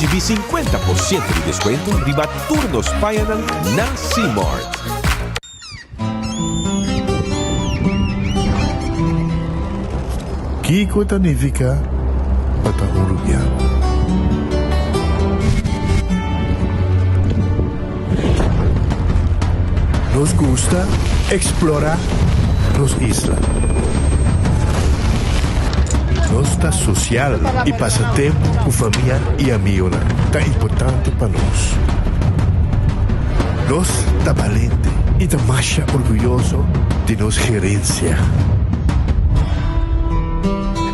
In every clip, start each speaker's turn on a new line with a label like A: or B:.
A: Risibí 50% di deskuento riba tur nos pañanan na Simart.
B: Kiko ta nifiká pa ta un rubiano? Nos gusta eksplorá nos isla. Nos ta sosial i pasa tempu ku famia i amigonan ta importante pa nos. Nos ta balente i ta masha orguyoso di nos gerensia.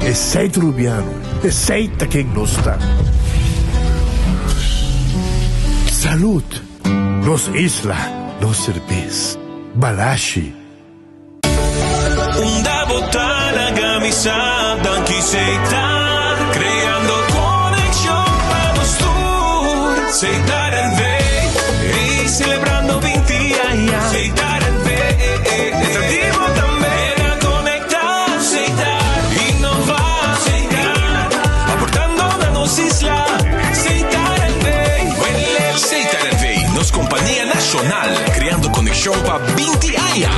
B: Esei ta Rubiano, esei ta ken nos ta. Salud! Nos isla, nos serbes. Balashi.
C: Unda bo ta laga mi sa danki Setar creando conexion pa nos tur Setar NV ey celebrando 20 aña Setar NV ta di bo tambe na conecta Setar innova Setar aportando na nos isla Setar NV
A: Setar NV nos compania nacional creando conexion pa 20 aña.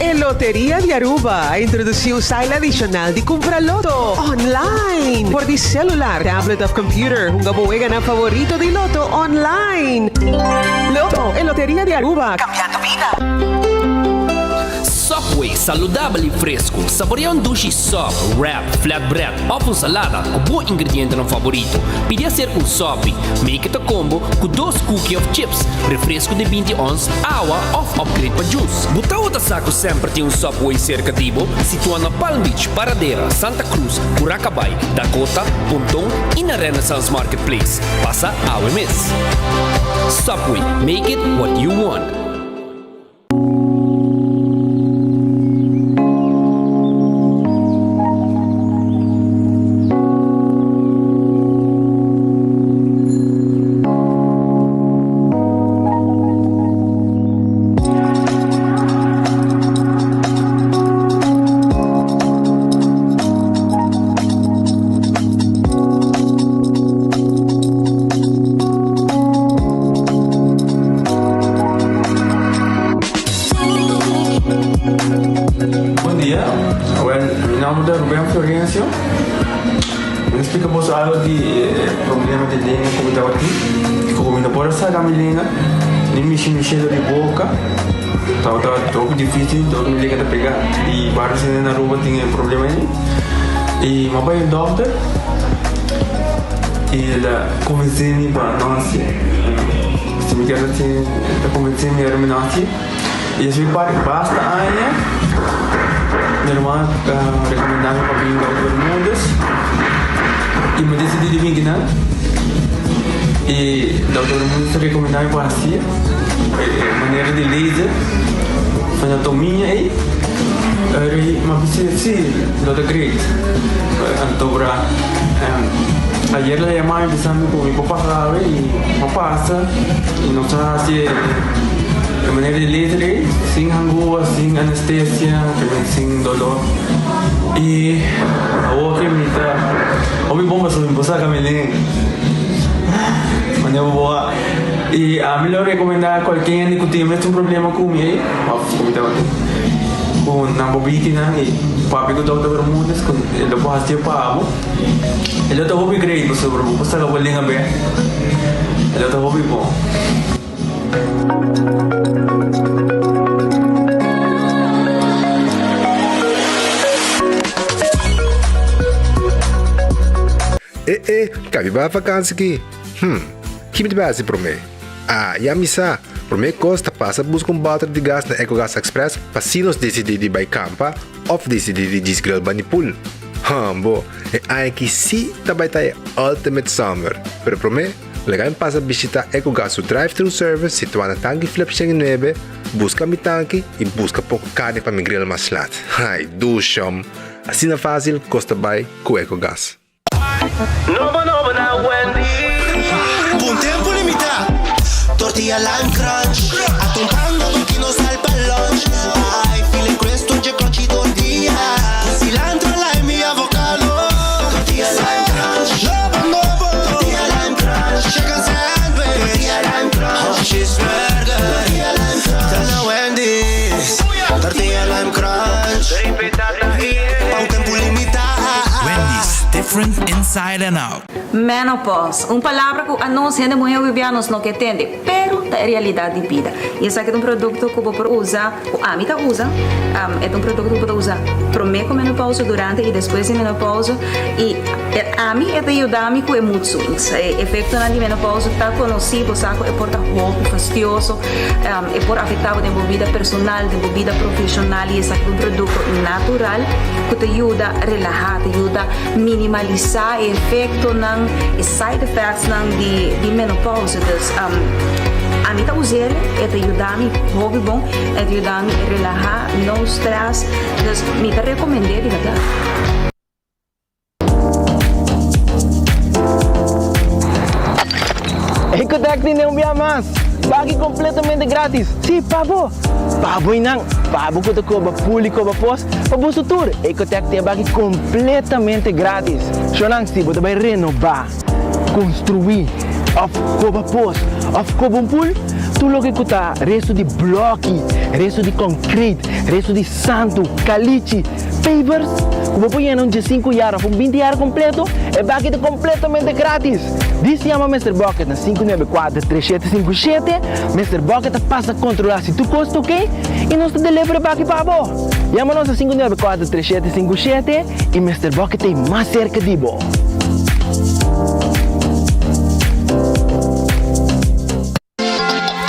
D: E Loteria di Aruba a introduci un style adicional di cumpra loto online por di celular, tablet of computer. Hunga bo weganan favorito di loto online. Loto, e Loteria di Aruba, cambiando bida.
E: Subway, saludabel y fresco. Saborea un dushi sub, wrap, flatbread of un salada cu bo ingredientenan favorito. Pidi acerca un sopi. Make it a combo cu dos cookie of chips, refresco di 20 ons, awa of upgrade pa juice. Bo tawata sa cu semper tin un Subway cerca di bo? Situa na Palm Beach, Paradera, Santa Cruz, Curacabai, Dakota, Ponton y na Renaissance Marketplace. Pasa awe mes. Subway, make it what you want.
F: Bon dia, awel mi nomber ta Ruben Florencio. Mi ta splika boso algo di e problema di lenga ku mi tabatin, ku mi no por a saka mi lenga, ni mishi mi shelo di boka. Tabata hopi dificil, dor mi lenga ta pega. I varios hende na Aruba tin e problema ei. I mi a bai un dokter i el a konvensé mi pa no hasié. Si mi kier hasié, el a konvensé mi ora mi no hasié. I esei par basta aña mi ruman a rekomendá mi pa bin Dokter Bermudez i mi a disidí di bin kinan. I Dokter Bermudez a rekomendá mi pa hasié e manera di laser frenatomiña ei. Ora mi a bisa si lo ta great. Anto bra ayer el a yama mi bisa mi ku mi por pasa awe i mi a pasa i nos a hasi e manera di laser ei sin hangua, sin anestesia, sin dolor. I awor ke mi ta hopi bon pasobra mi por saka mi lenga manera bo a. I ami lo rekomendá kualke hende ku tin e mesun problema ku mi ei òf ku mi tabatin ku nan bo bitinan i papia ku Dòkter Bermudez ku e lo por hasié pa bo. E lo ta hopi great pasobra bo por saka bo lenga bèk. E lo ta hopi bon.
G: E e, kabi ba vakansi ki? Hm, ki mi ta bai hasi promé? Ah, ya mi sa! Promé kos ta pasa buska un bòter di gas na Ecogas Express pa si nos disidí di bai kampa òf disidí di djis grill bani pool. Hambo, e aña aki sí ta bai ta e ultimate summer! Pero promé, laga mi pasa bishitá Ecogas su drive-thru service situá na Tanki Flip 109, buska mi tanki i buska poko karni pa mi grill mas lat. Ai, dushom! Asina fásil kos ta bai ku Ecogas.
C: Nobo nobo na Wendy's.
H: Pa un tempu limitá, tortilla lime crunch. Atun pan nobo ki no sal pa lunch. Ai, filet crisp dje crunchy tortilla. Ku cilantro, lime i avocado. Tortilla lime crunch.
I: different inside and out.
J: Menopause, un palabra ku anos hende muhé hopi bia nos no ke tende, pero ta e realidat di bida. I esaki ta un produkto ku bo por usa, ku ami ta usa, e ta un produkto ku bo ta usa promé ku menopause, durante i despues di menopause, i ami e ta yuda mi ku e mood swings. E efektonan di menopause ta konosí, bo sa ku e por ta hopi fastioso, e por afektá bo den bo bida personal, den bo bida profeshonal i esaki ta un produkto natural ku ta yuda relahá, ta yuda Minimalisá e efektonan, e side effectsnan di di menopausa. Dus ami ta us'el, e ta yuda mi hopi bon, e ta yuda mi relahá, no stress. Dus mi ta rekomend'é di bèrdat.
K: Ecotec tene un bia mas! Pagi completamente gratis! Si, pa bo! Pa bo y nan, pa bo cu ta coba pul y coba pos, pa boso tur, Ecotec tin e baki completamente gratis. Shonan, si bo ta bay renoba, construi, of coba pos, of coba un pul, tur loke cu ta resto di bloki, resto di concrete, resto di santu, calichi, pavers, cu bo por yena un diesinku yar of un binti yar completo, e baki ta completamente gratis. Dis yama Mister Bucket na 594 3757, Mister Bucket ta pasa controla si tur cos ta ok y nos ta deliver e baki pa bo. Yama nos na 594 3757 y Mister Bucket ta ey mas cerca di bo.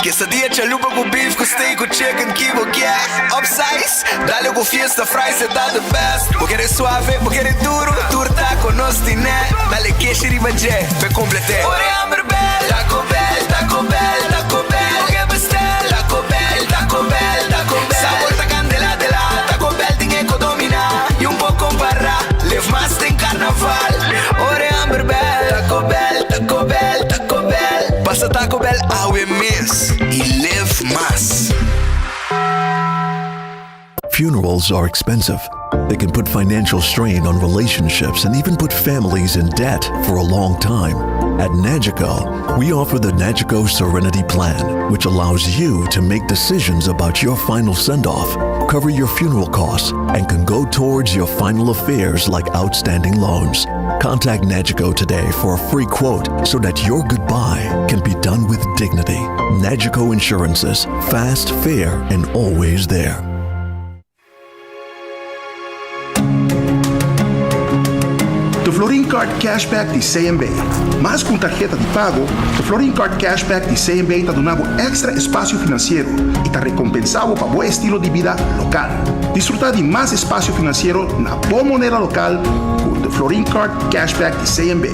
L: Quesadilla chalupa ku beef ku steak ku chicken ki bo kier Upsize, dale ku fiesta fries e ta the best Bo kere suave, bo kere duro, tur taco nos tine Dale keshi riba dje, p'e complete Ora e hamber bel, Taco Bell, Taco Bell, Taco Bell Bo ke bestel, Taco Bell, Taco Bell, Taco Bell Sabor ta candela de la, Taco Bell tin e ko domina Y un por compara, live mas den carnaval Ora e hamber bel, Taco Bell, Taco Bell, Taco Bell Pasa Taco Bell awe mes y live mas.
M: Funerals are expensive. They can put financial strain on relationships and even put families in debt for a long time. At Nagico, we offer the Nagico Serenity Plan, which allows you to make decisions about your final send off, cover your funeral costs, and can go towards your final affairs like outstanding loans. Contact Nagico today for a free quote so that your goodbye can be done with dignity. Nagico Insurances, fast, fair, and always there.
N: The Florin Card Cashback di CMB. Mas ku un tarheta di pago, The Florin Card Cashback di CMB ta duna bo èkstra espasio finansiero i ta rekompensá bo pa bo estilo di bida lokal. Disfrutá di mas espasio finansiero na bo moneda lokal ku The Florin Card Cashback di CMB.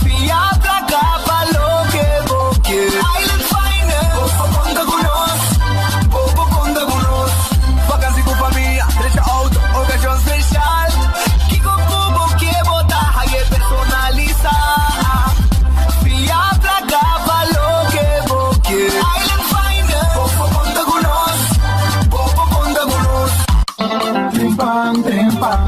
L: Fia plaka pa loke bo ke. Island Finance. Bo por konta ku nos. Bo por konta ku nos. Vakansi ku famia, drecha outo, okashon speshal. Kiko ku bo ke bo ta haye personalisá. Fia plaka pa loke bo ke. Island Finance. Bo por konta ku nos. Bo por konta ku nos.
O: Trempan, trempan,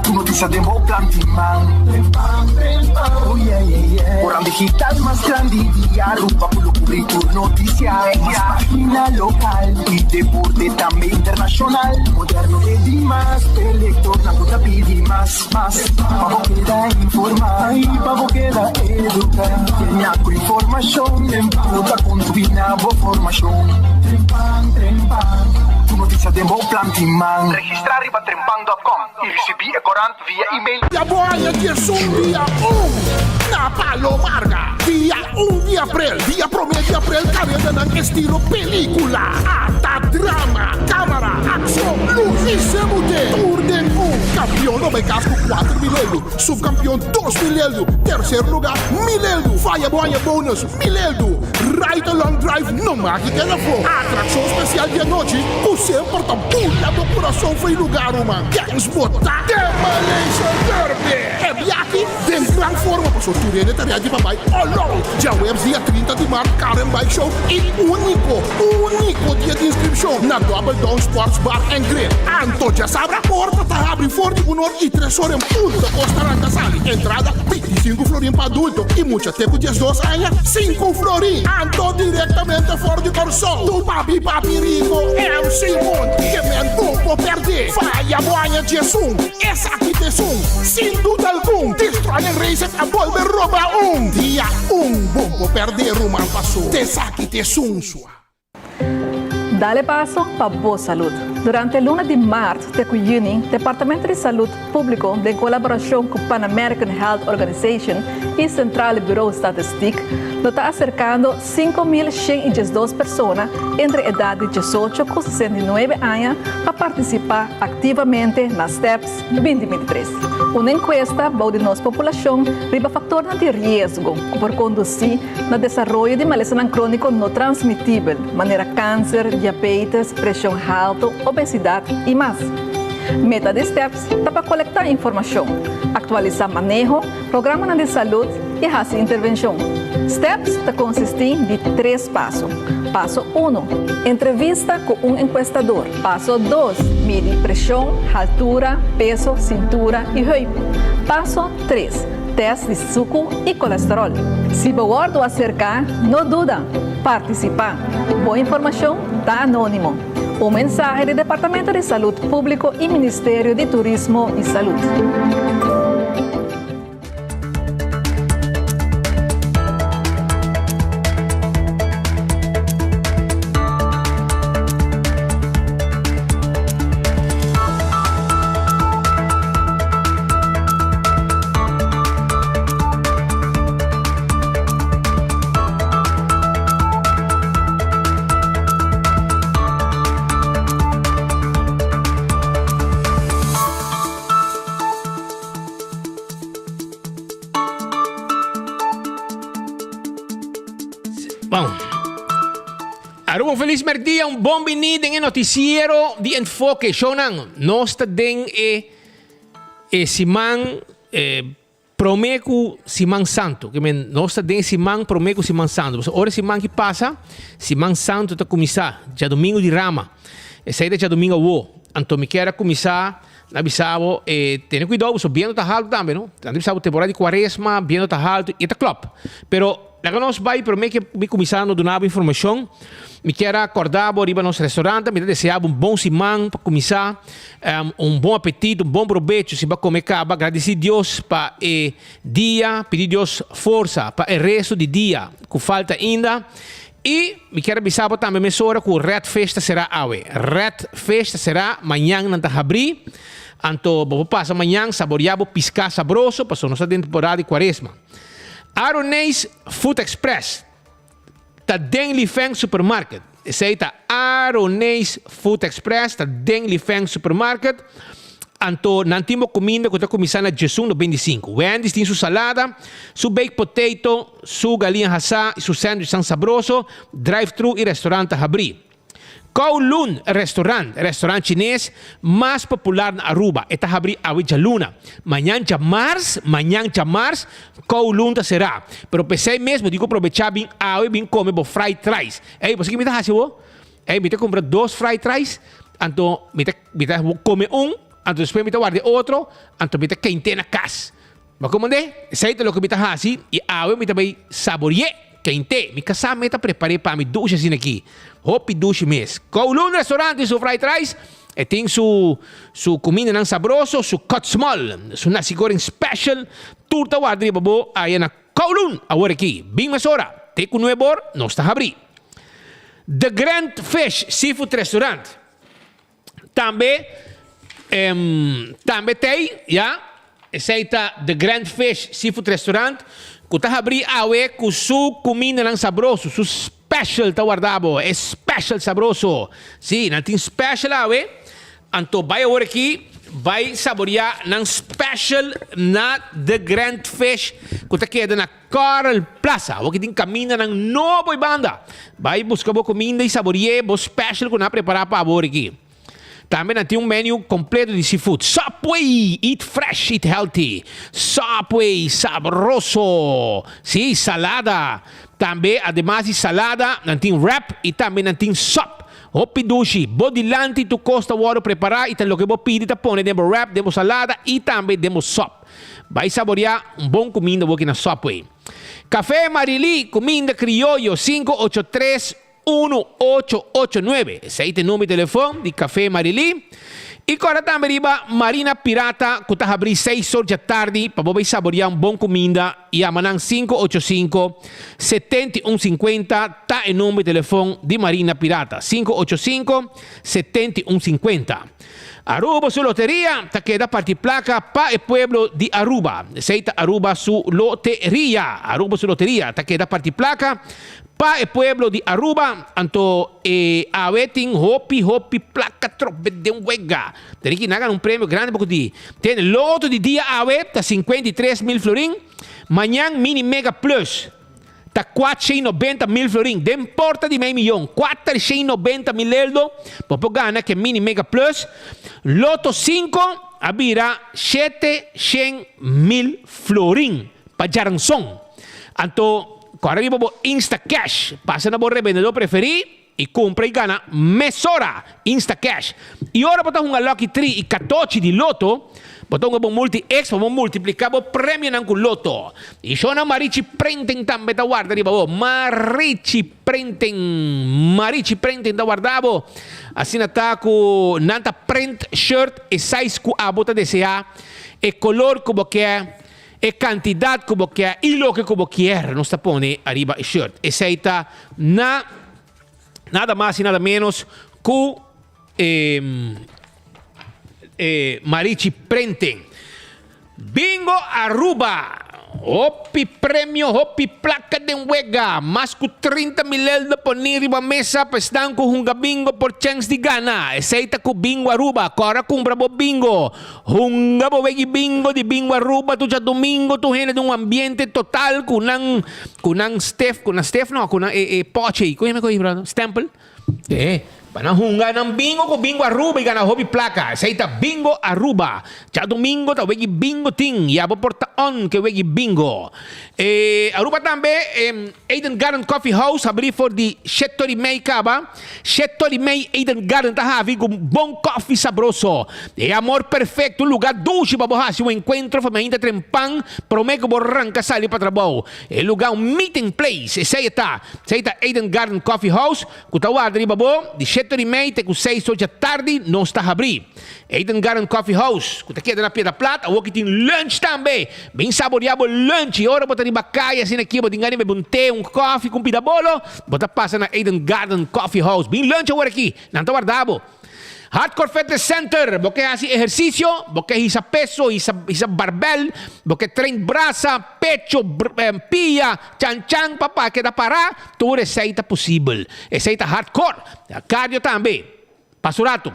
O: Tur noticia den bo plan tin man. Trempan, trempan, oh yeah, yeah, yeah. Koran digital mas grandi di Aruba cu lo cubri tur noticia. Mas pagina local y deporte tambe internacional. Moderno e di mas, e lectornan cu ta pidi mas, mas. Pa bo keda informa y pa bo keda educa. Llena cu informacion, Trempan ta contribui na bo formacion. Trempan, trempan, Tur noticia den bo plan tin man.
P: Registrá riba trempan dòt kòm i risibí e korant via email.
Q: Ya bo haña diesun dia un na Palo Marga. Dia un di aprel, dia promé di aprel karendanan estilo pelíkula, ata drama, kámara, akshon, lus i semute. Tur den un. Kampion lo bai kas ku 4000 eldu, supkampion 2000 eldu, terser lugá mil eldu. Faya bo haña bonus mil eldu. Ride Along Drive no maki keda afó. Atrakshon spesial di anochi ku semper ta bula bo kurason fo'i lugar, ruman. Kens bo ta Demolition Derby! E biaha. ready? Den gran forma paso tur hende ta ready pa bai all out. Djaweps dia 30 di mart Car and Bike Show y unico, unico dia di inscripcion na Double Down Sports Bar and Grill. Anto djasabra porta ta habri for di un or y tres or en punto cos ta ranca sali. Entrada 25 florin pa adulto y mucha te cu 12 aña 5 florin. Anto directamente for di Corsou tu papi papi rico MC Moon ke men bo por perde. Faya bo aña 11 esaki ta esun sin duda algun Destroyer Racing a bolbe roba un dia un bo por perde ruman paso t'esaki t'esun sua.
I: Dale paso pa bo salud. Durante luna di maart te cu juni, Departamento di Salud Publico den colaboracion cu Pan American Health Organization y Centrale Bureau Statistiek lo ta acercando 5.112 persona entre edad di 18 cu 69 aña pa participa activamente na STEPS 2023. Un encuesta bou di nos populacion riba factornan di riesgo cu por conduci na desaroyo di malesanan crónico no transmitibel, manera cáncer, diabetes, presion halto, obesidad y mas. Meta di STEPS ta pa colecta informacion, actualisa maneho, programanan di salud y haci intervencion. STEPS ta consisti di tres paso. Paso uno, Entrevista cu un encuestador. Paso dos, Midi presion, haltura, peso, cintura y heup. Paso tres, Test di suku i kolesterol. Si bo wòrdu aserká, no duda, partisipá. Bo informashon ta anónimo. Un mensahe di Departamento di Salud Públiko i Ministerio di Turismo i Salud.
E: Bon. Aruba un feliz merdia, un bon bini den e noticiero di Enfoke. Shownan, nos ta den e e siman e prome ku siman santu. Ke men nos ta den e siman prome ku siman santu. Pasobra ora e siman ki pasa, siman santu ta kuminsá djadumingu di rama. Esei ta djadumingu awo. Anto mi kier a kuminsá na bisa bo e tene kuidou pasobra bientu ta haltu tambe no. Nan ta bisa bo temporada di kuaresma bientu ta haltu i e ta klòp. Pero Laga nos bai prome ke mi kuminsá no duna bo informashon. Mi kier a kòrda bo riba nos restorant. Mi ta deseá bo un bon siman pa kuminsá, un bon apetit, un bon probecho si bo a kome kaba. Gradisí Dios pa e dia, pidi Dios forsa pa e resto di dia ku falta ainda. I mi kier a bisa bo tambe mesora ku Red Fish ta será awe. Red Fish ta será, mañan nan ta habrí. Anto bo por pasa mañan saboriá bo piská sabroso pasobra nos ta den temporada di kuaresma. Aroneis Food Express ta den Lifeng Supermarket. Esei ta Aroneis Food Express ta den Lifeng Supermarket. Anto nan tin bo kuminda ku ta kuminsá na djesun no 25. Wendy's tin su salada, su baked potato, su galiña hasá i su sandwichnan sabroso. Drive-thru i restaurant ta habrí. Kowloon Restaurant, restaurant chines mas popular na Aruba. E ta habri awe djaluna. Mañan djamars, mañan djamars, Kowloon ta será. Pero p'esei mes bo tin ku probechá bin awe bin kome bo fried rice. Ey, bo sa ki mi ta hasi bo? Ey, mi ta kumpra dos fried rice, anto mi ta mi ta kome un, anto despues mi ta warda e otro, anto mi ta kent'é na kas. Bo a komand'é? Esei ta loke mi ta hasi i awe mi ta bai sabori'é kente. Mi kasá me ta prepar'é pa mi dushi asina aki. Hopi dushi mes. Kowloon Restaurant tin su fried rice, e tin su su kumindanan sabroso, su cut small, su nasi goreng special. Tur ta warda riba bo aya na Kowloon awor aki. Bin mesora, te ku nuebor nos ta habrí. The Grand Fish Seafood Restaurant. Tambe tambe t'ei, ya, esei ta The Grand Fish Seafood Restaurant ku ta habrí awe ku su kumindanan sabroso, su special ta warda bo, e special sabroso. Sí, nan tin special awe, anto bai awor aki bai saboriá nan special na The Grand Fish ku ta keda na Coral Plaza. Awor ki tin kamindanan nobo i banda. Bai buska bo kuminda i sabori'é bo special ku nan a prepará pa awor aki.
R: Tambe nan tin un menu completo di seafood. Subway! Eat fresh, eat healthy. Subway, sabroso! Sí, salada. Tambe, ademas di salada, nan tin wrap y tambe nan tin sop. Hopi dushi. Bo dilanti tur cos ta wordo prepara y ta loke bo pidi ta pone den bo wrap, den bo salada y tambe den bo sop. Bay saborea un bon cuminda woki na Subway. Café Marily, cuminda crioyo, 583 1889. Esei ta e number di telefon di Café Marily. I kòrda tambe riba Marina Pirata ku ta habrí seis or djatardi pa bo bai saboreá un bon kuminda. Yama nan 585 7150 ta e number di telefon di Marina Pirata, 585 7150. Aruba su loteria ta keda parti plaka pa e pueblo di Aruba. Esei ta Aruba su loteria. Aruba su loteria ta keda parti plaka Pa e pueblo di Aruba, anto e awe tin hopi hopi placa trobe den wega. Tene ki nan gana un premio grandi poco di. Tene loto di dia awe ta 53 mil florin, mañan mini mega plus ta 490 mil florin, den porta di mei miyon, 490 mil eldo, bo por gana cu mini mega plus. Loto 5 a bira 700 mil florin pa djaranson. Anto, Kòrda riba bo Instacash. Pasa na bo rebendedó preferí i kumpra i gana mesora Instacash. I ora bo ta hunga Lucky Tree i katochi di Lotto, bo ta hunga bo Multi X pa bo multipliká bo premionan ku Lotto. I shownan Marichi Printing tambe ta warda riba bo. Marichi Printing, Marichi Printing ta warda bo. Asina ta ku nan ta print shirt e size ku abo ta deseá, e kolor ku bo ke. E kantidat ku bo ke i loke ku bo kier nos ta pone ariba e shirt. Esei ta na nada mas i nada menos ku e e Marichi Printing. Bingo Aruba! Hopi premio, hopi plaka den wega. Mas ku 30 mil eldo poni riba mesa pa esnan ku hunga bingo por chèns di gana. Esei ta ku Bingo Aruba. Kòrda kumpra bo bingo. Hunga bo wegi bingo di Bingo Aruba tur djadumingo tur hende den un ambiente total ku nan ku nan stef ku nan stef no ku nan e e pochi ei kon yama e brother stempel e pa nan hunga nan bingo ku Bingo Aruba i gana hopi plaka esei ta Bingo Aruba djadumingo ta wegi bingo tin ya bo por ta on ke wegi bingo e Aruba tambe e Eden Garden Coffee House habri for di shete ora i mei kaba. Shete ora i mei Eden Garden ta havi ku bon kòfi sabroso. E amor perfekto, un lugá dushi pa bo hasi un enkuentro famia ta tren pan promé ku bo ranka sali pa trabou. E lugá un meeting place, esei e ta. Esei ta Eden Garden Coffee House ku ta warda riba bo di shete ora i mei te ku seis ora djatardi nos ta habrí. Eden Garden Coffee House ku ta keda na Piedra Plat awor ki tin lunch tambe. Bin saboreá bo lunch i ora bo ta riba kaya asina aki bo tin gana di bebe un te, un kòfi ku un pida bolo, bo ta pasa na Eden Garden Coffee House. Bin lunch awor aki, nan ta warda bo. Hardcore Fitness Center, bo ke hasi ehersisio, bo ke hisa peso, hisa hisa barbèl, bo ke train brasa, pecho, pia, chan chan pa pa keda pará, tur esei ta posibel. Esei ta hardcore. Cardio tambe. Pasa un ratu.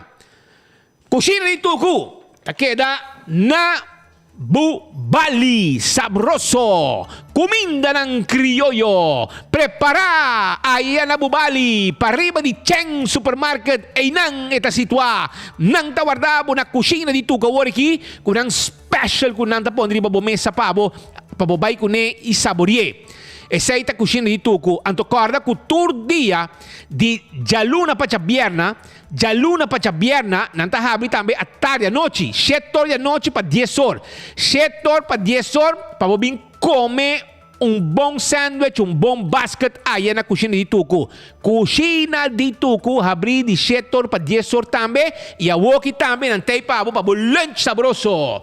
R: Kushina di Tuku ta keda na Bubali. Sabroso! Kumindanan krioyo prepará aya na Bubali pariba di Cheng Supermarket einan e ta situá. Nan ta warda bo na kushina di Tuku awor aki ku nan special ku nan ta pone riba bo mesa pa bo pa bo bai kuné i sabori'é. Esei ta kushina di Tuku. Anto kòrda ku tur dia di djaluna pa djabierna Djaluna pa djabierna nan ta habri tambe atardi anochi, shet or di anochi pa dies or. Shet or pa dies or pa bo bin kome un bon sandwich, un bon basket aya na Kushina di Tuku. Kushina di Tuku habri di shet or pa dies or tambe y awoki tambe nan ta ei pa bo pa bo lunch sabroso.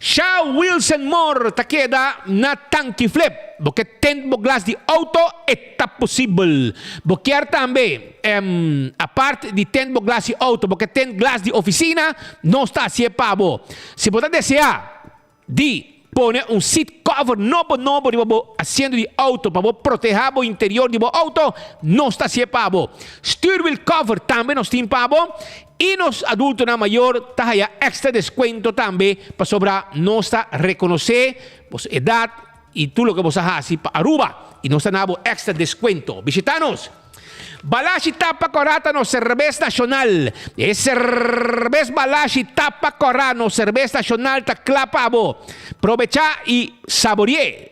R: Sha Wilson Moore ta keda na Tanki Flip. Bo ke tent bo glas di auto? E ta posibel. Bo kier tambe, apart di tent bo glas di auto, bo ke tent glas di oficina? Nos ta hacié pa bo. Si bo ta desea di pone un seat cover nobo nobo riba bo asiento di auto pa bo proteha bo interior di bo auto, nos ta hacié pa bo. Stuurwiel cover tambe nos tin pa bo. I nos adultonan mayor ta haya extra descuento tambe pasobra nos ta reconoce boso edad y tur loke boso a haci pa Aruba y nos ta na bo extra descuento. Bishita nos! Balashi Tapa Kòrá ta nos serbes nashonal. E serbes Balashi Tapa Kòrá, nos serbes nashonal ta kla pa bo. Probechá i sabori'é.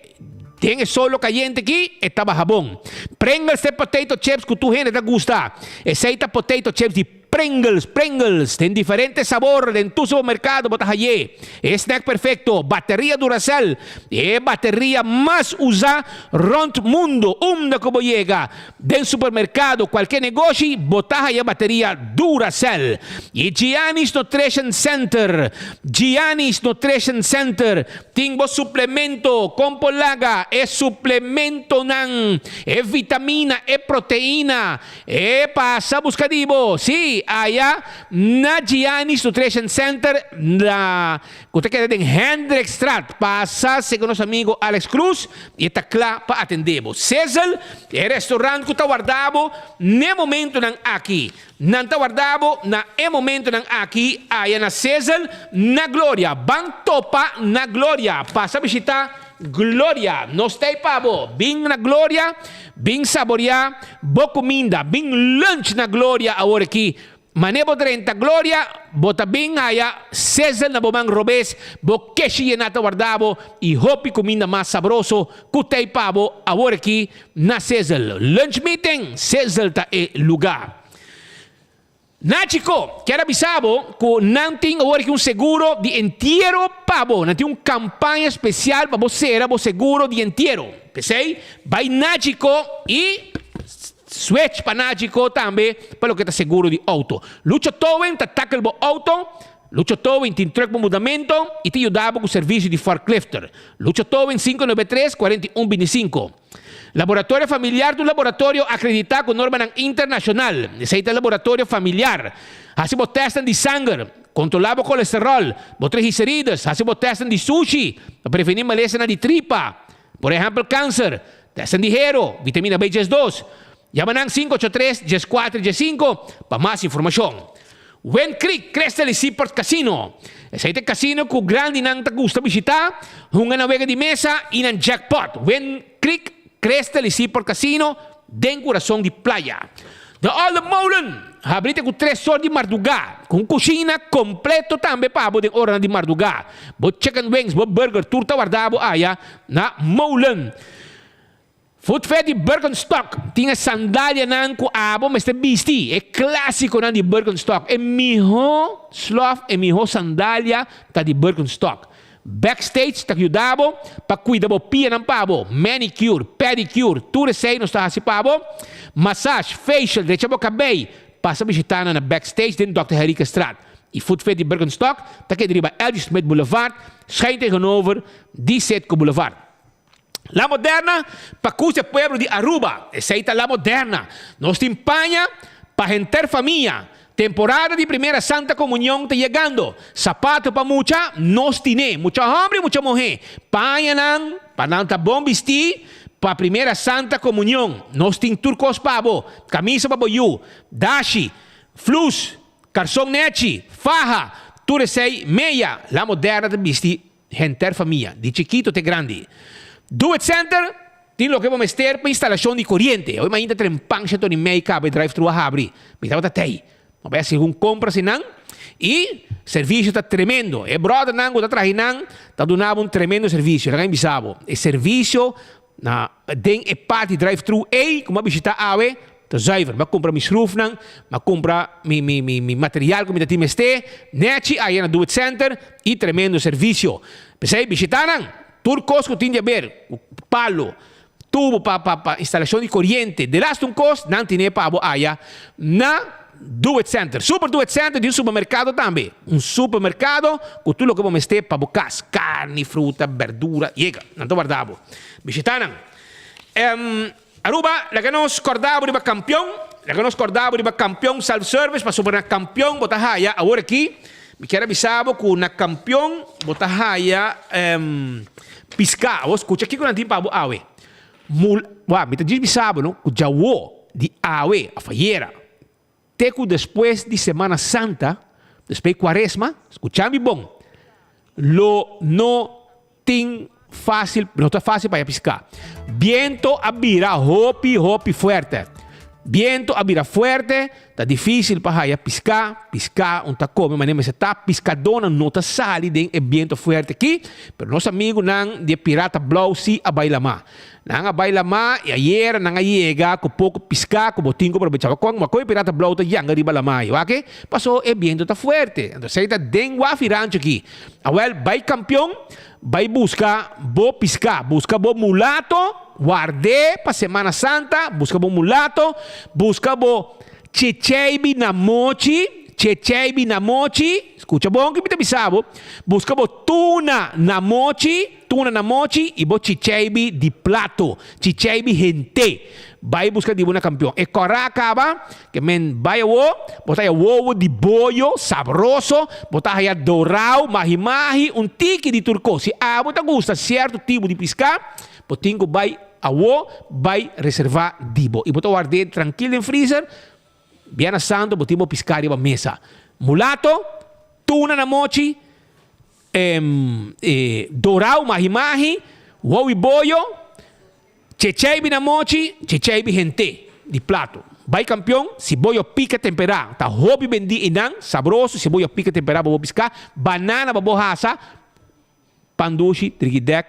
R: Den e solo kayente aki e ta baha bon. Pringles ta e potato chips ku tur hende ta gusta. Esei ta potato chips di Pringles, Pringles, den diferente sabor den tur supermerkado bo ta haye. E snack perfekto, bateria Duracell, e bateria mas usa rònt mundu. Unda ku bo yega, den supermerkado, kualke negoshi, bo ta haya bateria Duracell. I Gianni's Nutrition Center, Gianni's Nutrition Center, tin bo suplemento, kon por laga e suplementonan, e vitamina, e proteina, E pasa buska di bo, sí, aya na Gianni's Nutrition Center na ku ta keda den Hendrikstraat. Pasa segun nos amigo Alex Cruz i e ta kla pa atendé bo. Sizzle, e restaurant ku ta warda bo n'e momentunan aki. Nan ta warda bo na e momentunan aki aya na Sizzle na Gloria. Ban topa na Gloria. Pasa bishita Gloria! Nos ta ei pa bo! Bin na Gloria, bin saboreá bo kuminda, bin lunch na Gloria awor aki. Manera bo drenta Gloria, bo ta bin haya sezel na bo man robes, bo keshi yená ta warda bo i hopi kuminda mas sabroso ku ta ei pa bo awor aki na Sezel. Lunch meeting, Sezel ta e lugá. Nachico, kier a bisa bo cu nan tin awor aki un seguro di entiero pa bo. Nan tin un campaña special pa bo cera bo seguro di entiero. P'esey, bay Nachico y switch pa Nachico tambe pa loke ta seguro di auto. Lucho Towing ta tackle bo auto. Lucho Towing tin truck pa mudamento y ta yuda bo cu servicio di forklifter. Lucho Towing 593 41 25. Laboratorio Familiar ta un laboratorio akreditá ku normanan internashonal. Esei ta laboratorio familiar. Hasi bo tèstnan di sanger, kontrolá bo kolesteròl, bo triglicerides, hasi bo tèstnan di sushi pa prevení malesanan di tripa, por ehèmpel kanser, tèstnan di hero, vitamina B 12. Yama nan 583 14 15 pa mas informashon. Wind Creek Crystal y Seaport Casino. Esei ta e casino cu grandinan ta gusta bishita, hunga nan wega di mesa y nan jackpot. Wind Creek Crystal y Seaport Casino den curason di playa. The Olde Molen habri te cu tres or di marduga, cu un cushina completo tambe pa bo den oranan di marduga. Bo chicken wings, bo burger tur ta warda bo aya na Molen. Footfed di Birkenstock tin e sandalianan ku abo mester bisti, e klásikonan di Birkenstock. E mihó slof, e mihó sandalia ta di Birkenstock. Backstage ta yuda bo pa kuida bo pianan pa bo, manicure, pedicure, tur esei nos ta hasi pa bo. Massage, facial, drecha bo kabei, pasa bishita nan na Backstage den Dòkter Henriquezstraat. I Footfed di Birkenstock ta keda riba LG Smith Boulevard, schuin tegenover di Citgo Boulevard. La Moderna pa cus e pueblo di Aruba. Esey ta La Moderna. Nos tin paña pa henter famia. Temporada di Primera Santa Comunion ta yegando. Sapato pa mucha, nos tine. Mucha homber y mucha muhe. Pañanan pa nan ta bon bisti pa Primera Santa Comunion. Nos tin tur cos pa bo. Camisa pa bo yu, dashi, flus, carson nechi, faha, tur esey, meya. La Moderna ta bisti Henter famia, di chikito te grandi. Do It Center tin loke bo mester pa instalashon di koriente. Hoy mainta trempan shete di mei kaba e drive-thru a habri. Mi tabata tei. Mi bai hasi algun kompra asinan i servisio ta tremendo. E bròdernan ku ta traha einan ta duna bo un tremendo servisio. Laga mi bisa bo, e servisio Na den e parti drive thru ey ku mi a bishita awe ta zuiver. Mi a kumpra mi schroefnan, mi a kumpra mi mi mi mi material ku mi ta tin mester nechi aya na Do It Center i tremendo servisio. P'esei bishita nan. Tur kos ku tin di aber ku palo, tubo pa pa pa instalashon di koriente, delaste un kos nan tine pa bo aya na Do It Center. Super Do It Center di un supermerkado tambe. Un supermerkado ku tur loke bo mester pa bo kas, karni, fruta, berdura, yega. Nan ta warda bo. Bishita nan. Aruba, laga nos korda bo riba Kampion. Laga nos korda bo riba Kampion Self Service pasobra na Kampion bo ta haya awor aki. Mi kier a bisa bo ku na Kampion bo ta haya piská. Awor skucha kiko nan tin pa bo awe. Mul, wak, mi ta djis bisa bo no ku djawo di awe òf ayera te ku despues di Semana Santa, despues di Kuaresma, skucha mi bon, lo no tin fásil, no ta fásil pa ya piská. Biento a bira hopi, hopi fuerte. Biento a bira fuerte, ta dificil pa haya pisca, pisca un ta come manera mester ta, piscadónan no ta sali den e biento fuerte aki, pero nos amigunan di e Pirata Blou si a bai lamá. Nan a bai lamá i ayera nan a yega ku poko piská ku bo tin ku probechá. Wak kon e pirata blou ta yanga riba lamá ei? Wak e pasó e biento ta fuerte. Anto esei ta den waf i rancho aki. Awèl bai kampion, bai buska bo piská, buska bo mulato, ward'é pa Semana Santa, buska bo mulato, buska bo checheibi na mochi, checheibi na mochi, skucha bon ki mi ta bisa bo, buska bo tuna na mochi. Tuna na mochi y bo chicheibi di plato, chicheibi hente. Bay busca di bo na campeon. E cora a caba, ke men bay awo, bo ta haya wowo di boyo sabroso, bo ta haya dorao, mahi mahi, un tiki di tur cos. Si abo ta gusta cierto tipo di pisca, bo tin cu bay awo, bay reserva di bo. Y bo ta ward'e trankil den freezer, Bierna Santo bo tin bo pisca riba mesa. Mulato, tuna na mochi, E dorau mahi mahi, wowi boyo, checheibi na mochi, checheibi hente di plato. Bai kampion, siboyo pika temperá ta hopi bendí einan, sabroso, siboyo pika temperá pa bo piská, banana pa bo hasa, pan dushi, trikidèk,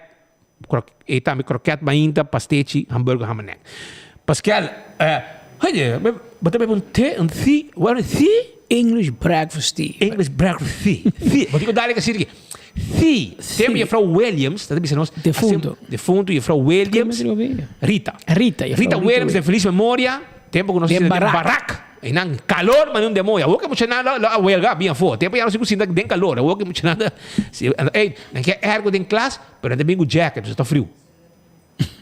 R: e tambe kroket mainta, pastechi, hamburger, hamanek. Paskel, oye, bo ta bebe un te, un thee, what is thee?
S: English breakfast tea.
R: English breakfast tea. Thee. Bo tin ku dale kasi aki. Thee. Tempo Juffrouw Williams, ta bisa nos.
S: Defunto.
R: Defunto Juffrouw Williams. Rita.
S: Rita,
R: Rita Williams, den feliz memoria. Tempo ku nos
S: Den
R: den
S: barak.
R: barak. Einan calor mane un demoño. Awor ke muchanan lo a huelga bien afó. Tempo ya nos tin ku sinta den calor. Awor ke muchanan ta si ey nan ke airco den klas pero nan ta bin ku jacket pasobra ta friu.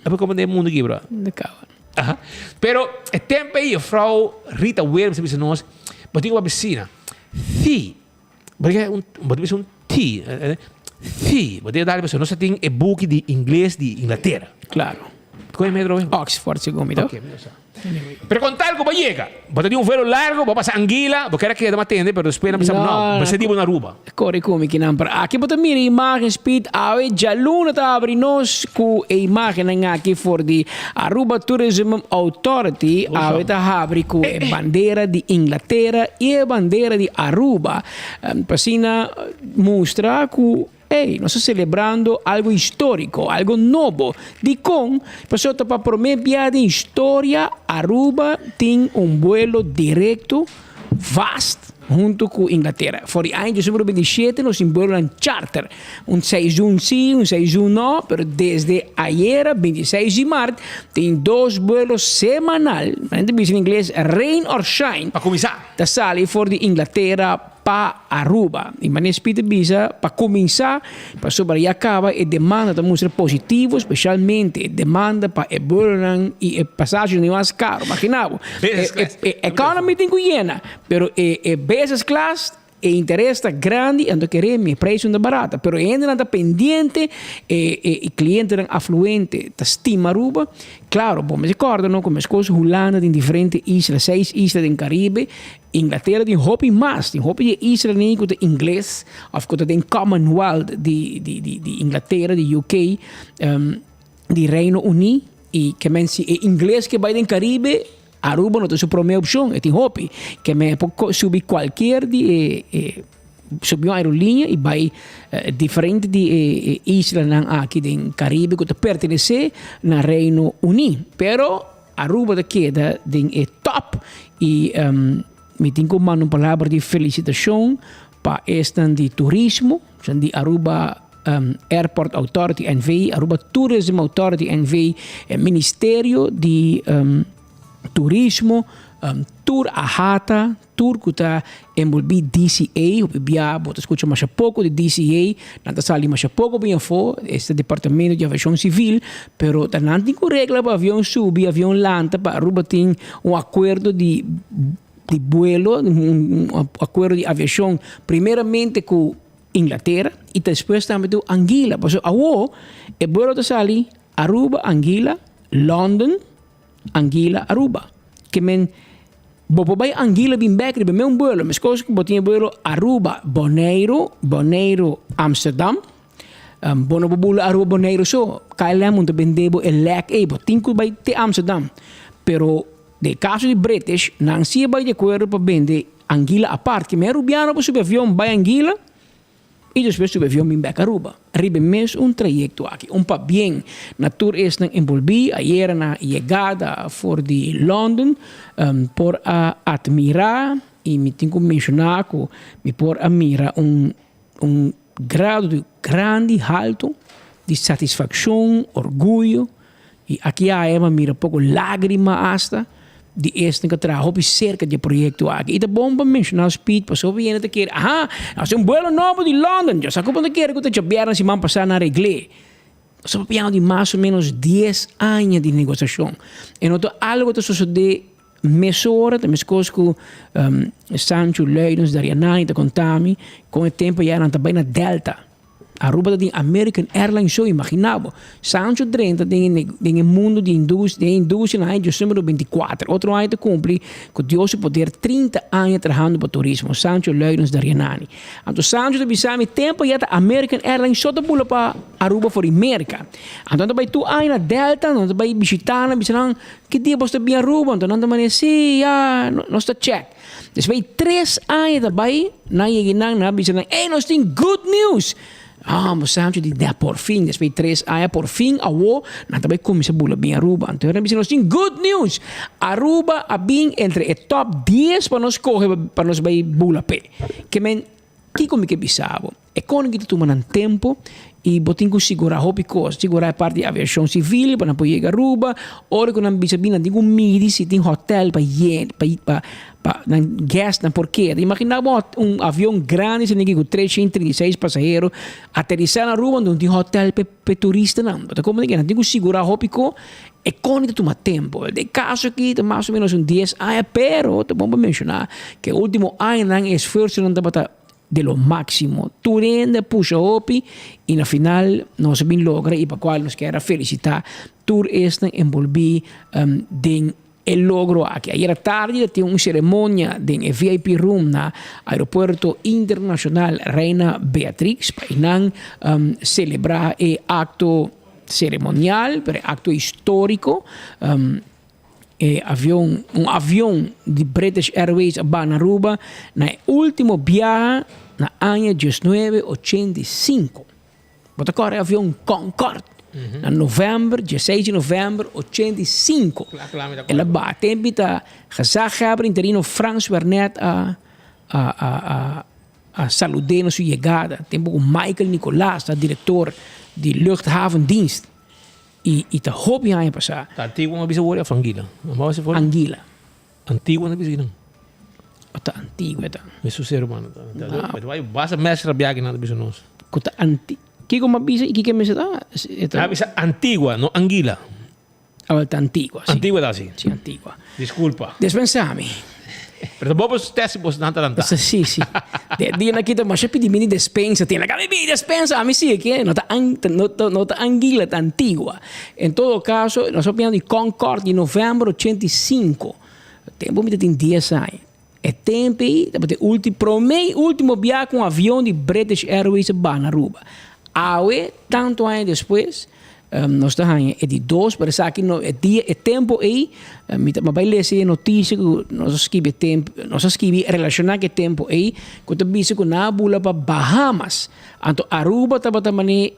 R: Abo komo den e mundo aki bro.
S: De kawa.
R: Aha. Pero e tempo ey juffrouw Rita Williams a bisa nos bo tin ku papia asina. Si bo tin un bo tin bisa un ti si bo tin dal pasobra nos a tin e buki di ingles di Inglatera.
S: Claro.
R: Kon e metro?
S: Oxford segun mi to.
R: Ok, mi no sa. Pero con tal cu bo yega, bo ta di un vuelo largo, bo pasa Anguilla, bo kier a keda matende, pero despues nan bisa bo no, bo sa di bo na Aruba.
S: Corre cu mi kinan, pero aki bo ta mira imagen Speed awe djaluna ta abri nos cu e imagennan aki for di Aruba Tourism Authority, awe ta habri cu e bandera di Inglatera y e bandera di Aruba, pa asina mustra cu. Ey, nos ta celebrando algo historico, algo nobo. Dicon? Pasobra ta pa prome bia den historia Aruba tin un buelo directo vast hunto cu Inglatera. For di aña 2027 nos tin buelonan charter. Un seizoen si, un seizoen no, pero desde ayera 26 di maart tin dos buelo semanal, nan ta bisa na ingles rain or shine,
R: Pa cuminsa.
S: ta sali for di Inglatera pa Aruba. Y manera Speed a bisa, pa cuminsa, pasobra ya caba e demanda ta mustra positivo, specialmente e demanda pa e vuelonan y e pasajenan di mas caro. Imagina bo, e economy tin cu yena, pero e business class e interes ta grandi, anto kere mi e prijsnan ta barata. Pero e hendenan ta pendiente, e clientenan afluente ta stima Aruba. Claro, bo mester corda no cu mescos Hulanda tin diferente isla, seis isla den Caribe, Inglatera tin hopi mas, tin hopi di e islanan ku ta ingles òf ku ta den Commonwealth di di di di Inglatera, di UK, di Reino Uní i ke men si e ingles ke bai den Karibe, Aruba no ta su promé opshon, e tin hopi. Ke men e por subi kualkier di e e subi un aerolínea i bai diferente di e e islanan aki den Karibe ku ta pertenesé na Reino Uní. Pero Aruba ta keda den e top y mi tin cu manda un palabra di felicitacion pa esnan di turismo, esnan di Aruba Airport Authority NV, Aruba Tourism Authority NV, e Ministerio di Turismo, tur AHATA, Tur ku ta enbolbí DCA, hopi bia bo ta skucha masha poko di DCA, nan ta sali masha poko bin afó, es ta Departamento di Aviashon Sivil, pero ta nan tin ku regla pa avion subi, avion lanta, pa Aruba tin un akuerdo di di buelo, un akuerdo di aviashon primeramente ku Inglatera i despues tambe ku Anguilla, pasobra awor e buelo ta sali Aruba, Anguilla, London, Anguilla, Aruba. Ke men bo por bai Anguilla bin bek riba e meun buelo. Meskos ku bo tin e buelo Aruba, Boneiru, Boneiru, Amsterdam. Bo no por bula Aruba, Boneiru so. KLM ta bende bo e lek ei. Bo tin ku bai te Amsterdam. Pero. Den kaso di British, nan si a bai di akuerdo pa bende Anguilla apart. Ke men Arubiano por subi avion bai Anguilla i despues subi avion bin bek Aruba. Riba e mes un trayekto aki. Un pabien na tur esnan enbolbí ayera na yegada for di London por a atmirá i mi tin ku menshoná ku mi por a mira un un grado di grandi haltu di satisfakshon, orguyo I aki aya m'a mira poko lágrima asta di esnan ku a traha hopi serka di e proyekto aki. I ta bon pa menshoná Speed pasobra hopi hende ta kere, aha, nos tin un buelo nobo di London, dja sa ku bo ta kere ku ta djabièrnè siman pasá nan regl'é. Nos ta papiando di mas o ménos dies aña di negosiashon. E no ta algu ku ta sosodé mesora, ta meskos ku Sancho Luidens Darianay ta konta mi kon e tempu ya nan ta bai na Delta. Aruba ta tin American Airlines so, imagina bo. Sancho drenta den e den e mundo di industria, den e industria na aña diosnove 24. Otro aña ta cumpli cu Dios su poder 30 aña trahando pa turismo. Sancho Luidens Darianani. Anto Sancho ta bisa mi tempo ya ta American Airlines so ta bula pa Aruba for di Merca. Anto nan ta bay tur aña na Delta, nan ta bay bishita nan, bisa nan ki dia bos ta bin Aruba? Anto nan ta manda si ya nos ta check. Despues di tres aña ta bai, nan yega nan, nan a bisa nan, Ey, nos tin good news! Ah, bo Sancho di, Da, por fin, despues di tres aña, por fin awo nan ta bai cuminsa bula bin Aruba. Anto nan a bisa, Nos tin good news! Aruba a bin entre e top dies pa nos coge pa nos bai bula p'e. Ke men, kiko mi ke bisa bo? E koning ta tuma nan tempo y bo tin cu sigura hopi cos. Sigura e parti di aviacion civil pa nan por yega Aruba. Ora cu nan bisa bin nan tin cu midi si tin hotel pa yen pa pa pa nan guest nan por keda. Imagina bo un avion grandi asina cu 336 pasahero aterisa na Aruba no tin hotel pa e turistanan. Bo ta comprende? Nan tin cu sigura hopi co. E koning ta tuma tempo. Den caso aki ta mas o menos un dies aña pero ta bon pa menciona cu e ultimo añanan e esfuerzonan tabata de lo máximo. Tur hende a pusha hopi y na final nos a bin logra y pa cual nos kier a felicita tur esnan envolvi den e logro aki. Ayer atardi ta tin un ceremonia den e VIP room na Aeropuerto Internacional Reina Beatrix pa eynan celebra e acto ceremonial pero e acto historico. E avion, un avion di British Airways a baha na Aruba na e ultimo biaha na aña diesnuebe ochenta i sinku. Bo ta kòrda e avion Concorde na novèmber, dieseis di novèmber 85. El a baha. Tempi ta gezaghebber interino Frans Wernet a a a a a salud'é na su yegada. Tempu ku Michael Nicolaas ta direktor di Luchthavendienst. I i ta hopi aña pasá.
R: Ta Antigua no bisa word of Anguila?
S: Anguila.
R: Antigua no bisa kinan?
S: O ta Antigua ta.
R: Mi su ser humano ta. Ah. Basta mes rabia kinan ta bisa nos.
S: Ku ta anti Kiko m'a bisa i kiko mester ta?
R: A bisa Antigua, no Anguila.
S: Awel ta Antigua,
R: si. Antigua ta si.
S: Si, Antigua.
R: Disculpa.
S: Despensami.
R: Pero bo por test bos nan ta lanta.
S: Si, si. De dia na kita masha pidi mini despensa. Tiene ka mi pidi despensa. Ami si ke no ta an, no ta, no ta Anguila, ta Antigua. En todo caso, nos a di Concorde di november 85. Tempo mi ta tin 10 aña. E tempo ei tabata e ulti, prome y ultimo biaha cu un avion di British Airways a baha na Aruba. Awe, tanto aña despues, Nos ta haña e di dos, pero esaki no, e dia, e tempo ei, mi ta bai lesa e notisia ku nos a skibi e tempo, nos a skibi relashoná ku e tempo ei, ku ta bisa ku nan a bula pa Bahamas. Anto Aruba tabata manera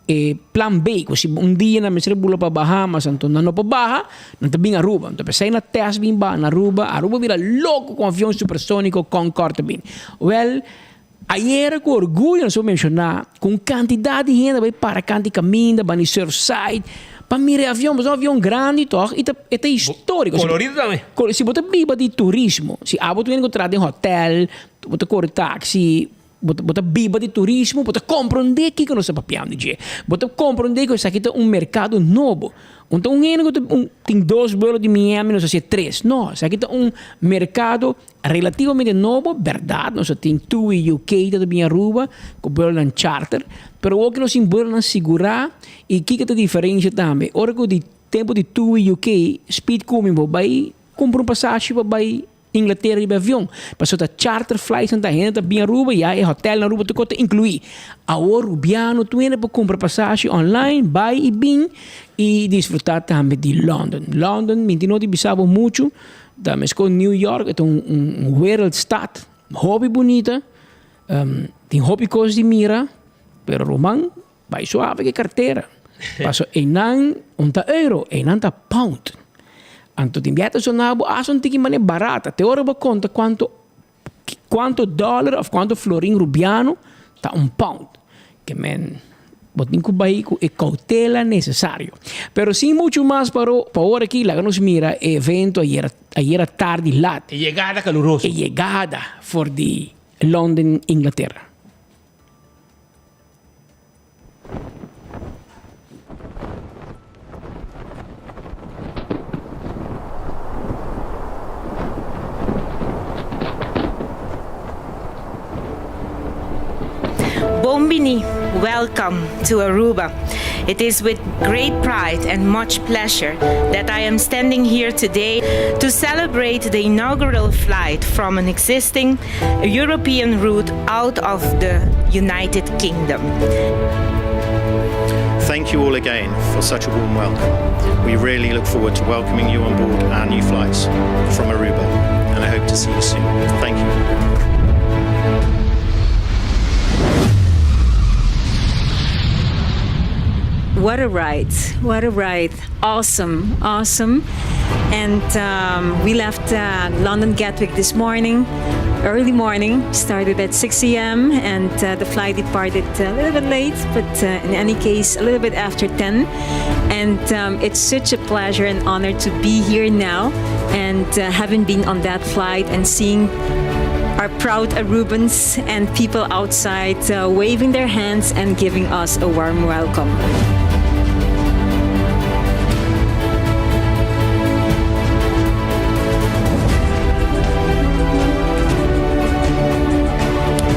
S: e plan B, ku si un dia nan mester a bula pa Bahamas, anto nan no por baha, nan ta bin Aruba. Anto p'esei nan tèst bin baha na Aruba, Aruba bira loko ku avion supersóniko Concorde ta bin. Wèl, Ayera ku orguyo nos por menshoná ku un kantidat di hende bai para kant di kaminda, bani Surfside, pa mira e avion, pasobra un avion grandi tòg i ta e ta históriko.
R: Kolorido tambe.
S: Si bo ta biba di turismo, si abo ta wende ku traha den hotèl, bo ta kore taksi, bo ta bo ta biba di turismo, bo ta komprondé kiko nos ta papiando di dje. Bo ta komprondé ku esaki ta un merkado nobo. Un ta un hende ku ta un tin dos vuelo di Miami nos hasié tres. No, esaki ta un merkado Relativamente nobo, berdad, nos a tin TUI UK ta ta bin Aruba cu buelonan charter, pero awor cu nos tin buelonan sigura y kico ta diferencia tambe, ora cu di tempo di TUI UK, speed cu mi bo bay cumpra un pasashi pa bay. Inglatera riba avion. Pasobra ta charter flights nan ta hende ta bin Aruba ya e hotel na Aruba tur kos ta inclui. Awor Rubiano tur hende por cumpra pasashi online bai y bin y disfruta tambe di London. London mi no di bisa bo mucho ta mescos New York e ta un un wereldstad hopi bunita tin hopi cos di mira pero ruman Bai suave ke kartera. Paso einan un ta euro, einan ta pound. Anto tin bia ta sona bo asa un tiki mane barata. Te ora bo konta kuanto kuanto dollar of kuanto florin rubiano ta un pound. Ke men bo tin ku bai ku e koutela nesesario. Pero sin muchu mas paro pa ora aki laga nos mira e evento ayera ayera tardi lat.
R: E yegada kaluroso.
S: E yegada for di London, Inglaterra.
T: Bon bini, welcome to Aruba. It is with great pride and much pleasure that I am standing here today to celebrate the inaugural flight from an existing European route out of the United Kingdom.
U: Thank you all again for such a warm welcome. We really look forward to welcoming you on board our new flights from Aruba, and I hope to see you soon. Thank you.
T: What a ride. What a ride. Awesome. Awesome. And um, we left uh, London Gatwick this morning, early morning, started at 6 a.m. and uh, the flight departed a little bit late, but uh, in any case, a little bit after 10. And um, it's such a pleasure and honor to be here now and uh, having been on that flight and seeing our proud Arubans and people outside uh, waving their hands and giving us a warm welcome.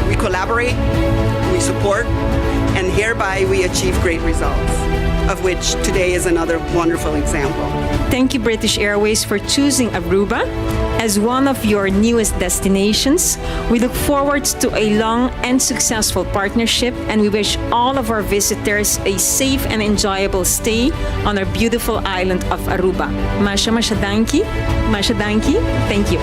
V: We collaborate, we support, and hereby we achieve great results, of which today is another wonderful example.
T: Thank you, British Airways, for choosing Aruba as one of your newest destinations. We look forward to a long and successful partnership, and we wish all of our visitors a safe and enjoyable stay on our beautiful island of Aruba. Masha masha danki, masha danki, thank you.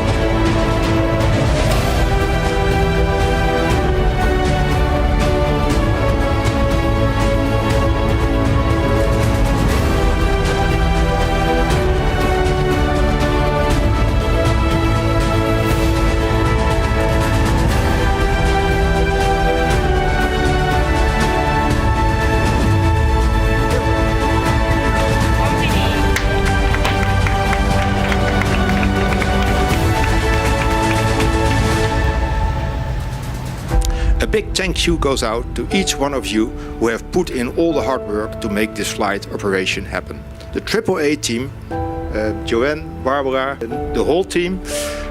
U: A big thank you goes out to each one of you who have put in all the hard work to make this flight operation happen. The AAA team, uh, Joanne, Barbara, the whole team,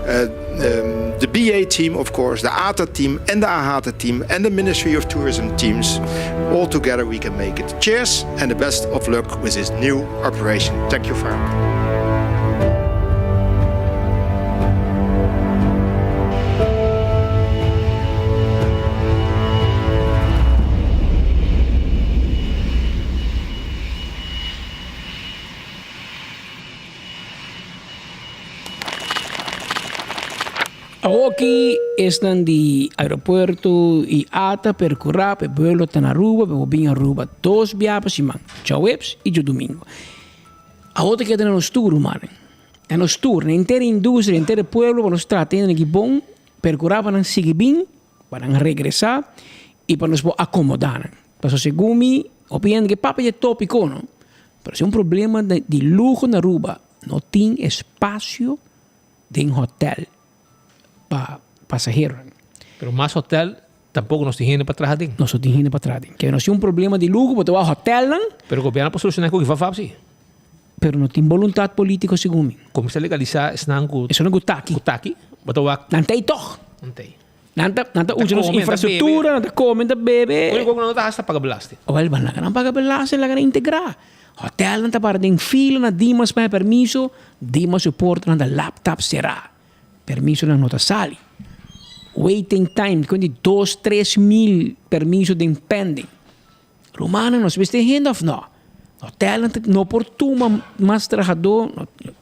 U: uh, um, the BA team, of course, the ATA team and the AHATA team and the Ministry of Tourism teams. All together we can make it. Cheers and the best of luck with this new operation. Thank you very much.
S: Awoki esnan di aeropuerto y ata percura pa e buelo ta na Aruba pa bo bin Aruba dos bia pa siman, djaweps y djadomingo. Awo ta keda na nos tur rumannan, na nos tur, na henter e industria, henter e pueblo pa nos trata hende aki bon, percura pa nan sigui bin, pa nan regresa y pa nos por acomoda nan. Pasobra segun mi hopi hende ke papia di e topico no, pero si un problema di luho na Aruba no tin espacio den hotel pa pasaheronan.
R: Pero mas hotel tampoco nos tin hende pa traha den.
S: Nos no tin hende pa traha den. Ke nos tin un problema di luho bo ta wak hotelnan.
R: Pero gobierno por soluciona cu vap si.
S: Pero no tin boluntad politico segun mi.
R: Cuminsa legalisa esnan cu.
S: Esnan cu taki.
R: Cu taki. Bo ta wak.
S: Nan ta ey toch.
R: Nan ta ey.
S: Nan ta nan ta usa nos infrastructura, nan ta come, nan ta bebe.
R: Único cu nan no ta hasta paga belasting.
S: Wel, maar laga nan paga belasting, laga nan integra. Hotelnan ta para den fila na Dimas pa haña permiso, Dimas su portanan ta laptap será. Permisonan no ta sali. Waiting time ku di dos 3000 permiso den pending. Rumannan nos mester hende of no? Hotelnan no por tuma mas trahadó.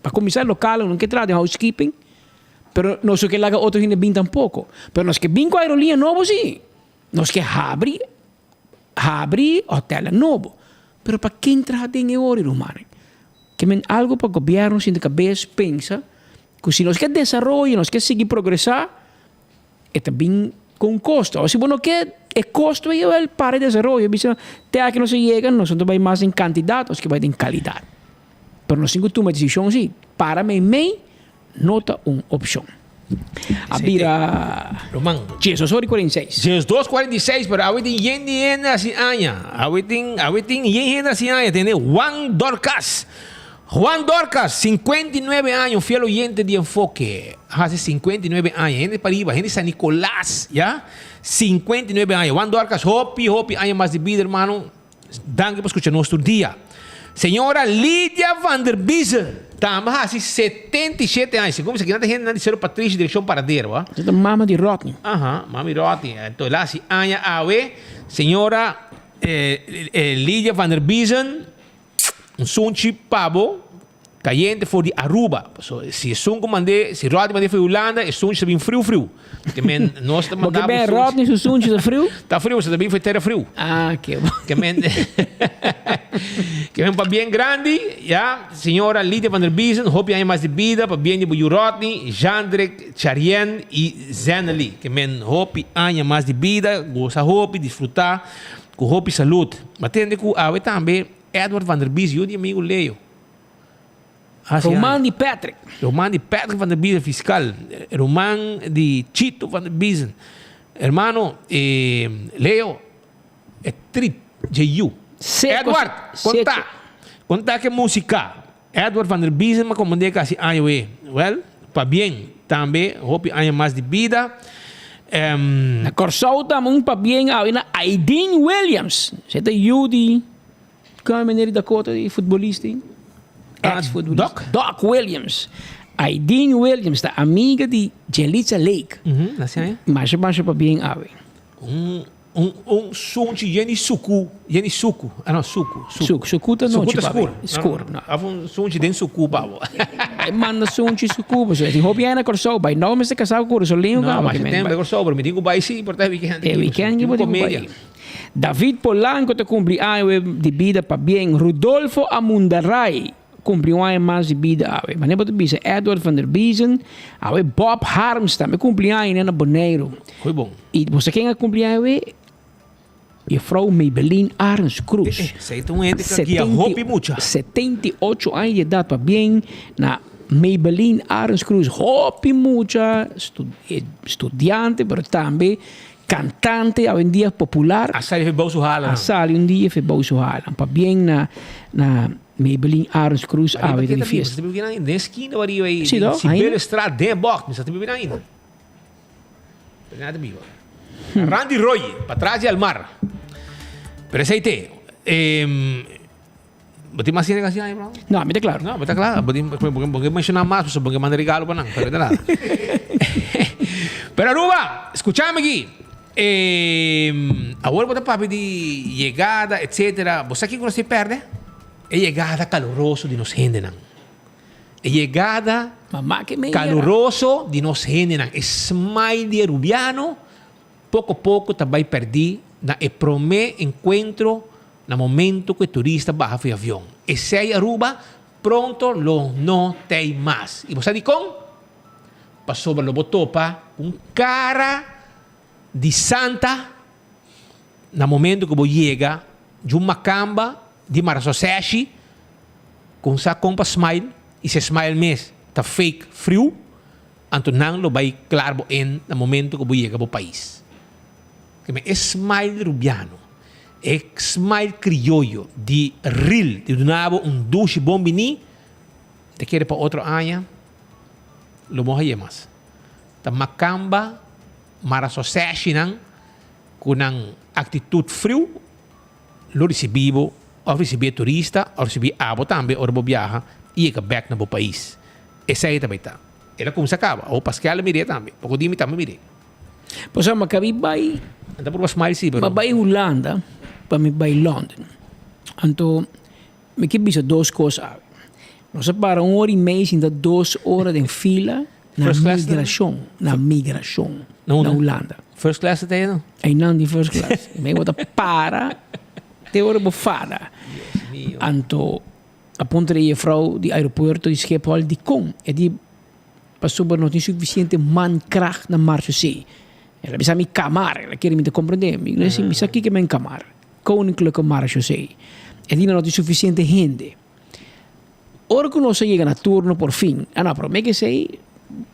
S: Pa kuminsá lokalnan no ke traha den housekeeping. Pero nos no ke laga otro hende bin tampoko. Pero nos ke bin ku aerolínea nobo sí. Nos ke habri habri hotelnan nobo. Pero pa ken traha den e ora rumannan? Ke men algu pa gobièrnu sinta kabes pensa ku si nos ke desaroyo, nos ke sigui progresá, e ta bin ku un kosto. Awor si bo no ke e kosto ei awel para e desaroyo. Bisa te aki nos a yega, nos no ta bai mas den kantidat, nos ke bai den kalidat. Pero nos tin ku tuma e desishon si, para meimei no ta un opshon. A bira
R: Ruman.
S: Jesus ora i 46.
R: Jesus dos 46, pero awe tin yen di hende hasi aña. Awe tin, awe tin yen hende hasi aña. Tende Juan Dorcas. Juan Dorcas, 59 aña, un fiel oyente di Enfoke. Hasi 59 aña. Hende pariba, hende San Nicolas, ya? 59 aña. Juan Dorcas, hopi, hopi aña mas di bida, hermano. Danki pa skucha nos tur dia. Señora Lydia van der Biezen tambe hasi 77 aña. Segun mi sa kinan ta hendenan di Cerro Patricio direccion Paradero, ah.
S: Esei ta mama di Rodney.
R: Aha, mami Rodney. Anto el a hasi aña awe. Señora Lydia van der Biezen, un sunchi pa bo. Cayente for di Aruba. Paso si esun cu mand'é, si Rodney mand'é for di Hulanda, e sunchi ta bin friu friu. Ke men nos ta
S: Bo
R: manda
S: ke
R: bo
S: ben
R: sunchi.
S: Rodney su sunchi ta friu?
R: Ta friu, paso ta bin for di tera friu.
S: Ah, ke bon.
R: Ke men ke men pabien grandi, ya, señora Lydia van der Biezen, hopi aña mas di bida, pabien di bo yu Rodney, Jandrick, Charien y Zenely. Ke men hopi aña mas di bida, gosa hopi, disfruta cu hopi salud. Bo a tende cu awe tambe Edward van der Bies, yu di amigo Leo.
S: Ruman di Patrick.
R: Ruman di Patrick van der Biezen, fiscal. Ruman di Chito van der Biezen. Hermano, eh, Leo, e trip dje yu. Edward, conta. Conta ke musica. Edward van der Biezen m'a comprende casi aña we. Well, pabien. Tambe hopi aña mas di bida. Um,
S: Na Kòrsou tambe un pabien awe na Aidin Williams. Esei ta yu di. Con meneer di Dakota di futbolista ei? Ex futbolista.
R: Doc?
S: Doc Williams. Aideen Williams ta amiga di Jelitza Lake.
R: Mhm, na siña.
S: Masha masha pabien awe.
R: Un un un sunchi yen di suku, yen di suku. Ah no, suku, suku.
S: Suku, suku ta nochi
R: Suku ta
S: papi.
R: skur.
S: Skur, no.
R: Of un sunchi den suku babo.
S: Ai manda sunchi suku, pasobra tin hopi aña na Kòrsou, bai nou mester kasá ku Kurasoleño
R: No,
S: kaba
R: masha
S: ke men
R: tempo
S: bai.
R: na Kòrsou, pero mi tin ku bai si, por ta e weekend
S: E
R: aki,
S: weekend
R: pasobra
S: ki bo
R: tin
S: tin ku bai.
R: komedia.
S: David Polanco ta cumpli aña di bida pabien Rudolfo Amundaray cumpli un aña mas di bida awe. Manera bo ta bisa Edward van der Biezen, awe Bob Harms tambe cumpli aña na Boneiru.
R: Muy bon.
S: Y bo sa ken a cumpli aña awe? Juffrouw Maybelline Arends Cruz.
R: Eh, esey ta un hende cu a guia hopi mucha.
S: 78 aña di edad pabien na Maybelline Arends Cruz. Hopi mucha studiante pero tambe Cantante awendia popular.
R: A sali fe bou su hala.
S: A sali un dia fe bou su hala. Pabien na na Maybelline Arends Cruz awe den fiesta.
R: Mi ta biba ainda den esquina ariba ei.
S: Si do?
R: Sibelistraat den bocht. Mi sa ta biba ainda. Pero na ta biba. Randy Roy, patras di Almar. Pero esei te. Bo tin mas hende kasi aña, bro?
S: No, mi ta claro.
R: No, bo ta claro. Bo tin, bo ke menciona mas, pasobra bo ke manda regalo pa nan, pero ta nada. Pero Aruba, escuchame aki. Eh, awor bo ta papia di yegada, etcetera. Bo sa kiko nos tin perde? E yegada caluroso di nos hendenan. E yegada
S: Mama ke me yera.
R: caluroso di nos hendenan. E smile di Arubiano poco poco ta bay perdi na e prome encuentro Na momento cu e turista baha for e avion, esey Aruba pronto lo no tey mas. Y bo sa dicon? Pasobra lo bo topa cu un cara di santa na momento cu bo yega djun macamba di marasoseshi cu un sa con pa smile y si e smile mes ta fake friu, anto nan lo bay klaar bo in na momento cu bo yega bo pais. E smile Rubiano. E smile crioyo di ril di duna bo un dushi bon bini, ta kere pa otro aña lo bo haye mas. Ta macamba mara soseshinan cu nan actitud friu lo ricibi bo of ricibi e turista of ricibi abo tambe ora bo biaha y yega bek na bo pais. Esey ta bay ta. El a kumsa kaba. Awo Pascal a mir'é tambe. Poko di mi tambe mir'é.
S: Pasobra mi a kabi bai.
R: Mi ta purba smile si, pero.
S: Mi a bai Hulanda pa mi bai London. Anto mi ke bisa dos kos awe. Nos a para un ora i mei sinta dos ora den fila na migrashon, na migrashon na Hulanda.
R: First class ta no?
S: Einan di first class. Mi bo ta para te ora bo fada. Anto a puntra e juffrouw di aeropuerto di Schiphol dikon e di pasobra no tin sufisiente mankracht na marchusee. El a bisa mi kamar, el a kere mi ta komprende. Mi no mi sa kiko men kamar. Koninklijke Marechaussee. E di no tin sufisiente hende. Ora ku nos a yega na turno por fin, a no, promé ku esei,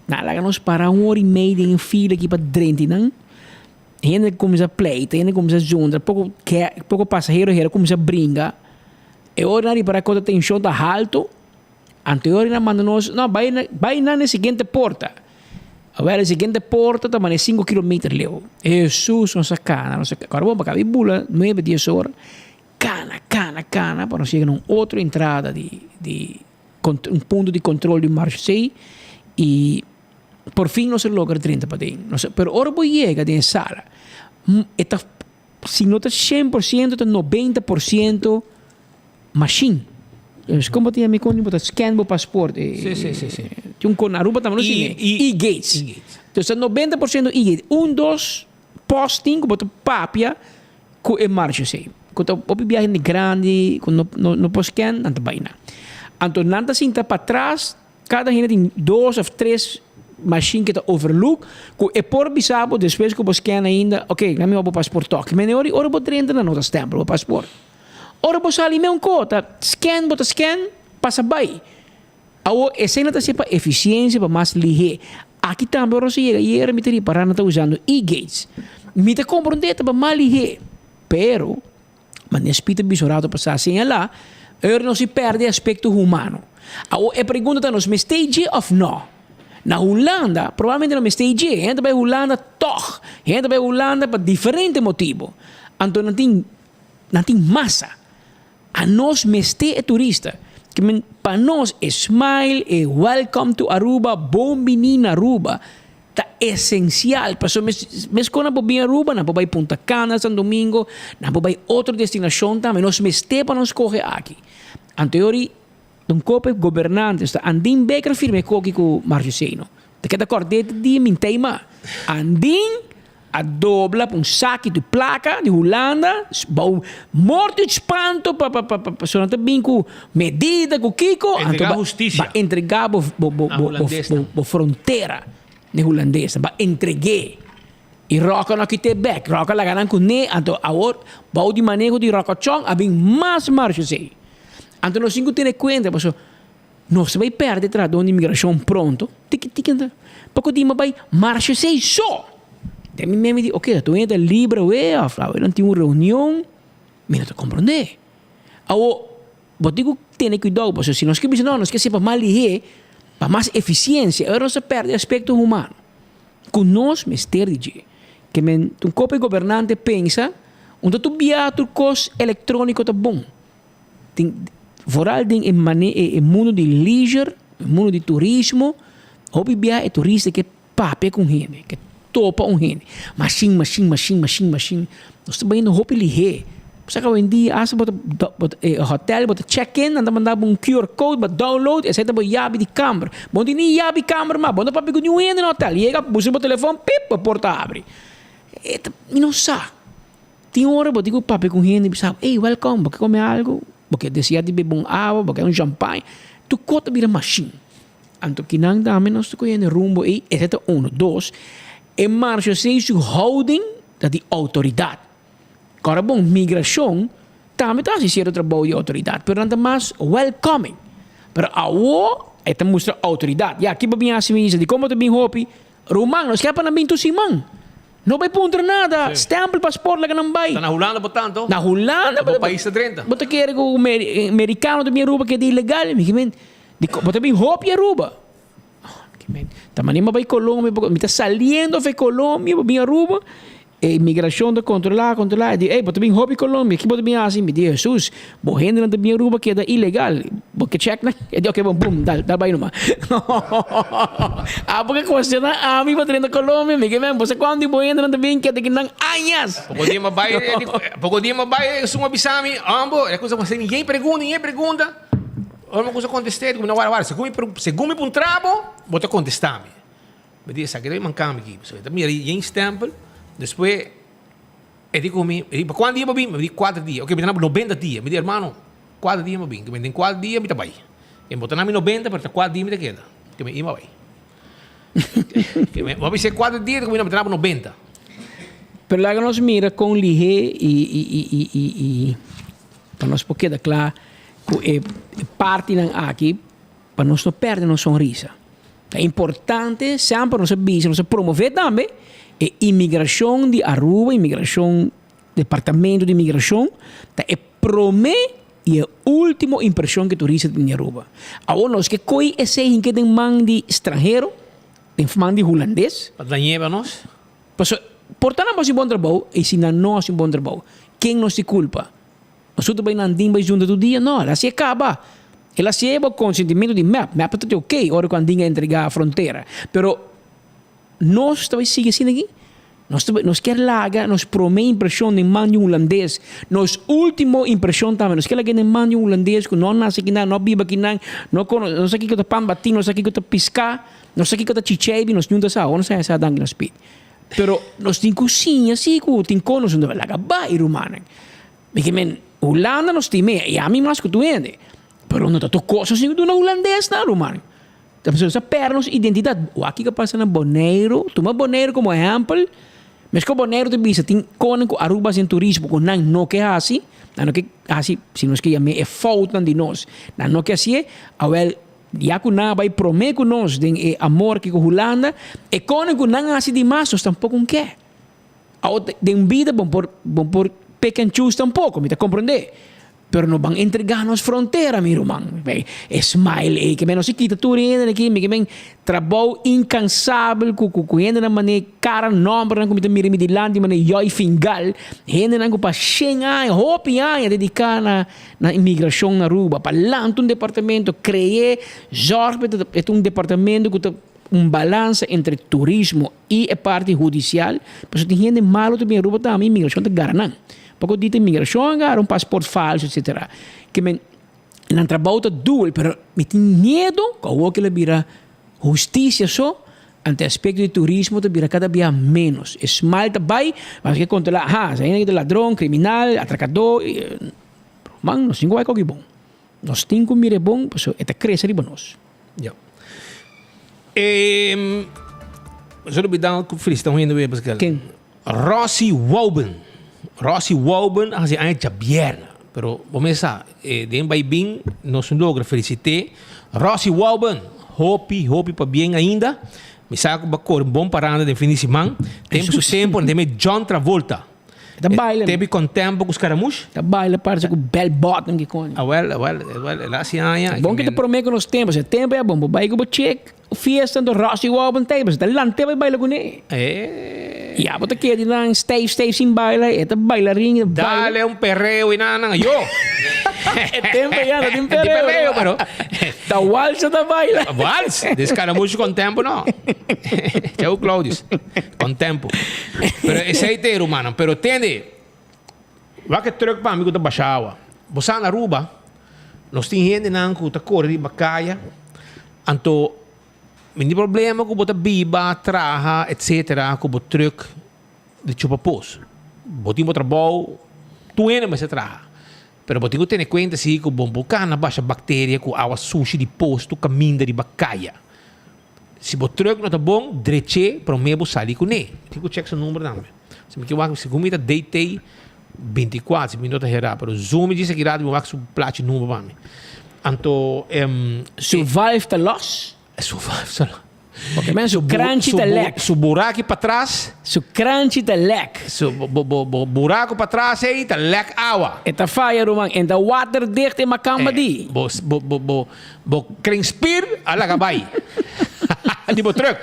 S: nan a laga nos para un ora i mei den e fila aki pa drenti nan. Hende a kuminsá pleita, hende a kuminsá zundra, poko ke poko pasahero hera kuminsá bringa. E ora nan ripará ku e tenshon ta haltu, anto e ora nan manda nos, no, bai na bai nan na e siguiente porta. Awel e siguiente porta ta mane sinku kilometer leu. Hesus, nos a kana, nos a kana. Kòrda bon, pa kabi bula nuebe, dies ora. Cana, cana, cana pa nos yega na un otro entrada di di un punto di control di marchesee y por fin nos a logra drenta paden. Nos a pero ora bo yega den e sala e ta si no ta 100% ta 90% machine. Dus como tin ami con bo ta scan bo paspoort e
R: Sí, sí, sí, sí.
S: Tin un con Aruba tambe no tin e e-gates. Dus ta 90% e-gate. Un dos posting cu bo ta papia Ku e marcha esei. Ku ta hopi biahe hende grandi ku no no no por scan, nan ta bai nan. Anto nan ta sinta patras, kada hende tin dos of tres machine ke ta overlook, ku e por bisa bo despues ku bo scan ainda, ok, nan mi wak bo paspoort tok. Mene ora ora bo drenta nan no ta stempel bo paspoort. Ora bo sali me un ko ta scan bo ta scan, pasa bai. Awor esei nan ta hasi pa efisiensia, pa mas lihé. Aki tambe ora nos a yega ayera mi ta ripará nan ta usando e-gates. Mi ta komprondé ta pa mas lihé, pero manera Speed a bisa un rato pasá señalá, ora nos si pèrdè e aspekto humano. Awor e pregunta ta nos mester dje òf nò? Na Hulanda probablemente no mester dje, hende ta bai Hulanda tòg, hende ta bai Hulanda pa diferente motibu. Anto nan tin nan tin masa. Anos mester e turista. Ke men pa nos e smile, e welcome to Aruba, bon bini na Aruba, ta esencial. Pasobra mes mes kon nan por bin Aruba, nan por bai Punta Cana, San Domingo, nan por bai otro destinacion tambe. Nos mester pa nos scoge aki. Anto e ora un kope gobernante esta Andin Baker a firma e koki ku Marcio Seno. Ta keda kòrda e dia mintei ma. Andin A dobla pa un saki di plaka di Hulanda, bou morto i spanto pa pa pa pasobra nan ta bin ku medida ku kiko, anto
R: Entregá
S: ba
R: hustisia.
S: ba entregá bo bo bo
R: Na
S: bo
R: hulandesnan.
S: bo frontera na e hulandesnan, ba entreg'é. I Roca no a kit'é bèk, Roca a laga nan kuné, anto awor bou di maneho di Roca Chong a bin mas marchesei. Anto nos tin ku tene kuenta pasobra Nos ta bai perde trahadó di migrashon pronto, tiki tiki nan ta poko di bai marsha esei so. Den mi mente mi di oke ta tur hende ta libre awe of awe nan tin un reunion, mi no ta komprondé. Awo bo tin ku tene kuidou pasobra si nos ke bisa no nos ke hasi pa mas lihé, pa mas efisiensia awe nos ta perde aspekto humano ku nos mester di dje. Ke men un kopo e gobernante pensa un ta tur bia tur kos elektróniko ta bon. Tin vooral den e mane e mundo di leisure, e mundo di turismo, hopi bia e turista ke papia ku un hende, ke topa un hende. Mashin, mashin, mashin, mashin, mashin. Nos ta bayendo hopi lihé. Bo sa ku awendia asta bo ta bo ta e hotel bo ta check in nan ta manda bo un QR code bo download esei ta bo yabi di kamber. Bo no tin ni yabi kamber mas, bo no ta papia ku niun hende na hotel. Yega buska bo telefon pip bo porta habri. E ta mi no sa. Tin ora bo tin ku papia ku hende i bisa, ey welcome, bo ke kome algu? Bo ke desea di bebe un awa? Bo ke un champagne? Tur kos ta bira mashin. Anto kinan tambe nos ta kohe rumbo ey, esei ta uno. Dos, e marshosei su houding ta di outoridat. Kòrda bon, migrashon tambe ta hasi sierto trabou di outoridat, pero nan ta mas welcoming. Pero awo e ta mustra outoridat. Ya, ki bo bin hasi mi isa? Dikon bo ta bin hopi? Ruman, nos ke pa nan bin tur siman. No bay puntra nada, stempel paspoort laga nan bay.
R: Ta na Hulanda bo tanto?
S: Na Hulanda.
R: Bo pais ta drenta.
S: Bo ta kere ku merikano ta bin Aruba ke ta ilegal? Mi kimen, bo ta bin hopi Aruba. Mi kimen, ta manera mi a bay Colombia, mi ta saliendo for Colombia pa bin Aruba. E imigrashon ta kontrolá, kontrolá. E di, ey, bo ta bin hopi Colombia, ki bo ta bin hasi? Mi di, Hesus, bo hendenan ta bin Aruba keda ilegal. Bo ke check nan? E di, oke, bon, bum, dal, dal bai numa. Abo ke kuestioná ami pa drenta Colombia? Mi ke men, bo sa kuantu di bo hendenan ta bin keda kinan añas?
R: Poko dia mi a bai, e di, poko dia mi a bai, esun a bisa mi, Ambo, e kusa ku yen pregunta, yen pregunta. Ora mi kusa kontest'é, di ku mi, no, wara, wara, segun mi, segun mi puntra bo, bo ta kontestá mi. Mi di esaki ta mancá mi aki. Pasobra e ta mira yen stempel, despues e di ku mi, e di pa kuantu dia bo bin? Mi di kuater dia. Oke, mi ta na bo nobenta dia. Mi di hermano, kuater dia mi bin. Ke den kuater dia mi ta bai. E bo ta na mi nobenta, pero ta kuater dia mi ta keda. Ke mi ima bai. Ke mi, bo a bisa kuater dia, mi ta na bo nobenta.
S: Pero laga nos mira kon lihé i i i i i i pa nos por keda kla ku e partinan aki Pa nos no perde nos sonrisa. Ta importante semper nos a bisa, nos a promove tambe e imigracion di Aruba, imigracion, departamento di imigracion ta e prome y e ultimo impresion cu turista tin di Aruba. Awor nos ke coy esey hinke den man di stranhero, den man di hulandes.
R: Pa dañ'e pa nos.
S: Pasobra por ta nan por haci bon trabou y si nan no haci un bon trabou, ken nos tin culpa? Nos ta bai nan din bai junta tur dia? No, el a hasié kaba. El a hasié bo konsentimentu di mep. Mep ta oke ora ku andin a entregá frontera. Pero nos ta bai sigui asina aki? Nos ta bai, nos kier laga nos promé impreshon den man di un hulandes. Nos último impreshon tambe. Nos kier laga den man di un hulandes ku no a nase akinan, no a biba akinan, no kono, no sa kiko ta pan batí, no sa kiko ta piská, no sa kiko ta chicheibi, nos niun ta sa. Ora nos a hesa danki nos pidi. Pero nos tin ku siña si ku tin kon nos no ta bai laga bai, rumannan. Mi ke men Hulanda nos tin me y ami mas ku tur hende. Pero no ta tur kos nos tin ku duna hulandes nan ruman. Ta pasobra nos a pèrdè nos identidat. Wak kiko a pasa na Boneiru. Tuma Boneiru komo ehèmpel. Meskos Boneiru ta bisa tin konan ku Aruba hasi den turismo ku nan no ke hasi. Nan no ke hasi si nos ke yam'é e foutnan di nos. Nan no ke hasié. Awèl ya ku nan a bai promé ku nos den e amor aki ku Hulanda, e konan ku nan a hasi dimas nos tampoko ke. Awo den bida bon por bon por pick and choose tampoco, mi ta comprende. Pero no ban entrega nos frontera mi ruman. E smile ey ke men no si kita tur hende aki, mi ke men trabou incansabel ku ku ku hendenan mane cara nombernan ku mi ta mira mi dilanti mane Joy Fingal, hendenan ku pa shen aña, hopi aña dedica na na inmigracion na Aruba, pa lanta un departamento, cree, zorg pa e ta un departamento ku ta un balansa entre turismo I e parti hudisial, pasobra tin hende malu ta bin Aruba tambe, imigrashon ta gara nan. Poko di ta imigrashon a gara un pasport falsu etsetera. Ke men, nan trabou ta duel, pero mi tin miedu ku awor kila bira hustisia so, ante aspekto di turismo ta bira kada bia ménos. E smal ta bai, mas ke kontrolá, aha, esei hende ta ladron, kriminal, atrakadó, man, nos tin ku bai koki bon. Nos tin ku mira e bon, pasobra e ta krese riba nos.
R: Ja. Eh, zullen we dan feliciteren hoe in de weer, Pascal?
S: Ken?
R: Rossi Wouben. Rossi Wouben hace aña djabierna. Pero bo mesa, eh, den bai bin, nos logra felicite. Rossi Wouben, hopi, hopi pa bien ainda. Mi sa ku ba kore un bon paranda den fin di siman. Tempo su tempo, en teme John Travolta.
S: Ta baila.
R: Tebi con tempo ku Scaramouche.
S: Ta baila parse ku bell bottom ki koño.
R: Ah wel, ah wel, ah wel, el a hasi aña.
S: Bon ki ta prome ku nos tempo, si tempo ya bon, bo bai ku bo chick, fiesta anto Rossi wou bon tei, pasobra ta lant'é bai baila kuné.
R: Eh.
S: Ya bo ta keda di nan stijf stijf sin baila, e ta bailarin, e ta baila.
R: Dale un perreo y nan nan, yo.
S: E tempo ya no tin perreo.
R: Tin perreo, pero.
S: Ta wals ta baila.
R: Wals? De Scaramouche con tempo no. Chau Claudius. Con tempo. Pero esey te rumannan. Pero tende, wak e truck pa mi ku ta basha awa. Bo sa na Aruba, nos tin hendenan ku ta kore riba kaya, anto mi tin problema ku bo ta biba, traha, etcetera, ku bo truck di chupa pos. Bo tin bo trabou, tur hende mester traha. Pero bo tin ku tene kuenta si ku bo bo kana basha bakteria ku awa sushi di pos tur kaminda riba kaya. Si bo truck no ta bon, drech'é promé bo sali kuné. Tin ku check su number tambe. Si mi ke wak, segun mi ta DT 24, si mi no ta herá, pero zoom mi djis aki rato mi wak su plachi number pa mi. Anto, em.
S: Su valve ta los?
R: Su valve ta los.
S: Porque men su kranchi ta lek.
R: Su buraki patras.
S: Su kranchi ta lek.
R: Su bo bo bo buraco patras ei ta lek awa.
S: E ta faya ruman, en ta waterdicht e makamba di.
R: Bo bo bo bo bo kringspier a laga bai di bo truck.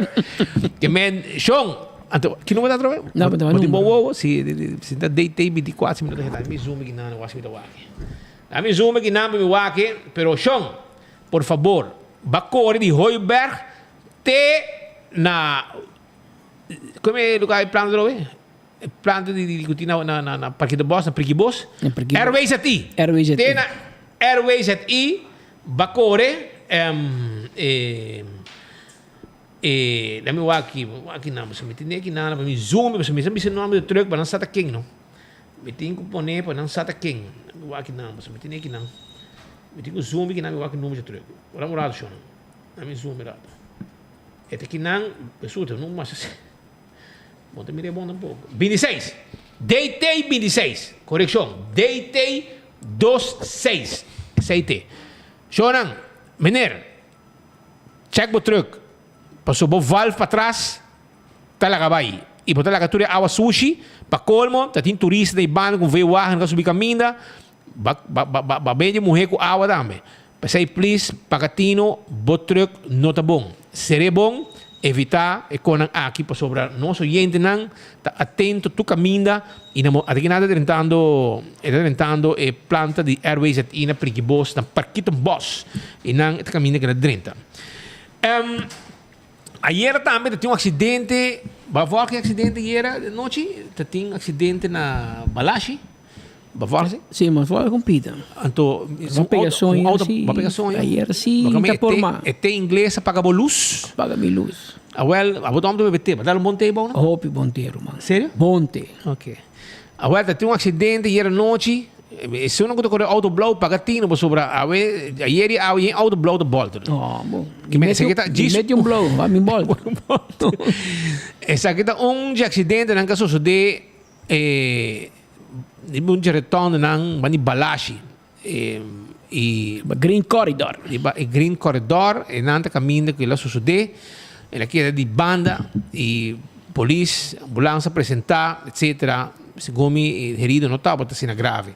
R: Ke men shon. Anto, ki number ta atrobe?
S: No, bo
R: tin bon wowo? Si, si ta DT 24, si mi no ta heta. Mi zoom aki nan, wak si mi ta wak. Da mi zoom aki nan pa mi wak, pero shon, por fabor, ba kore di Hooiberg te na, como e lugar e planta atrobe? E planta di di ku tin na na na Parkieterbos, na Prikibos. RWZI.
S: RWZI.
R: Te na RWZI, ba kore, e. E lami wak aki, wak aki nan, pasobra mi tin aki nan pa mi zoom, pasobra mi sa bisa nomber di truck pa nan sa ta ken no. Mi tin ku pone pa nan sa ta ken. Lami wak aki nan, pasobra mi tin aki nan. Mi tin ku zoom aki nan mi wak e nomber di truck. Ora un rato shon. Lami zoom un rato. E ta aki nan, resulta no mas asina. Bo ta mira e bon tampoco. Bintiseis. DT bintiseis. Korekshon, DT dos seis. Esei te. Shonnan, meneer. Check bo truck paso bo valve patras ta laga bai y bo ta laga tur e awa sushi pa colmo ta tin turista den e banda cu V-wagen ta subi caminda ba ba ba ba bende muhe cu awa tambe pesey please paga tino bo truck no ta bon sere bon evita e conan aki pasobra nos oyentenan ta atento tur caminda y na mo ata kinan ta drentando e ta drentando e planta di RWZI na Prikibos na Parkietenbos y nan ta caminda keda drenta. Um, ayera tambe ta tin un accidente, ba volg e accidente ayera de nochi? Ta tin accidente na Balashi. Ba volg si?
S: Sí, mas volg con pita.
R: Anto,
S: Ba pega soño,
R: auto,
S: sí.
R: ba pega soño.
S: Ayer sí,
R: Ba
S: ta por ma.
R: E te inglés a paga bo luz.
S: Paga mi luz.
R: Awel, abo ta om bebe te, ba dal un bon te bou no?
S: Hopi bon te, ruman.
R: Serio?
S: Bon te.
R: Ok. Awel, ta tin un accidente ayer anochi. Esun ku ta kore auto blou paga tino pasobra awe ayer i awe yen auto blou ta bolter.
S: Oh, bon.
R: Ki men esaki ta
S: djis. Meti un blou, va mi bolter.
R: Esaki ta un dje accidentenan ku a sosode eh riba un dje retondenan banda di Balashi. I
S: Riba Green Corridor.
R: Riba e Green Corridor e nan ta kaminda ku el a sosodé. El a keda di banda i polis, ambulans a presentá, etcetera. Segun mi e herido no tabata asina grave.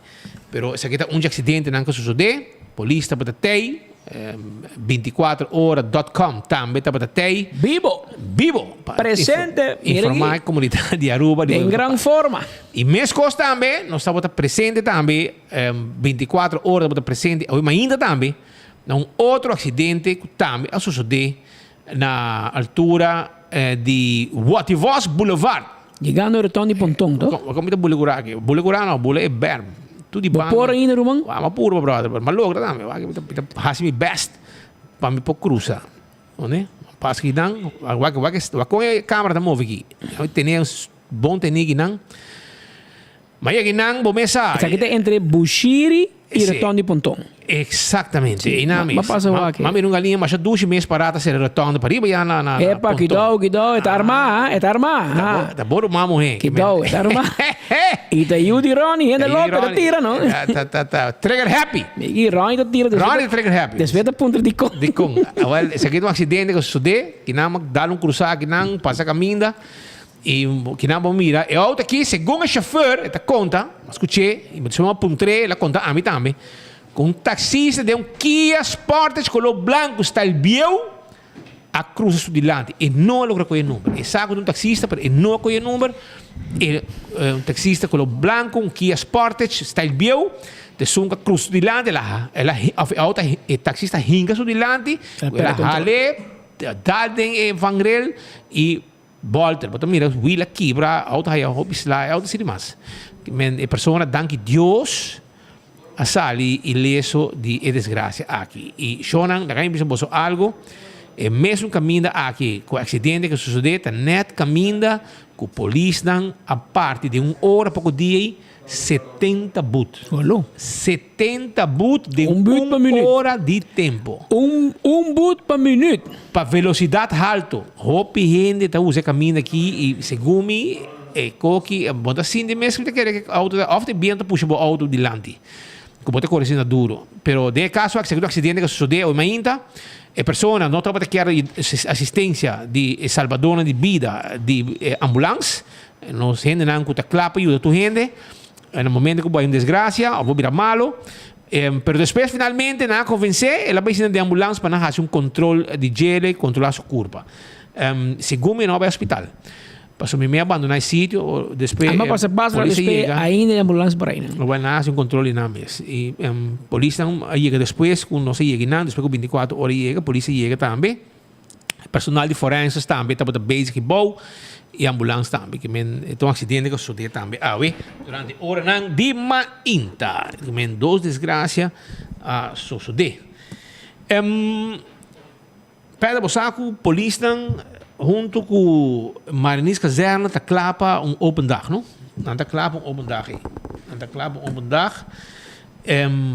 R: Pero esaki ta un dje aksidentenan ku a sosodé. Polis tabata tei, 24 ora dot com tambe tabata tei.
S: Bibo!
R: Bibo! Pa
S: Presente!
R: Informá e komunidat di Aruba.
S: Den gran forma!
R: I meskos tambe nos tabata presente tambe. 24 ora tabata presente awe mainta tambe na un otro accidente cu tambe a sosode na altura di Wativos Boulevard.
S: Yegando e rotonde di Ponton, to?
R: Como mi ta bula cura aki? Bula cura no, bula e berm. Tu di
S: Bo
R: banda.
S: por ainda, ruman?
R: Wa, mi a purba, brother, pero mi a logra tambe. Wak, mi ta, mi ta haci mi best pa mi por cruza. Oné? Pas ki nan, wak, wak, wak con e camera ta move aki. Mi tene un bon teni aki nan. Ma yega nan bo mes sa.
S: Esaki ta entre Bushiri i Reton di Ponton.
R: Exactamente, ei nan mes.
S: Ma pasa wak.
R: Ma mira un galiña masha dushi mes pará ta sera rotonde pariba ya na na
S: Epa,
R: Ponton.
S: kidou, kidou, e ta armá, ha, e ta armá, ha.
R: Ta bo ruman muhé.
S: Kidou, e ta armá. I ta yu di Ronnie, hende loko ta tira, no?
R: Ta, ta, ta trigger happy.
S: I Ronnie ta tira.
R: Ronnie ta trigger happy.
S: Despues ta puntra dikon.
R: Dikon. Awel, esaki ta un aksidente ku a sosodé, kinan a dal un krusá akinan, pasa kaminda. I kinan bo mira e auto aki, segun e chauffeur, e ta konta, mi a skuch'é, i mi a puntr'é, el a konta ami tambe, ku un taksista den un Kia Sportage koló blanku style bieu a krusa su dilanti. E no a logra kohe e number. E sa ku ta un taksista, pero e no a kohe e number. E un taksista koló blanku, un Kia Sportage style bieu, ta esun ku a krusa su dilanti, el a, el a, òf e auto, e taksista a hinka su dilanti, el a hal'é, dal den e vangrail i. Bolter, bo ta mira wiel a kibra, auto haya hopi sla, e auto sirbi mas. Men e persona danki Dios a sali ileso di e desgracia aki. Y shownan, laga mi bisa boso algo, e mesun caminda aki cu e accidente cu sucede ta net caminda cu polisnan a parti den un ora poco dia ey 70 boet.
S: Olo.
R: 70 boet den
S: Un boet pa
R: un
S: minuut.
R: ora di tempo.
S: Un, un boet pa minuut.
R: Pa velocidad halto. Hopi hende ta usa e caminda aki y segun mi e koki bo ta sinti mes cu ta kere cu e auto ta of ta biento ta pusha bo auto dilanti cu bo ta core asina duro. Pero den e caso aki segun e accidente cu a sucede awe mainta e persona no tabata kier asistencia di e salbadornan di bida di e ambulans. Nos hendenan ku ta kla pa yuda tur hende na momento ku bo hay un desgrasia òf bo bira malo. Pero despues finalmente nan a konvensé, el a bai sinta den ambulans pa nan hasi un kontrol di djele, kontrolá su kurpa. Segun mi e no a bai hospital. Pasobra mi mi a bandoná e sitio, despues
S: Ama pasa basta
R: polis a
S: despues
R: yega.
S: ainda e ambulans por ainan.
R: Awel nan a hasi un control di nan mes. I polisnan a yega despues ku nos a yega einan, despues ku binticuatro ora a yega, polis a yega tambe. Personal di forenses tambe tabata bezig hibou i ambulans tambe. Ke men e ta un aksidente ku a sosodé tambe awe durante oranan di mainta. Ke men dos desgrasia a sosodé. Perde bo sa ku polisnan huntu ku Mariniers Kazerne ta kla pa un open dag, no? Nan ta kla pa un open dag ei. Nan ta kla pa un open dag.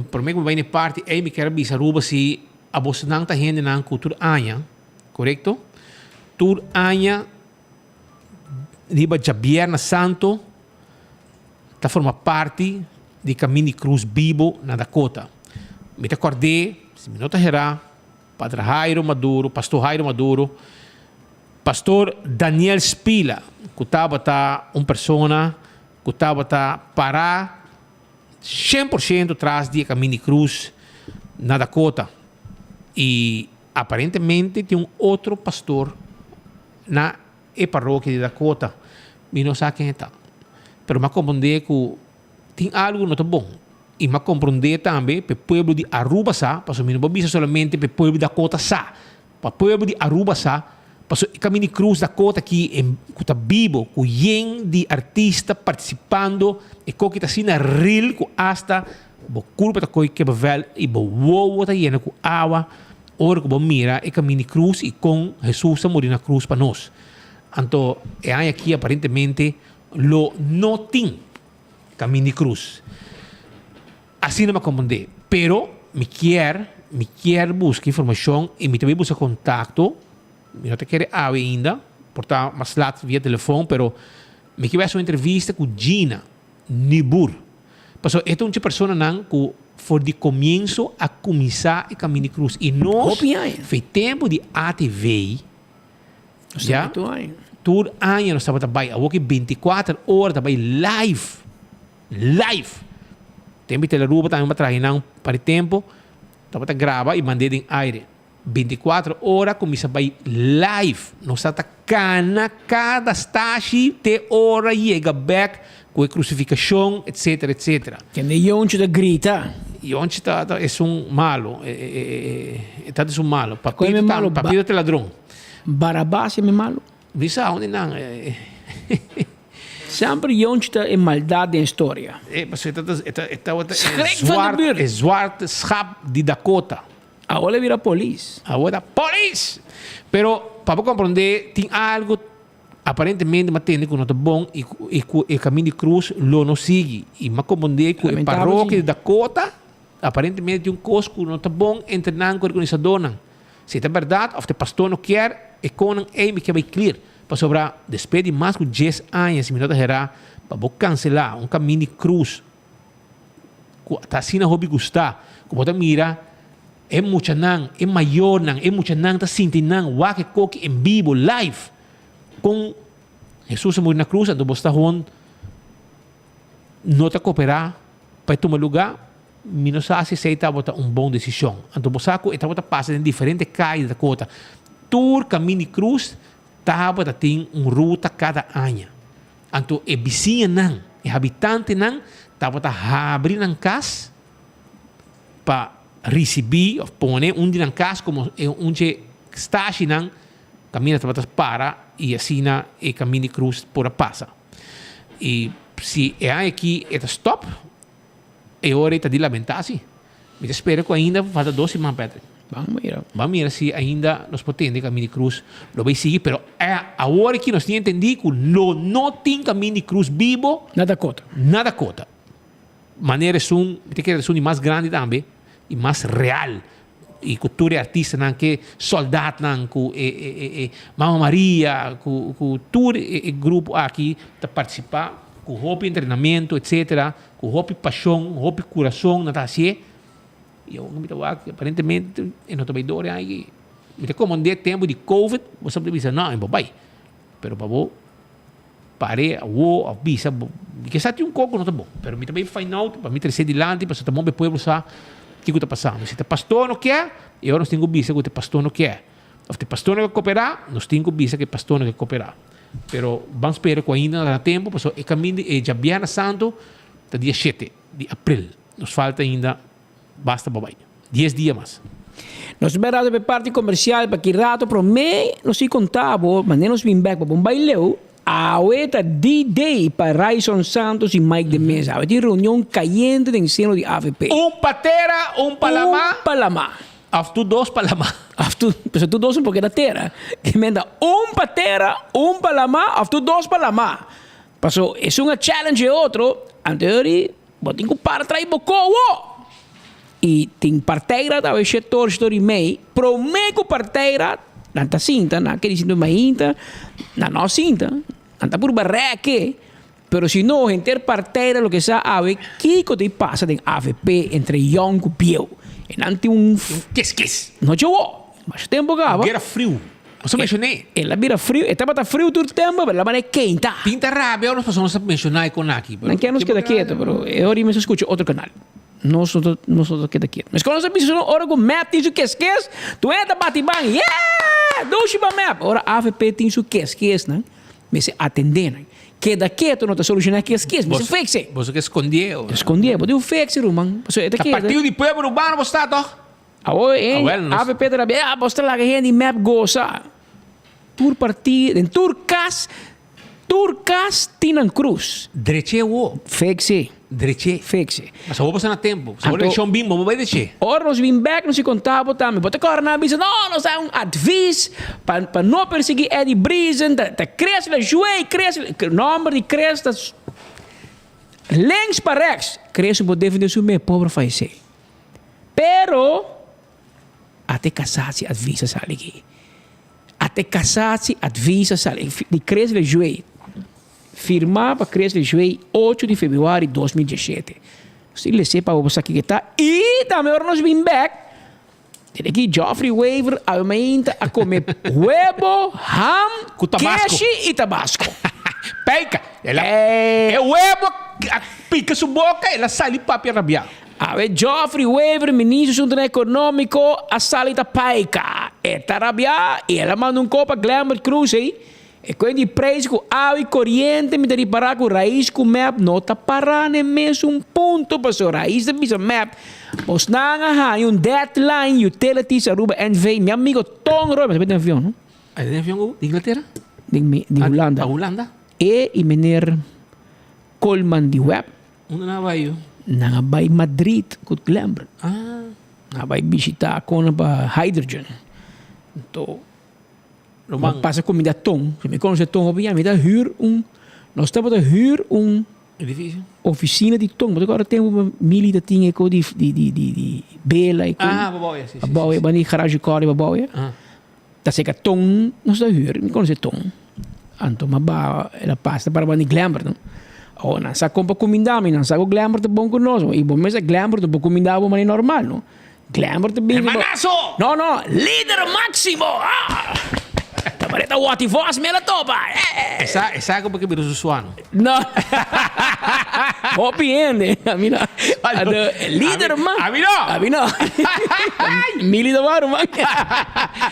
R: Prome ku mi bai na e parti ei mi kier a bisa Aruba si abosnan ta hendenan ku tur aña, korekto? Tur aña riba djabierna santo ta forma parti di Kamin di Krus Bibo na Dakota. Mi ta kòrd'é, si mi no ta herá, Padre Jairo Maduro, Pastor Jairo Maduro, Pastor Daniel Spila, ku tabata un persona ku tabata pará 100% tras di e Kamin di Krus na Dakota. I aparentemente tin un otro pastor na e parokia di Dakota. Mi no sa ken e ta. Pero mi a komprondé ku tin algu no ta bon. I m'a komprondé tambe pa e pueblo di Aruba sa, pasobra mi no por bisa solamente pa e pueblo di Dakota sa, pa pueblo di Aruba sa, pasobra e Kaminda di Krus Dakota aki e ku ta bibo, ku yen di artista partisipando, e koki ta asina ril ku asta bo kurpa ta koi kebevèl i bo wowo ta yena ku awa ora ku bo mira e Kaminda di Krus i kon Hesus a muri na krus pa nos. Anto e aña aki aparentemente lo no tin. Kamin di krus. Asina mi a komprendé. Pero mi kier, mi kier buska informashon i mi ta bai buska kontakto. Mi no ta kere awe ainda, por ta mas lat via telefon, pero mi ke bai hasi un entrevista ku Gina Nieboer. Pasobra e ta un dje personanan ku for di komienso a kuminsá e Kamin di Krus. I nos,
S: Hopi aña.
R: fe tempu di ATV,
S: Nos
R: Ya?
S: tabata tur aña.
R: Tur aña nos tabata bai. Awor ki 24 ora ta bai live. Live. Tempo di Telearuba tambe a traha nan pa di tempo. Tabata graba y mand'é den aire. 24 ora cuminsa bai live. Nos tabata cana cada stashi te ora yega bek cu e crucificacion etcetera etcetera.
S: Kende Yonchi ta grita.
R: Yonchi ta ta esun malo. E ta esun malo.
S: Cu e
R: Papito
S: malo?
R: papito ta ladron.
S: Barabas e mi malo.
R: Mi sa unda nan.
S: Semper Yonchi ta e maldad den historia.
R: E pasobra e ta e tabata e
S: Schrik van de buurt.
R: e zwarte schap di Dakota.
S: Awor a bira polis.
R: Awor ta polis! Pero pa bo comprende tin algo Aparentemente m'a tende ku no ta bon i ku i ku e Kamin di Krus lo no sigui. I m'a komprondé ku e
S: Lamentabel
R: parokia
S: si.
R: di Dakota aparentemente tin un kos ku no ta bon entre nan ku e organisadónan. Si ta bèrdat òf ta e pastor no kier e konnan ei mi ke bai clear. Pasobra despues di mas ku dies aña si mi no ta herá pa bo kanselá un Kamin di Krus ku ta asina hopi gustá ku bo ta mira e muchanan, e mayornan, e muchanan ta sinti nan wak e koki en bibo, live, kon Hesus a muri na krus anto bo sta hon no ta koperá pa e tuma lugá, mi no sa si esei tabata un bon desishon. Anto bo sa ku e tabata pasa den diferente kaya di Dakota. Tur kaminda di krus tabata tin un ruta kada aña. Anto e bisiñanan, e habitantenan tabata habri nan kas pa risibí òf pone un di nan kas komo e un dje stashinan kaminda tabata para i asina e kaminda di krus por a pasa. I si e aña aki e ta stòp, e ora ei ta di lamentá si. Mi ta spera ku ainda falta dos siman, Patrick.
S: Ban mira.
R: Ban mira si ainda nos por tende Kaminda di Krus lo bay sigui, pero awor aki nos tin entendí ku lo no tin Kaminda di Krus bibo
S: Na Dakota.
R: na Dakota. Manera esun, mi ta kere esun di mas grandi tambe i mas real i ku tur e artistanan ke sòldatnan ku e e e e Mama Maria ku ku tur e e grupo aki ta partisipá ku hopi entrenamentu etcetera ku hopi pashon hopi kurason nan ta hasié. I awor ku mi ta wak aparentemente e no ta bai dor aki. Mi ta komand'é tempu di covid bo sa por bisa no e bo bai pero pa bo pare awo of bisa bo mi ke sa tin un koko no ta bon pero mi ta bai find out pa mi trese dilanti pasobra ta bon pa e pueblo sa kiko ta pasando. Si ta pastor no kier e ora nos tin ku bisa ku ta pastor no kier of ta pastor no ke koperá nos tin ku bisa ku e pastor no ke koperá. Pero ban spera ku ainda na tempu pasobra e kaminda e djabièrnè santu ta dia shete di april. Nos falta ainda basta pa bai. Dies dia mas.
S: Nos ta bai rato pa e parti komersial pa ki rato promé nos sigui konta bo manera nos bin bèk pa bon bai leu. Awe ta D-Day pa Ryson Santos y Mike de Meza. Awe tin reunion cayente den seno di avp.
R: Un pa tera, un pa lama.
S: Un pa lama.
R: Of tur dos pa lama.
S: Of tur, pasobra tur dos no por keda tera. Ke men ta un pa tera, un pa lama of tur dos pa lama. Paso esun a challenge e otro, anto yori bo tin ku para tra'i bo kowo. I tin partijraad awe shetor, shetor i mei, prome ku partijraad nan ta sinta, nan a kere sinta mainta, nan no a sinta, nan ta purba rèke, pero si no henter partijraad loke sa awe kiko ta pasa den avp entre yòn ku bieu, e nan tin un
R: Kis kis.
S: No djowo, masha tempu kaba.
R: Guera friu. Nos a menshoné.
S: El a bira friu, e tabata friu tur tempu, pero el a bira keinta.
R: Tin ta rabia ora nos pasobra nos ta menshoná e kon aki.
S: Nan kier nos keda ketu, pero e ora ei mester skucha otro kanal. Nos no ta, nos no ta keda ketu. Meskos nos a bisa solo ora ku mep tin su keskes, tur hende ta bati ban, Yeah! Dushi pa mep! Ora avp tin su keskesnan, mester atendé nan. Keda ketu no ta solushoná keskes, mester fix e.
R: Boso ke skondié ora.
S: Skondié, bo tin un fix e ruman. Pasobra e ta
R: Ta
S: keda.
R: Partido di Pueblo Urbano bo sta tòg?
S: Awor e
R: Awel, nos.
S: avp ta rabia, ah, bo sta laga hende di mep gosa. Tur partido, den tur kas. Tur kas tin nan krus.
R: Dreché wo.
S: Fekse.
R: Dreché.
S: Fekse.
R: Pasobra bo pasa na tempu. Pasobra ora elekshon bin, bo bo bai dreché.
S: Ora nos bin bek nos si konta bo tambe. Bo ta kòrda nan a bisa, no, nos ta un advis pa pa no persiguí Eddie Briesen, ta ta Chris Lejuey, Chris, nòmber di Chris ta links pa rèks. Chris no por defendé su mes, pober falesé. Pero ate kasá si advis a sali aki. Ate Cassatie advisa sali di Chris Lejuey, firmá pa Chris Lejuey ocho di februari 2017. Nos tin les'é pa bo sa kiko ta i tambe ora nos bin bek, tene ki Geoffrey Wever awe mainta a kome huebo, ham,
R: Ku tabasco.
S: keshi i tabasco.
R: Peika! El a, e huebo a pika su boka, el a sali papia rabiá.
S: Awe Geoffrey Wever, Ministro Asuntonan Economico, a sali ta paika. E ta rabia y el a manda un copa Glembert Croes ey. E cuen di prijs cu awa y coriente mi ta ripara cu Raiz cu mep no ta para na e mesun punto pasobra Raiz ta bisa mep bosnan a haña un deadline Utilities Aruba NV. Mi amigo Ton Roy, bo sabi den avion no?
R: A den avion cu? Di Inglatera?
S: Di Hulanda.
R: A Hulanda?
S: E y meneer Koolman di web.
R: Unda nan a bai yu?
S: Nan a bai Madrid ku Glenbert.
R: Ah.
S: Nan a bai bishita kona pa hydrogen. Anto,
R: Roman.
S: pasa kuminda ton. Si mi konosé ton hopi ya, mi ta hür un, nos tabata hür un
R: Edifisio?
S: ofisina di ton. Bo ta kòrda tempu Mili ta tin e ko di di di di di bela e ko.
R: Ah, pa bou ya, si, si,
S: Pa bou
R: si,
S: ya,
R: si.
S: banda di garage kòrda pa bou ya.
R: Ah.
S: Ta seka ton nos ta hür, mi konosé ton. Anto m'a ba el a pasa para banda di Glenbert no. Awo nan sa kon pa kuminda mi, nan sa ku Glenbert ta bon ku nos. I bo mester Glenbert no por kuminda bo manera normal no. Glenbert ta bin
R: Hermanazo!
S: No no, lider maximo! Ah! Ta parece ta Watty Vos mi el a topa. Eh!
R: E sa, e sa ku por ke bira su suano.
S: No. Hopi hende. A mi no. Anto, lider man.
R: A mi no.
S: A mi no. Mili ta wou man.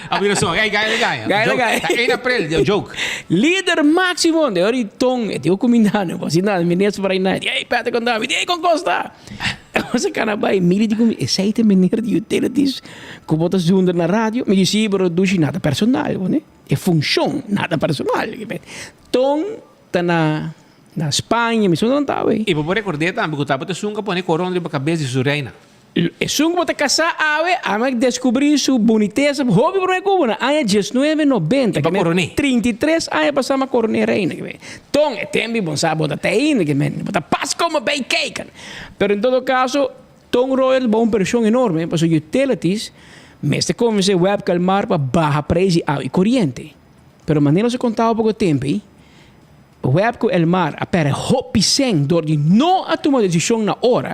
R: A mi no son. Ey, gaya gaya.
S: Gaya gaya.
R: Ta 1 april, joke.
S: Lider maximo. De ori ton. E digo kumindano. Asina nada, mi nes por ahí na. Ey, Patrick kon ta. Mi di, ey, kon kosta. Ose kana bai. Mili di kumi. Esei ta meneer di utilities. Ku bo ta zonder na radio. Mi di, si, pero dushi nada personal. E funshon nada personal. Ton. Ta na na Spaña, mi son nan ta awe.
R: I bo por rekord'é tambe ku tabata esun ku a pone korona riba kabes di su reina.
S: Esun ku bo ta kasá awe, a mi a deskubrí su bunitesa hopi promé ku bo na aña diesnuebe nobenta,
R: I pa koroné.
S: 33 aña pasá mi a koroné reina. Ton, e tempu bo sa bo ta te ainda, bo ta pas komo bei keken. Pero en todo kaso, Ton Royal ta un preshon enorme pasobra utilities mester konvensé Web Kalmar pa baha preis di awa i koriente. Pero manera nos a kontá poko tempu ei, Web ku Elmar a pèrdè hopi sèn dor di no a tuma desishon na ora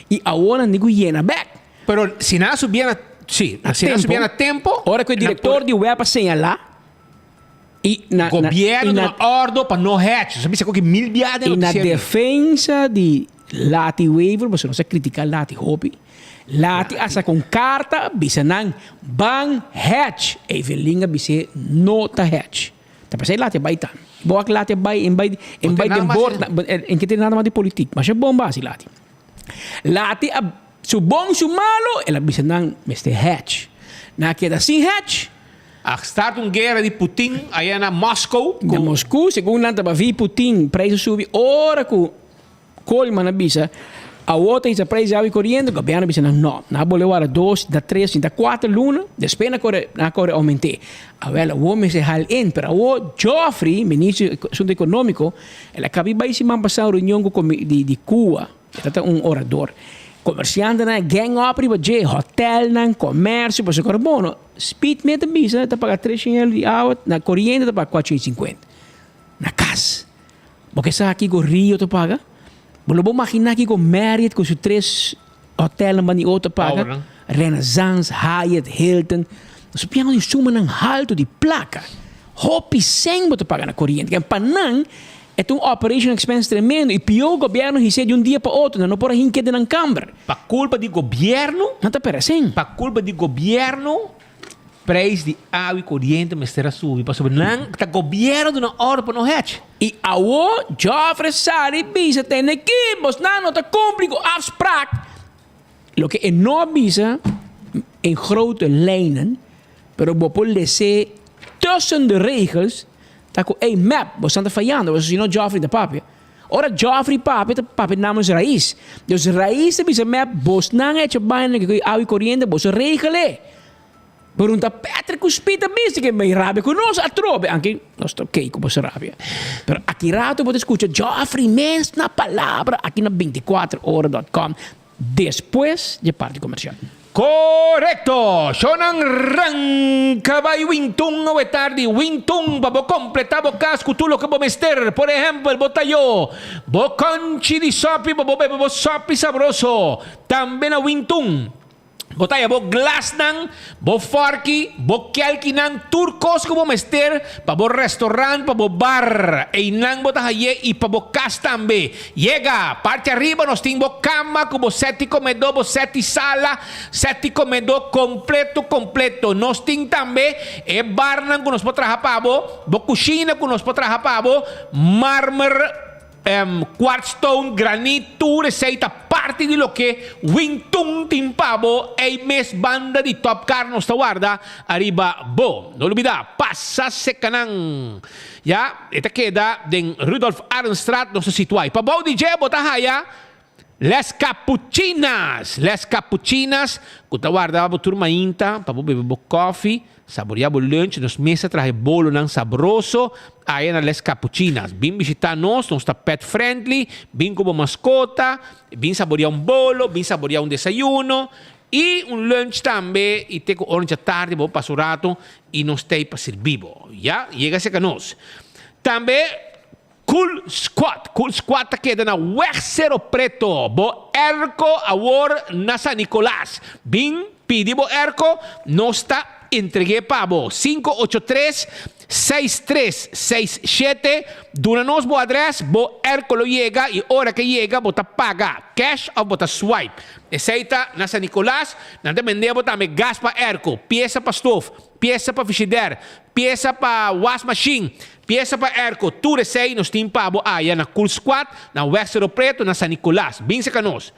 S: i awor nan tin ku yena bèk.
R: Pero si nan a subié na, sí, si nan a subié na tempu,
S: Ora ku e direktor di Web a señalá i na, na,
R: Gobièrnu
S: i na,
R: duna òrdu pa no hèch. Nos a bisa ku ki mil biaha den
S: i na
R: notisiero.
S: defensa di Lati Wever, pasobra nos a kritiká Lati hopi. Lati a saka un karta bisa nan, Ban hedge! Evelyn a bis'é, No ta hedge. Ta p'esei Lati a bai ta. Bo wak Lati a bai en bai en bai den bord en ke tin nada mas di politik. Masha bon ba hasi Lati. Lati a su bon su malo el a bisa nan mester hedge. Nan a keda sin hedge.
R: A start un guera di Putin aya na Moscow.
S: Na Moscou segun nan taba vi Putin prijs a subi ora ku Koolman a bisa awor ta hisa prijs di awa i koriente gobierno a bisa nan no. Nan a bole wara dos, ta tres, ta kuater luna despues nan a kore nan a kore oument'é. Awel awor mester hal in pero awor Geoffrey ministro di asunto economico el a kabi bai siman pasa un reunion ku di di Cuba. E ta un orador. Komersiantenan a gang up riba dje, hotelnan, komersio, pasobra ku bono, Speed me ta bisa ta paga tres shen euro di awa, na koriente ta paga kuater shen i sinkuenta. Na kas. Bo ke sa kiko Rio ta paga? Bo lo bo maginá kiko Marriott ku su tres hotelnan banda di otro ta paga? Renaissance, Hyatt, Hilton. Nos piensa di sumanan haltu di plaka. Hopi sèn bo ta paga na koriente. Ken pa nan e ta un operation expense tremendo i pió gobièrnu his'é di un dia pa otro. Nan no por a hink'é den nan kamber.
R: Pa kulpa di gobièrnu.
S: Nan ta pèrdè sèn.
R: Pa kulpa di gobièrnu preis di awa i koriente mester a subi pasobra nan ta gobièrnu duna òrdu pa no hèch.
S: I awor Joffre sali bisa tende ki bosnan no ta kumpli ku afsprak. Loke e no a bisa in grote lijnen, pero bo por les'é tussen de regels, ta ku ey mep, bo esnan ta fayando, pasobra si no Geoffrey ta papia. Ora Geoffrey papia, ta papia namens Raiz. Dus Raiz ta bisa mep, bosnan a echa baina ku awa i koriente, boso regel'é. Pero un ta Patrick cu Speed a bisa ke bay rabia cu nos atrobe, anke nos ta ok cu boso rabia. Pero aki rato bo ta scucha Geoffrey mes na palabra aki na 24 ora dot com despues dje parti comercial.
R: Corecto! Shownan ranca bay Wintun awe tardi. Wintun pa bo completa bo cas cu tur loke bo mester. Por ehempel, bo tayo, bo conchi di sopi pa bo bebe bo sopi sabroso. Tambe na Wintun. Bo ta haya bo glasnan, bo fòrki, bo kèlkinan, tur kos ku bo mester pa bo restaurant, pa bo bar. Einan bo ta hay'é i pa bo kas tambe. Yega! Parti ariba nos tin bo kama ku bo sèt di komedó, bo sèt di sala, sèt di komedó kompleto kompleto. Nos tin tambe e barnan ku nos por traha pa bo, bo kushina ku nos por traha pa bo, marmer. Quartzstone, granit, tur esei ta parti di loke Wing Tun tin pa bo, ei mes banda di Top Car nos ta warda ariba bo. No lubida, pasa seca nan. Ya, e ta keda den Rudolf Arendstraat nos ta situa. I pabou di dje bo ta haya Les Capuchinas! Les Capuchinas ku ta warda bo tur mainta pa bo bebe bo kofi, saborea bo lunch. Nos mes ta traha e bolonan sabroso aya na Les Capuchinas. Bin bishita nos, nos ta pet friendly. Bin ku bo maskota, bin saborea un bolo, bin saborea un desayuno i un lunch tambe. I te ku ora dja tardi bo pasa un rato i nos ta ei pa sirbi bo. Ya, yega serka nos. Tambe. Cool Squad, Cool Squad ta keda na Weg Cerro Preto. Bo airco awor na San Nicolas. Bin pidi bo airco, nos ta entregu'é pa bo. 583 6367 Duna nos bo adres, bo airco lo yega y ora ke yega bo ta paga cash of bo ta swipe. Esey ta na San Nicolas. Nan ta bende bo tambe gas pa airco, pieza pa stoof, pieza pa frigidaire, pieza pa wasmachine, Piesa pa airco, tur esey nos tin pa bo aya na Cool Squad, na West Cerro Preto, na San Nicolas. Bin serka nos.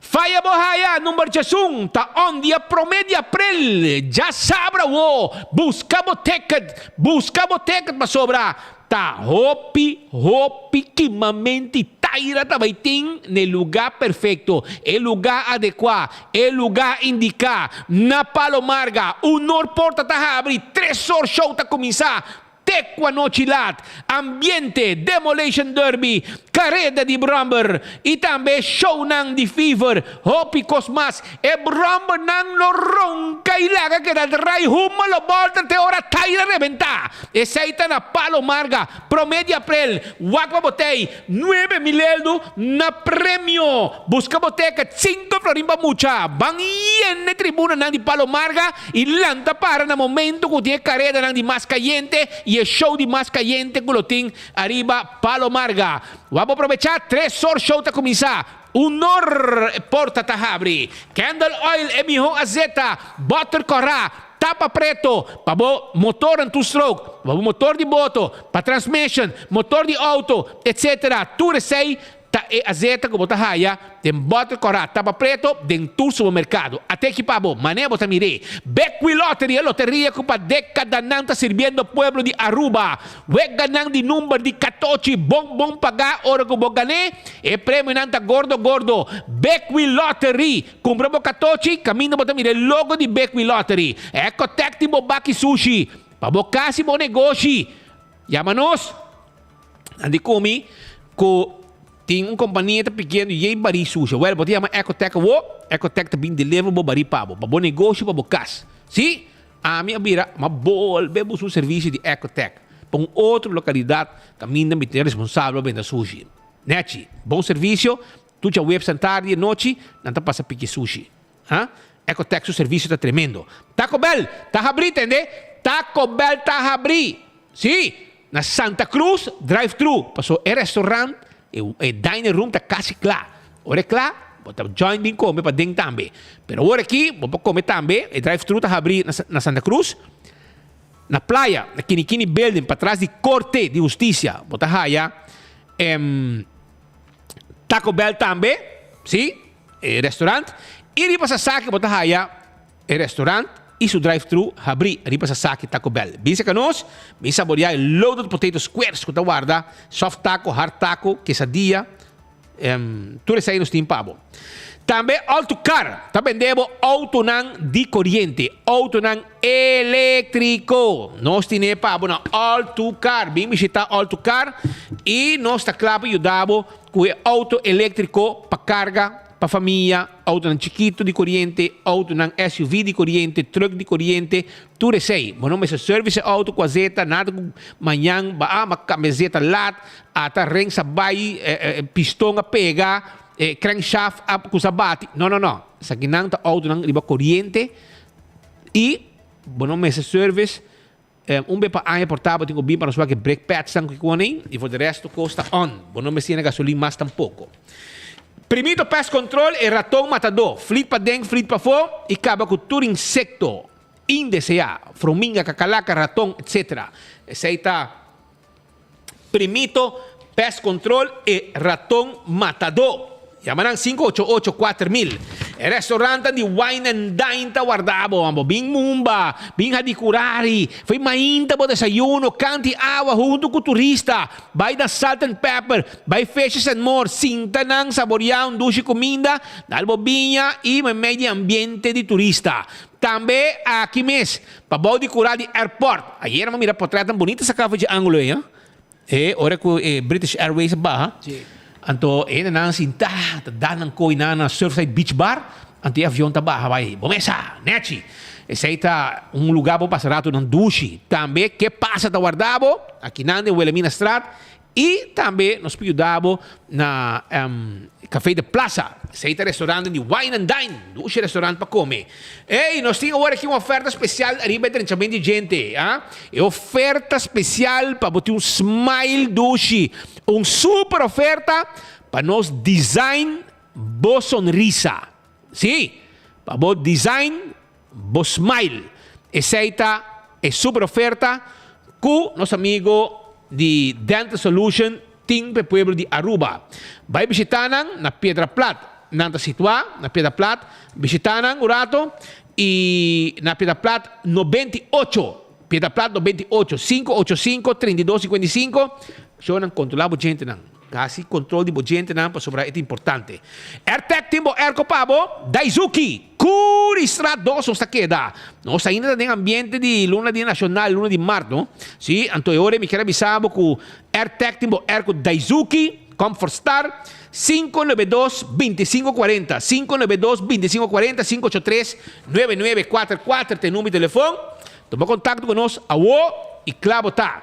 R: Faya bo haya, number djesun, ta on dia prome di april. Djasabra wo, buska bo ticket, buska bo ticket pasobra ta hopi, hopi kimamenti taira ta bay tin n'e luga perfecto, e luga adecua, e luga indica, na Palo Marga. Unor porta ta habri, tresor show ta cuminsa, Te ku anochi lat, ambiente, Demolition Derby, kareda di bròmber i tambe shownan di Fever, hopi kos mas. E bròmbernan lo ronka i laga keda drai huma lo bòlta te ora taira rebentá. Esei ta na Palo Marga, promé di aprel. Wak pa botei, nuebe mil eldu na premio. Buska bo teket, sinku florin pa mucha. Ban yena e tribunanan di Palo Marga I lanta para na momento ku tin e karedanan di mas kayente i e show di mas kayente ku lo tin ariba Palo Marga. Wak bo probechá, tresor show ta kuminsá. Unor e porta ta habri. Candle oil e mihó azeta. Butter kòrá. Tapa preto pa bo motornan two stroke, pa bo motor di boto, pa transmission, motor di auto, etc. Tur esey Ta e azeta ku bo ta haya den bòter kòrá tapa preto den tur supermerkado. Ate ki pa bo, manera bo ta mir'é. Bekwí Lottery, e loteria ku pa dékadanan ta sirbiendo pueblo di Aruba. Weganan di number di katochi bon bon pagá ora ku bo gan'é. E premionan ta gordo gordo. Bekwí Lottery, kumpra bo katochi kaminda bo ta mira e logo di Bekwí Lottery. Ecotec tin bo baki sushi pa bo kas i bo negoshi. Yama nos. Nan di ku mi ku tin un kompania ta pikiendo yei barí susha. Wèl, bo ta yama Ecotec awo, Ecotec ta bin deliver bo barí pa bo, pa bo negoshi, pa bo kas. Sí, ami a bira, m'a bolbe buska un servisio di Ecotec pa un otro lokalidat kaminda mi tin responsabel pa benta sushi. Nèchi, bon servisio, tur djaweps en tardi i anochi nan ta pasa piki sushi. Ha? Ecotec su servisio ta tremendo. Taco Bell ta habrí, tende? Taco Bell ta habrí! Sí! Na Santa Cruz, drive thru, paso e restaurant, e e dining room ta casi cla. Ora e cla, bo ta join bin come paden tambe. Pero awor aki, bo por come tambe, e drive thru ta habrí na na Santa Cruz, na playa, na Kinikini Building, patras di Corte di Husticia, bo ta haya em Taco Bell tambe, sí, e restaurant. Y riba Sasaki bo ta haya e restaurant y su drive-thru habrí riba Sasaki Taco Bell. Bin cerca nos, bin saborea e loaded potato squares cu ta warda, soft taco, hard taco, quesadilla, em, tur esey nos tin pa bo. Tambe All To Car ta bende bo autonan di coriente, autonan electrico. Nos tine pa bo na All To Car. Bin bishita All To Car y nos ta cla pa yuda bo cu e auto electrico pa carga pa famia, autonan chikito di coriente, autonan SUV di coriente, truck di coriente, tur esey. Bo no mester service e auto cu azeta, nada cu mañan ba a ma cambia azeta laat, ata rings a bay, piston a pega, e crankshaft a cusa bati. No, no, no. Esakinan ta autonan riba coriente y bo no mester service. Un be pa aña por ta bo tin ku bin pa nos wak e brake pads nan ku kikonen i for de resto kos ta on. Bo no mester yena gasolin mas tampoko. Primito pest control e raton matadó. Flit paden, flit pafó i kaba ku tur insekto indeseá, frominga, kakalaka, raton, etc. Esei ta Primito Pest Control e raton matadó. Yama nan 588 4000. E restaurantan di Wine and Dine ta warda bo. Bo bin mumba, bin hadicurari, fo'i mainta bo desayuno, kanti awa huntu ku turista, bai na Salt and Pepper, bai Fishes and More, sinta nan saboria un dushi kuminda, dal bo biña i meimei di ambiente di turista. Tambe aki mes, Pa bou di kura di airport. Ayera mi a mira potretnan bunita saká for dje ángulo ei, E ora ku e British Airways a baha, anto e hendenan sintá ta da nan koi nan na Surfside Beach Bar, anto e avion ta baha bai bo mesa, nèchi. Esei ta un lugá bo pasa ratu nan dushi. Tambe Ke Pasa ta warda bo akinan den Wilhelminastraat I tambe nos por yuda bo na Café de Plaza. Esei ta restaurant di Wine and Dine, dushi restaurant pa come. Ey, nos tin awor aki un oferta special ariba e drenchamento di djente, ah. E oferta special pa bo tin un smile dushi. Un super oferta pa nos design bo sonrisa. Si, pa bo design bo smile. Esei ta e super oferta cu nos amigo di Dental Solution tin p'e pueblo di Aruba. Bai bishita nan na Piedra Plat. Nan ta situa na Piedra Plat. Bishita nan un rato y na Piedra Plat 98. Piedra Plat 98, 585 32 55. Show nan controla bo djentenan. Hasi control di bo djentenan pasobra e ta importante. Airtec tin bo airco pa bo. Daizuki, Curistraat dos nos ta keda. Nos ainda ta den ambiente di luna di nacional, luna di mart no. Si, anto e ora mi kier a bisa bo cu Airtec tin bo airco Daizuki Comfort Star 592 25 40, 592 25 40, 583 99 4 ta e number di telefon. Tuma contacto cu nos awo y cla bo ta.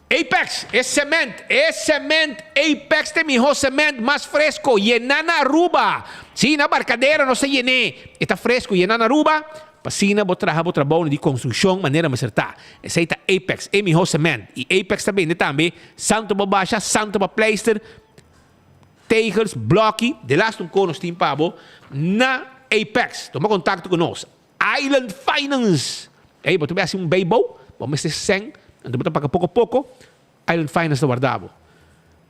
R: Apex, e cement, e cement, Apex ta e miho cement, mas fresco, yena na Aruba. Si, na Barcadera nos ta yené, e ta fresco, yena na Aruba, pa asina bo traha bo trabounan di construccion manera mester ta. Esey ta Apex, e miho cement. Y Apex ta bende tambe santo pa basha, santo pa pleister, tegels, bloki, delaste un ko nos tin pa bo na Apex. Tuma contacto cu nos. Island Finance. Ey, bo ta bay hasi un bijbouw, bo mester sèn, anto bo ta paga poko poko, Island Finance ta warda bo.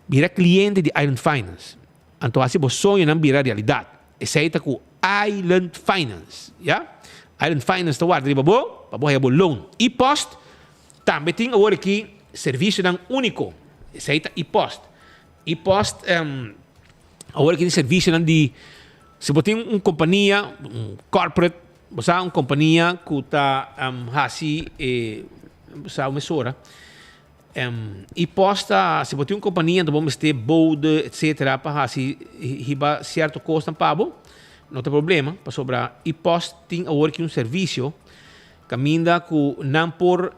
R: Bira cliente di Island Finance, anto hasi bo soñonan bira realidad. Esey ta cu Island Finance, ya. Island Finance ta warda riba bo pa bo haya bo loan. E-post tambe tin awor aki servicionan unico. Esey ta e-post. E-post awor aki tin servicionan di si bo tin un compania, un corporate, bo sa un compania cu ta haci e, bo sa mesora. E post ta, si bo tin un kompania anto bo mester bode etcetera pa hasi hiba sierto kosnan pa bo, no ta problema pasobra e post tin awor ki un servisio kaminda ku nan por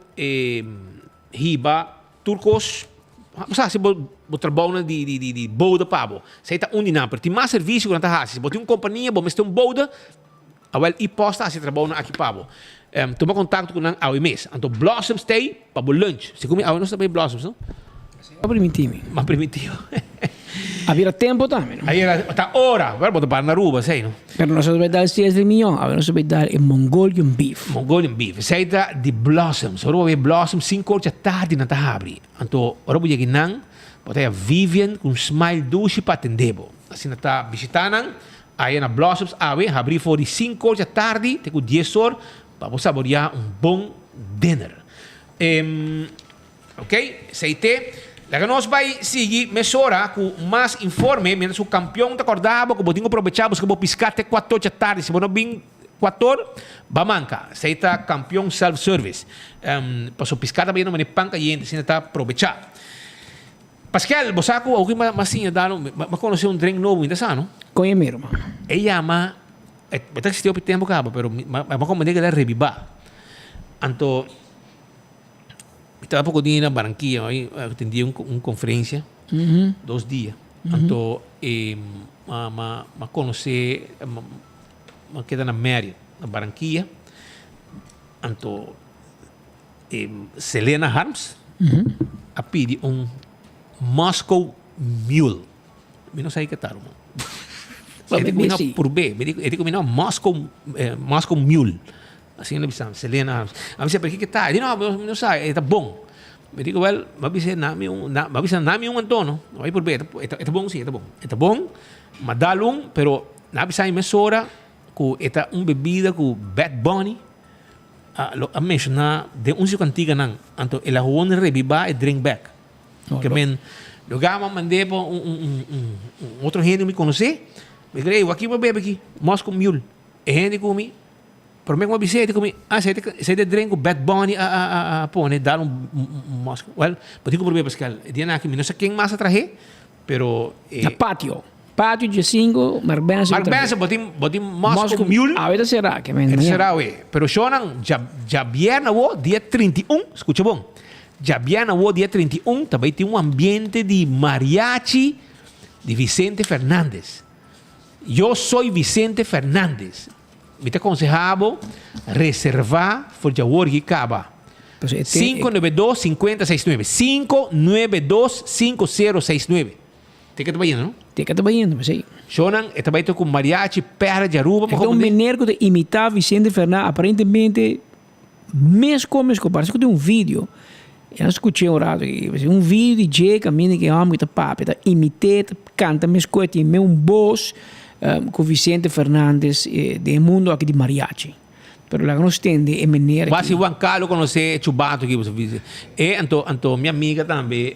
R: hiba tur kos, bo sa hasi bo bo trabounan di di di bode pa bo, esei ta un di nan, pero tin mas servisio ku nan ta hasi, si bo tin un kompania bo mester un bode. Awel i post ta hasi trabounan aki pa bo. Tuma kontakto ku nan awe mes. Anto Blossoms t'ei pa bo lunch. Segun mi awe nos ta bai Blossoms, no?
S: A primintí mi.
R: M'a primintí bo.
S: A bira tempo tambe, no?
R: A yega, ta ora. Bueno, bo ta para na Aruba, esei, no?
S: Pero nos a bai dal seis di mion. Awe nos a bai dal e Mongolian beef.
R: Mongolian beef. Esei ta di Blossoms. Ora bo bai Blossoms, sinku or dja tardi nan ta habri. Anto, ora bo yega einan, bo ta haya Vivian ku un smile dushi pa atendé bo. Asina ta bishitá nan. Aya na Blossoms awe habrí for di sinku or dja tardi te ku dies or pa bo saboriá un bon dinner. Ok, esei te. Laga nos bai sigui mesora ku mas informe mientras ku kampion ta kòrda bo ku bo tin ku probechá buska bo piská te kuator dja tardi. Si bo no bin kuator, ba manka. Esei ta Kampion Self Service. Pasobra piská ta bayendo manera pan kayente, asina ta probechá. Pascal, bo sa ku awor ki m'a siña dal un, m'a konosé un drink nobo, mi ta sa no?
S: Kon e mero, man?
R: E yama, e ta eksistí hopi tempu kaba, pero m'a komprendé ku el a rebibá. Anto, mi tabata poko dia na Barranquilla, mi a atendí un un konferensia, dos dia. Anto, e m'a m'a m'a konosé, m'a keda na Marriott, na Barranquilla. Anto. E Selena Harms a pidi un Moscow Mule. Mi no sa ke ta, ruman. E di ku mi no purb'é. Mi di e di ku mi no Moscow Moscow Mule. Asina el a bisa mi, Selena Harms. A mi bisa, pero kiko ta? E di no, mi no sa, e ta bon. Mi di ku wèl, mi a bis'é nami un, mi a bisa nami un anto no. Mi bai purb'é, e ta e ta bon si, e ta bon. E ta bon, mi a dal un, pero nan a bisa mi mesora ku e ta un bebida ku Bad Bunny A lo a menshoná den un su kantiganan, anto el a hon rebibá e drink bek. Ke men lugá m'a mand'é pa un un un un otro hende ku mi konosé, mi kere, ey, wak bo bebe aki? Moscow Mule. E hende ku mi, promé ku mi a bis'é, e di ku mi, ah, esei ta esei ta e drink ku Bad Bunny a a a a pone, dal un un Moscow. Wèl, bo tin ku prob'é paskal e dianan aki mi no sa ken mas a trah'é, Pero
S: e. Na patio. Patio djesinko, Mark Benson.
R: Mark Benson, bo tin, bo tin Moscow Mule.
S: Awe ta será, ke men.
R: E ta será awe. Pero shownan dja, djabièrnè awo, dia 31, skucha bon. Djabièrnè awo, dia 31, ta bai tin un ambiente di mariachi di Vicente Fernandez. Yo soy Vicente Fernandez. Mi ta konsehá bo reservá for djawor ki kaba. 592 5069. 592 5069. Te ke ta bayendo, no?
S: Te ke ta bayendo, sí.
R: Shownan, e ta bai ku mariachi Perla di Aruba.
S: E ta un meneer ku ta imitá Vicente Fernandez, aparentemente meskos meskos. Parese ku tin un video. E a skuch'é un rato aki. Un video di dje kaminda ku e hòmber ta papia, ta imit'é, ta kanta meskos, e tin un bos ku Vicente Fernandez den e mundo aki di mariachi. Pero laga nos tende e meneer aki.
R: Wasi Juan Carlos konosé e chubato aki boso bisa. E anto anto mi amiga tambe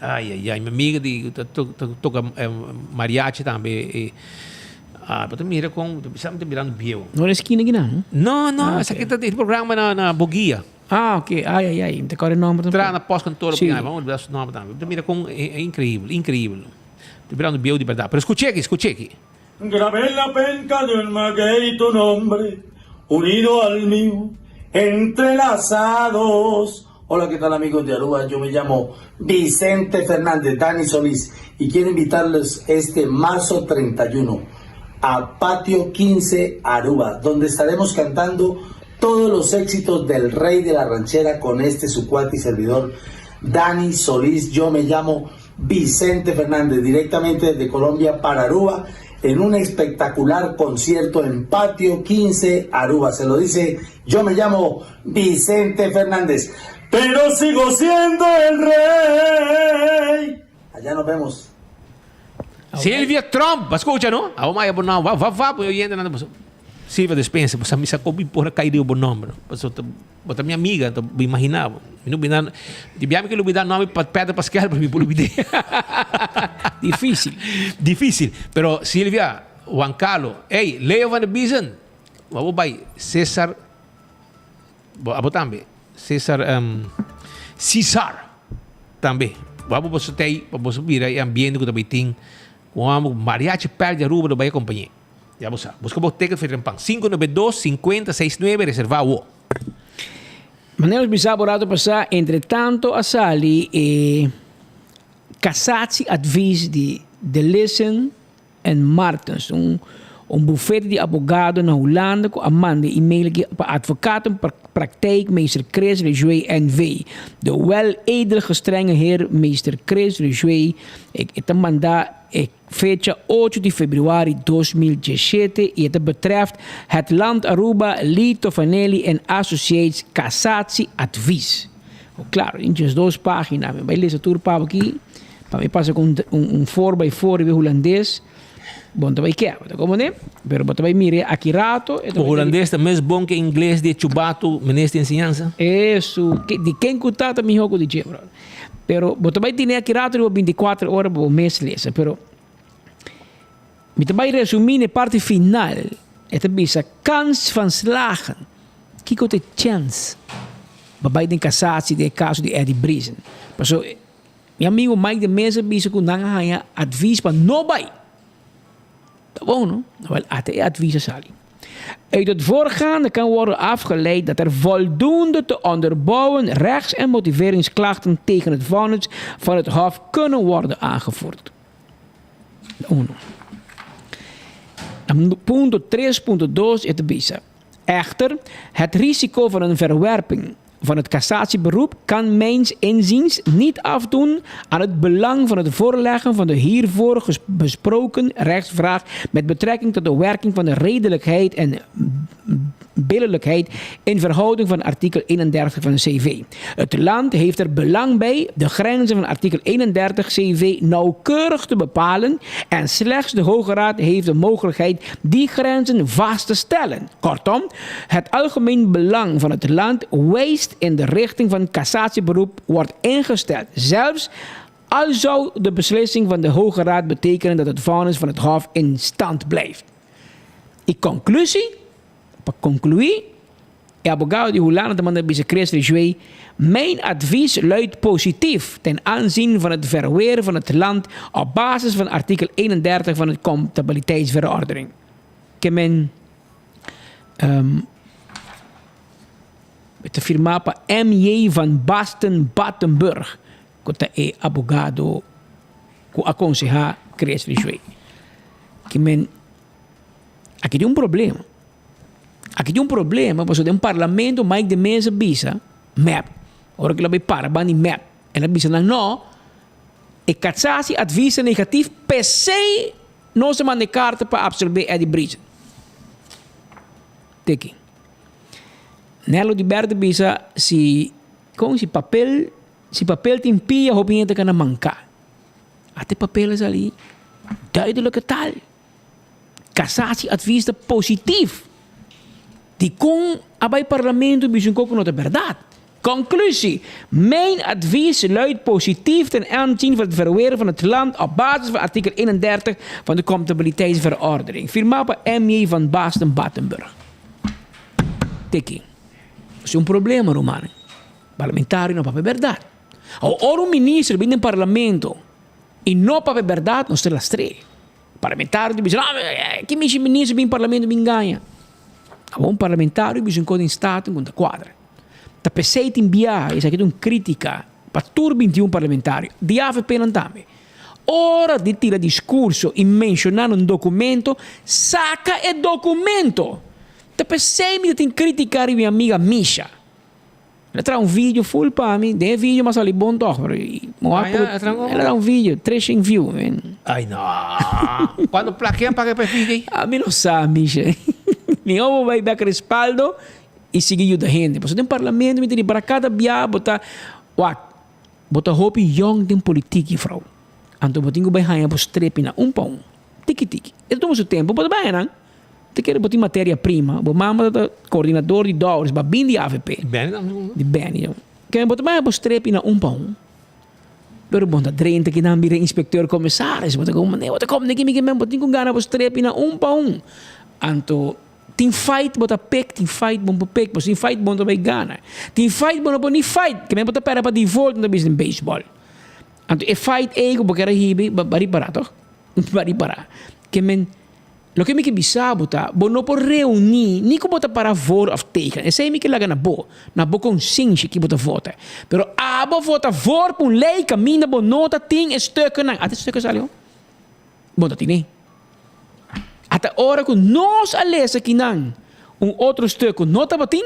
R: ai ai ai mi amiga di ta toka mariachi tambe e ah bo ta mira kon sa mi ta mirando bieu.
S: No na eskina akinan?
R: No no esaki ta e programa na na Boguia.
S: Ah ok ai ai ai mi ta kòrda e nòmber tampoco.
R: Tra na postkantoor
S: Si.
R: Ai bo a olbida su nòmber tambe. Bo ta mira kon e inkreibel inkreibel. Ta mirando bieu di bèrdat. Pero skuch'é aki skuch'é aki.
A: Grabé en la penca de un maguey tu nombre, unido al mío, entrelazados. Hola, ¿qué tal amigos de Aruba? Yo me llamo Vicente Fernández, Dani Solís, y quiero invitarles este marzo 31 a Patio 15 Aruba, donde estaremos cantando todos los éxitos del rey de la ranchera con este su cuate y servidor, Dani Solís. Yo me llamo Vicente Fernández, directamente desde Colombia para Aruba. en un espectacular concierto en Patio 15 Aruba. Se lo dice, yo me llamo Vicente Fernández, pero sigo siendo el rey. Allá nos vemos.
R: Silvia Tromp, a scucha no? Awo maya bo nomber, wa wa wa bo oyente nan bo Silvia despensa, bo sa mi sa con mi por a cay riba bo nomber no. Paso ta bo ta mi amiga, anto bo imagina bo. Mi no bina, di bia mi ke lubida nomber pa Pedro Pascal, pero mi por lubid'é.
S: Difícil.
R: Difícil. Pero Silvia, Juan Carlo, ey, Leo van der Biezen, wa bo bay Cesar, bo abo tambe, Cesar, Cesar tambe. Wa bo boso tey pa boso mira e ambiente ku ta bay tin, ku amo Mariachi Perl di Aruba lo bay acompañ'é. Ya bo sa. Buska bo ticket for trempan. 592 50 69 reserva awo.
S: Manera nos bisa bo rato pasá, entre tanto a sali e cassatieadvies di Delissen en Martens, un un bufete di abogado na Hulanda ku a manda e email aki pa advocatenpraktijk meester Chris Lejuez NV. De weledelgestrenge heer meester Chris Lejuez e ta manda e Fecha ocho di februari 2017 y e ta betreft het Land Aruba, Lee Tofanelli en Associates Cassatie Advies. O claro, tin 12 pagina, mi bai lesa tur pabo aki, pa mi pasa cu un un four by four riba e hulandes, bo no ta bai ke, bo ta comprende? Pero bo ta bai mira aki rato.
R: Bo hulandes ta mes bon ke ingles di e chubato minister di enseñansa?
S: Eso, di ken cu ta ta miho cu di dje, brother. Pero bo ta bai tene aki rato riba binticuater ora pa bo mes lesa. Pero mi ta bai resumi na e parti final. E ta bisa, kans van slagen. Kiko ta e chèns pa bai den kasatsie den e kaso di Eddie Briesen? Pasobra mi amigo Mike de Meza a bisa ku nan a haña advis pa no bai. Ta bon no? Wel, ata e advis a sali. Uit het voorgaande kan worden afgeleid dat er voldoende te onderbouwen rechts- en motiveringsklachten tegen het vonnis van het Hof kunnen worden aangevoerd. Uno. Punto 3.2 e ta bisa, Echter, het risico van een verwerping van het cassatieberoep kan mijns inziens niet afdoen aan het belang van het voorleggen van de hiervoor besproken rechtsvraag met betrekking tot de werking van de redelijkheid en billijkheid in verhouding van artikel 31 van de CV. Het land heeft er belang bij de grenzen van artikel 31 CV nauwkeurig te bepalen en slechts de Hoge Raad heeft de mogelijkheid die grenzen vast te stellen. Kortom, het algemeen belang van het land wijst in de richting van cassatieberoep wordt ingesteld. Zelfs al zou de beslissing van de Hoge Raad betekenen dat het vonnis van het Hof in stand blijft. E conclusie, pa concluí, e abogado di Hulanda ta manda bisa Chris Ridgeway, Mijn advies luidt positief ten aanzien van het verweer van het land op basis van artikel 31 van de Comptabiliteitsverordening. Ke men um, ta firmá pa MJ van Basten Battenburg, ku ta e abogado ku a konsehá Chris Ridgeway. Ke men Aki tin un problema. Aki tin un problema pasobra den parlamento Mike de Meza bisa mep. Ora ku el a bai para ban di mep, el a bisa nan no, e Catsasi advies ta negatief p'esei nos a manda e karta pa absolbé Eddie Briesen. Teki. Nello di Berto bisa si kon si papel si papel tin pia hopi hende ta kana manka. Ata e papel a sali duidelijke taal. Casatie advies ta positief. Dikon a bai parlamento bisa un koko no ta berdad? Conclusie, Mijn advies luidt positief ten aanzien van het verweer van het land op basis van artikel 31 van de Comptabiliteitsverordening. Firma pa MJ van Basten Battenburg. Tiki. Esei un problema, rumannan. Parlamentario no papia berdad. Awor ora un minister bin den parlamento y no papia berdad, nos ta lastr'é. Parlamentario ta bisa, no, ki mishi minister bin parlamento bin gaña. Awor un parlamentario bisa un kos den Staten ku no ta kuadra. Ta p'esei tin biaha, esaki ta un kritika pa tur 21 parlamentario, di avp nan tambe. Ora di tira diskurso i menshoná un dokumento, saka e dokumento! Ta p'esei mi ta tin kritika riba mi amiga Misha. El a traha un video full pa mi. Den e video m'a sali bon tòg, pero
R: Ah, ya, el a traha un
S: El a traha un video, 300 view, man.
R: Ay no. Cuando plakean pa ke pa e video ei?
S: Ami no sa, Misha. Mihó bo bai bek respaldo i sigui yuda hende. Pasobra den parlamento mi ta di para kada bia bo ta wak, bo ta hopi yòn den politik, juffrouw. Anto bo tin ku bai haña bo strepi na un pa un. Tiki tiki. E ta tuma su tempu, bo ta bai haña nan. Te kere bo tin materia prima. Bo mama ta coordinador di Dowers, ba bin di avp.
R: Di Benny tambe.
S: Di Benny. Kende bo ta bai bo strepi na un pa un. Pero bo ta drenta kinan bira inspecteur commissaris. Bo ta como bo ta como neki miki men bo tin ku gana bo strepi na un pa un. Anto tin fight bo ta pek, tin fight bo no por pek, pasobra tin fight bo no ta bai gana. Tin fight bo no por ni fight, ke men bo ta pera pa default nan ta bisa den baseball. Anto e fight ei ku bo kier a hibi, ba ripara toch? Ba ripara. Ke men Loke mi ke bisa bo ta, bo no por reuní ni ku bo ta para voor of tegen. Esei mi ke laga na bo, na bo konsenshi ki bo ta vota. Pero abo vota voor pa un lei kaminda bo no ta tin e stukkennan. Ata e stukken sali ho? Bo no ta tine. Ata ora ku nos a lesa kinan un otro stuk ku no tabatin,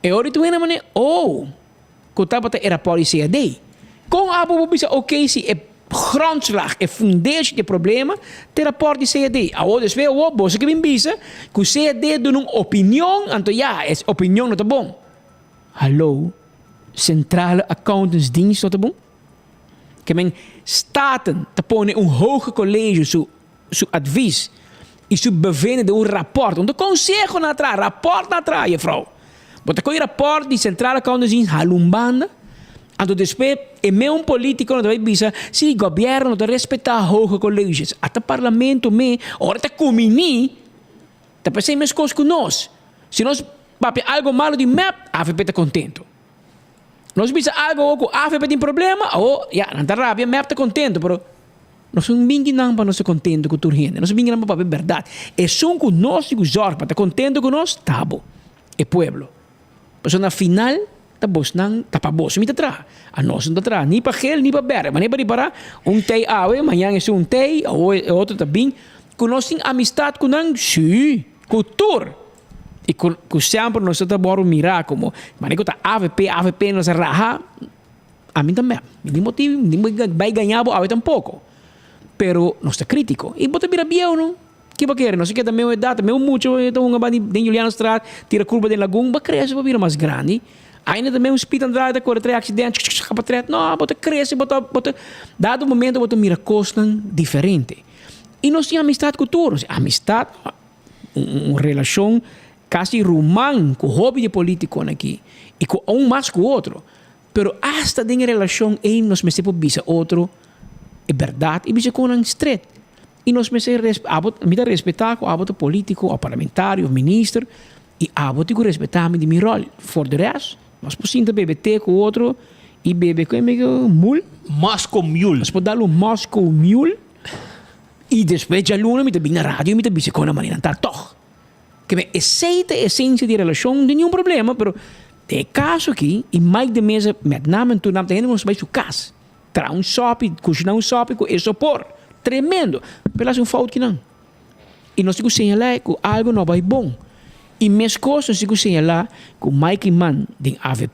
S: e ora di tu hende mane, oh, ku tabata e rapòrt di CAD. Kon abo bo bisa oké si e grondslag, e fundeshi di e problema ta e rapòrt di CAD? Awor despues awor boso ke bin bisa ku CAD duna un opinion, anto ya, e opinion no ta bon. Hallo, Centrale Accountantsdienst no ta bon? Ke men Staten ta pone un hoge college su su advies y su bevinden den un rapport. Un ta conseho nan a traha, rapport nan a traha, juffrouw. Bo ta coge rapport di Centrale Accountantsdienst hala un banda, anto despues e meun politico nan ta bay bisa, si gobierno no ta respeta hoge colleges. Ata parlamento me, ora ta cumini, ta p'esey mescos cu nos. Si nos papia algo malo di mep, avp ta contento. Nos bisa algo awor cu avp tin problema, awor ya, nan ta rabia, mep ta contento, pero Nos no bin kinan pa nos ta contento cu tur hende. Nos a bin kinan pa papia berdad. Esun cu nos tin cu zorg pa ta contento cu nos, ta bo, e pueblo. Pasobra na final ta bosnan, ta pa bos mi ta traha. Anos no ta traha ni pa gel ni pa berde. Manera pa ripara, un tei awe, mañan esun un tei, awo e otro ta bin. Cu nos tin amistad cu nan? Si, cu tur. Y cu semper nos ta worde mira como, manera cu ta avp, avp nos a raha. Ami tambe. Mi tin motibu, mi tin bai gaña bo awe tampoco. Pero nos ta critico. Y bo ta bira bieu no. Ke bo kere? Nos a keda meu edad, meu mucho ta hunga banda den Julianastraat, tira curva den lagun. Bo a crece, bo a bira mas grandi. Ainda ta meu speed andrade ta core trae accident, capa tret. No, bo ta crece, bo ta, bo ta, dado momento bo ta mira cosnan diferente. Y nos tin amistad cu tur. Amistad, un relacion casi ruman cu hopi di politiconan aki y cu aun mas cu otro. Pero asta den e relashon ei nos mester por bisa otro e bèrdat i bisa kon nan stret. I nos mester abo mi ta respetá ku abo ta polítiko òf parlamentario òf minister i abo tin ku respetá mi di mi ròl. For de rèst nos por sinta bebe te ku otro i bebe ku mul.
R: Moscow Mule.
S: Nos por dal un Moscow Mule i despues djaluna mi ta bin na radio i mi ta bisa kon nan manera nan ta tòg. Keme esei ta e esensia di relashon, no tin niun problema, pero den e kaso aki, i Mike de Meza met name en toenam ta hende ku nos bai su kas, traha un sòpi, kushiná un sòpi ku e sopor, tremendo, pero el hasi un fout kinan. I nos tin ku señalá ku algu no bai bon. I meskos nos tin ku señalá ku Mike Eman den avp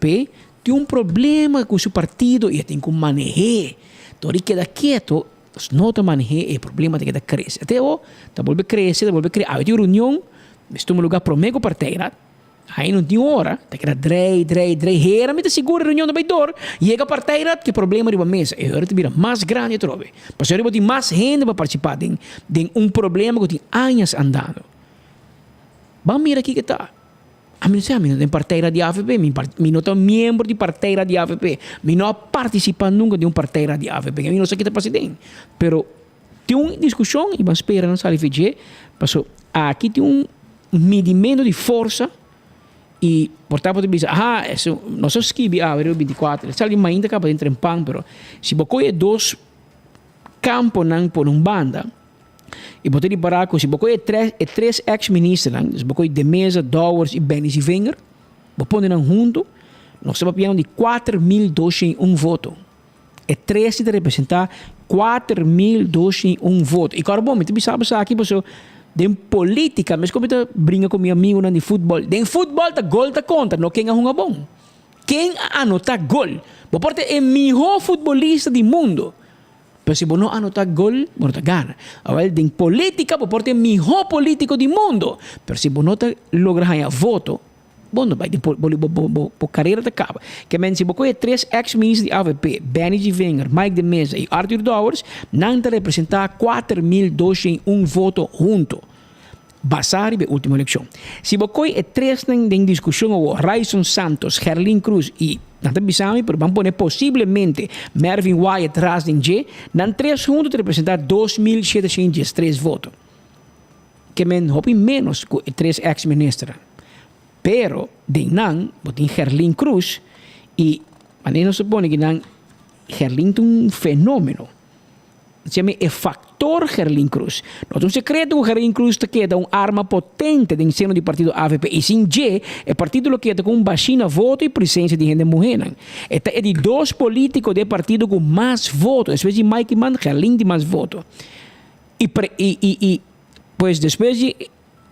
S: tin un problema ku su partido i e tin ku maneh'é. Dor di keda keto, Nos no ta maneh'é e problema ta keda krese. Te awo ta bolbe krese, ta bolbe krese. Awe tin reunion, mes tuma lugar promé ku partijraad. Ai no tin ora, ta keda drei, drei, drei. Hera mi ta sigur e reunion ta bai dor. Yega partijraad ku e problema riba mesa. E ora ta bira mas grandi atrobe. Pasobra bo tin mas hende pa partisipá den den un problema ku tin añas andando. Ban mira kiko ta. Ami no sa, mi no ta den partijraad di avp, mi mi no ta miembro di partijraad di avp, mi no a participa nunca den un partijraad di avp, mi no sa ki ta pasa den. Pero tin un discusion y ban spera nan sali fidje, paso aki tin un midimento di forsa y por ta bo ta bisa, aha, eso nos a skibi awe riba binticuater, e sali mainta caba den trempan, pero si bo coge e dos camponan pone un banda, I bo ta ripará ku si bo kohe e tres e tres eks ministernan, dus bo kohe De Meza, Dowers i Benny Zievinger, bo pone nan huntu, nos ta papiando di 4201 voto. E tres ta representá 4201 voto. I kòrda bon, mi ta bisa bo esaki pasobra den polítika, meskos mi ta bringa ku mi amigunan di futbòl, den futbòl ta gol ta konta, no ken a hunga bon. Ken a anotá gol? Bo por ta e mihó futbolista di mundo, pero si bo no anotá gol, bo no ta gana. Awel, den polítika bo por ta e mihó polítiko di mundo, pero si bo no ta logra haña voto, bo no bai den bo bo bo bo karera ta kaba. Ke men si bo kohe tres eks minister di avp, Benny Givinger, Mike de Meza i Arthur Dowers, nan ta representá 4201 voto hunto. Basá riba e último elekshon. Si bo koe e tresnan den diskushon awor, Ryson Santos, Gerlin Cruz i, nan ta bisa mi, pero ban pone posiblemente Mervin Wyatt ras den dje, nan tres huntu ta representá 2713 voto. Ke men hopi ménos ku e tres eks ministernan. Pero den nan bo tin Gerlin Cruz i manera nos ta pone ki nan Gerlin ta un fenómeno. Siami e factor Gerlin Cruz. No ta un secreto cu Gerlin Cruz ta keda un arma potente den seno di partido avp y sin dje e partido lo keda cu un bashi na voto y presencia di hende muhenan. E ta e di dos politico di e partido cu mas voto, despues di Mike Eman, Gerlin tin mas voto. Y pre y y y pues despues di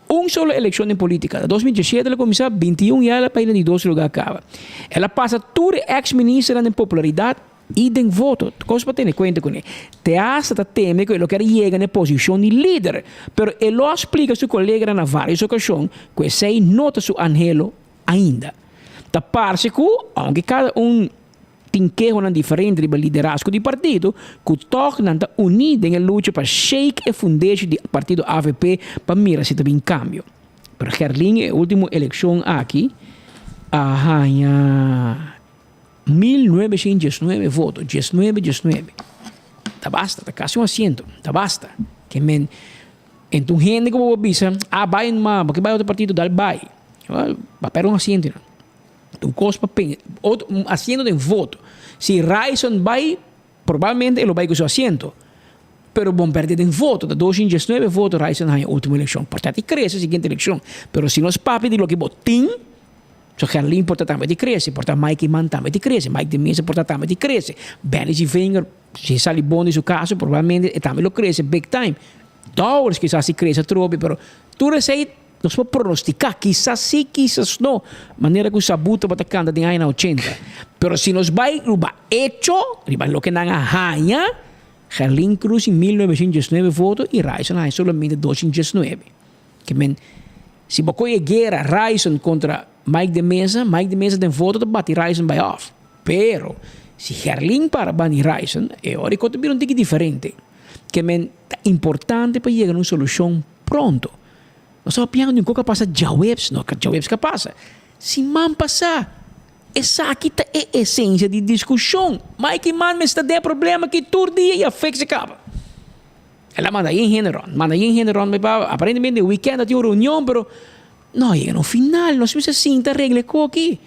S: un solo eleccion den politica, na 2017 el a cuminsa, 21 ya el a bay na di dos lugar caba. El a pasa tur e ex ministernan den popularidad I den voto, kos pa tene kuenta kuné. Te hasta ta teme ku e lo kier yega na e posishon di lider, pero e lo a splika su koleganan na vários okashon ku esei no ta su anhelo ainda. Ta parse ku, ounke kada un tin kehonan diferente riba liderazgo di partido, ku tòg nan ta uní den e lucha pa shake e fundeshi di partido avp pa mira si ta bin kambio. Pero Gerlin e último elekshon aki a haña. 1919 voto, diesnuebe, diesnuebe. Ta basta, ta kasi un asiento, ta basta. Ke men, enton hende ku bo bisa, ah bai numa, bo ke bai otro partido, dal bai. Wel, ba perde un asiento nan. Ta un kos pa pen, otro, un asiento den voto. Si Ryson bai, probablemente e lo bai ku su asiento. Pero bon perde den voto, ta 219 voto Ryson haña ultimo elekshon. Por ta ti krese siguiente elekshon. Pero si nos papia di loke bo tin, So Gerlin por ta tambe di crece, por ta Mike Eman tambe di crece, Mike de Meza por ta tambe di crece, Benny Zivinger, si e sali bon di su caso, probablemente e tambe lo crece big time. Dowers kisas si crece atrobe, pero tur esey nos por pronostica, kisas si, kisas no, manera cu Sabu tabata canta den añanan ochenta. Pero si nos bay riba hecho, riba loke nan a haña, Gerlin Cruz tin 1919 voto y Ryson a haña solamente 219. Ke men, si bo koe e guera Ryson kontra Mike de Meza, Mike de Meza den voto ta bati Ryson bai òf. Pero, si Gerlin para bani Ryson, e ora e kos ta bira un tiki diferente. Ke men, ta importante pa yega na un solushon pronto. Nos ta papiando di un kos ku a pasa djaweps, no ka djaweps ku a pasa, siman pasá. Esaki ta e esensia di diskushon. Mike Eman mester ta den e problema aki tur dia i a fix e kaba. El a manda yen hende rond, manda yen hende rond, pa aparentemente e weekend a tin un reunion, pero no a yega na un final, nos mester sinta regla e koki,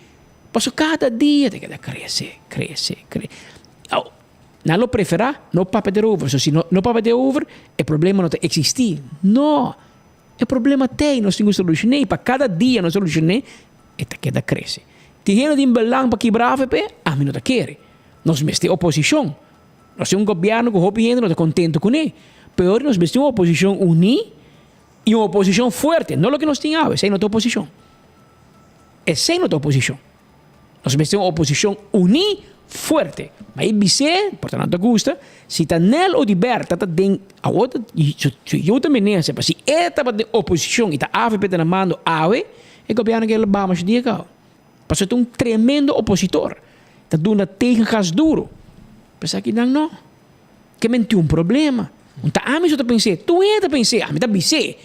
S: pasobra kada dia ta keda krese, krese, krese. Aw, nan lo prefera no papia derover, so si no no papia derover e problema no ta existi, no, e problema t'ey, nos tin ku solushon'é, i pa kada dia nos solushon'é e ta keda krese. Tin hende tin belang pa kibra avp? Ami no ta kere, nos mester oposishon. Nos tin un gobièrnu ku hopi hende no ta kontentu kuné. Peor nos mester un oposishon uní i un oposishon fuerte, no loke nos tin awe, esei no ta oposishon. Esei no ta oposishon. Nos mester un oposishon uní fuerte. Ma e bis'é, por ta nan ta gusta, si ta Nel Oduber ta ta den, awor ta, su yu ta minister, pero si e tabata den oposishon i ta avp ta na mando awe, e gobièrnu ke lo bama su dia kaba. Pasobra ta un tremendo opositor. Ta duna tegengas duro. Pero esaki nan no. Ke men tin un problema. Un ta ami so ta pens'é. Tur hende ta pens'é. Ami ta bis'é.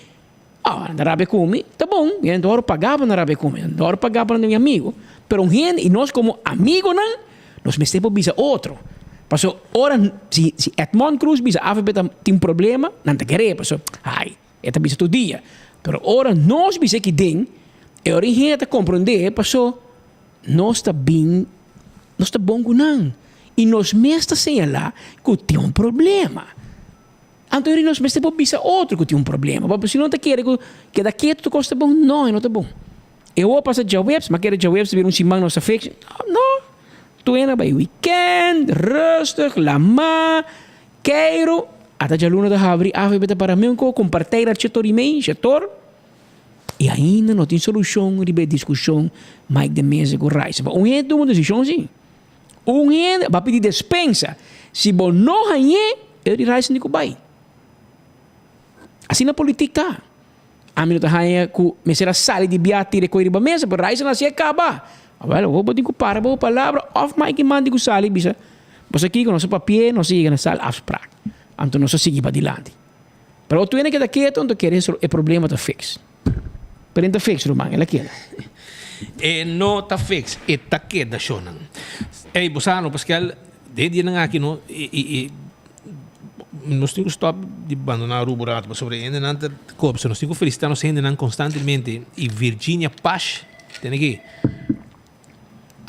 S: Oh, nan ta rabia ku mi. Ta bon. Mi nan ta wòrdu pagá pa nan rabia ku mi. Nan ta wòrdu pagá pa nan ta mi amigu. Pero un hende, i nos komo amigunan, nos mester por bisa otro. Pasobra ora si si Edmond Croes bisa avp ta tin problema, nan ta ker'é. Pasobra, ai. E ta bisa tur dia. Pero ora nos bisa aki den, e ora e hende ta komprondé paso nos ta bin, nos ta bon ku nan. I nos mes ta señalá ku tin un problema. Anto ora nos mester por bisa otro ku tin un problema. Pasobra si no ta kere ku keda ketu tur kos ta bon, no, e no ta bon. E hopi pasa djaweps, m'a kere djaweps ta bira un siman nos ta fix. No, tur hende a bai wikènt, rustig, lamá. Keiro, ata djaluna ta habri avp ta para meun ko kompartei dat shetor i mei, shetor. I ainda no tin solushon riba e diskushon Mike de Meza ku Raiza. Pa un hende tuma un desishon si. Un hende ba pidi despensa. Si bo no hañ'é, e di Raiza ni ku bai. Asina politik ta. Ami no ta haña ku mester a sali di bia tira e koi riba mesa, pero Raiza na hasié kaba. Awel, awor bo tin ku para bo palabra òf Mike mandi ku sali bisa, Bo sa kiko, nos a papi'é, nos a yega na sal afsprak. Anto nos a sigui padilanti. Pero otro hende keda keto, anto kere e problema ta fix. Pero e no ta fix, ruman, el a keda.
R: E no ta fix, e ta keda shownan. Ey, bo sa no, Pascal, den dianan aki no, i, i, i, nos tin ku stop di bandona Aruba un rato, pasobra e hendenan ta koop. So nos tin ku felicita nos hendenan constantemente. I Virginia Pash, tene aki,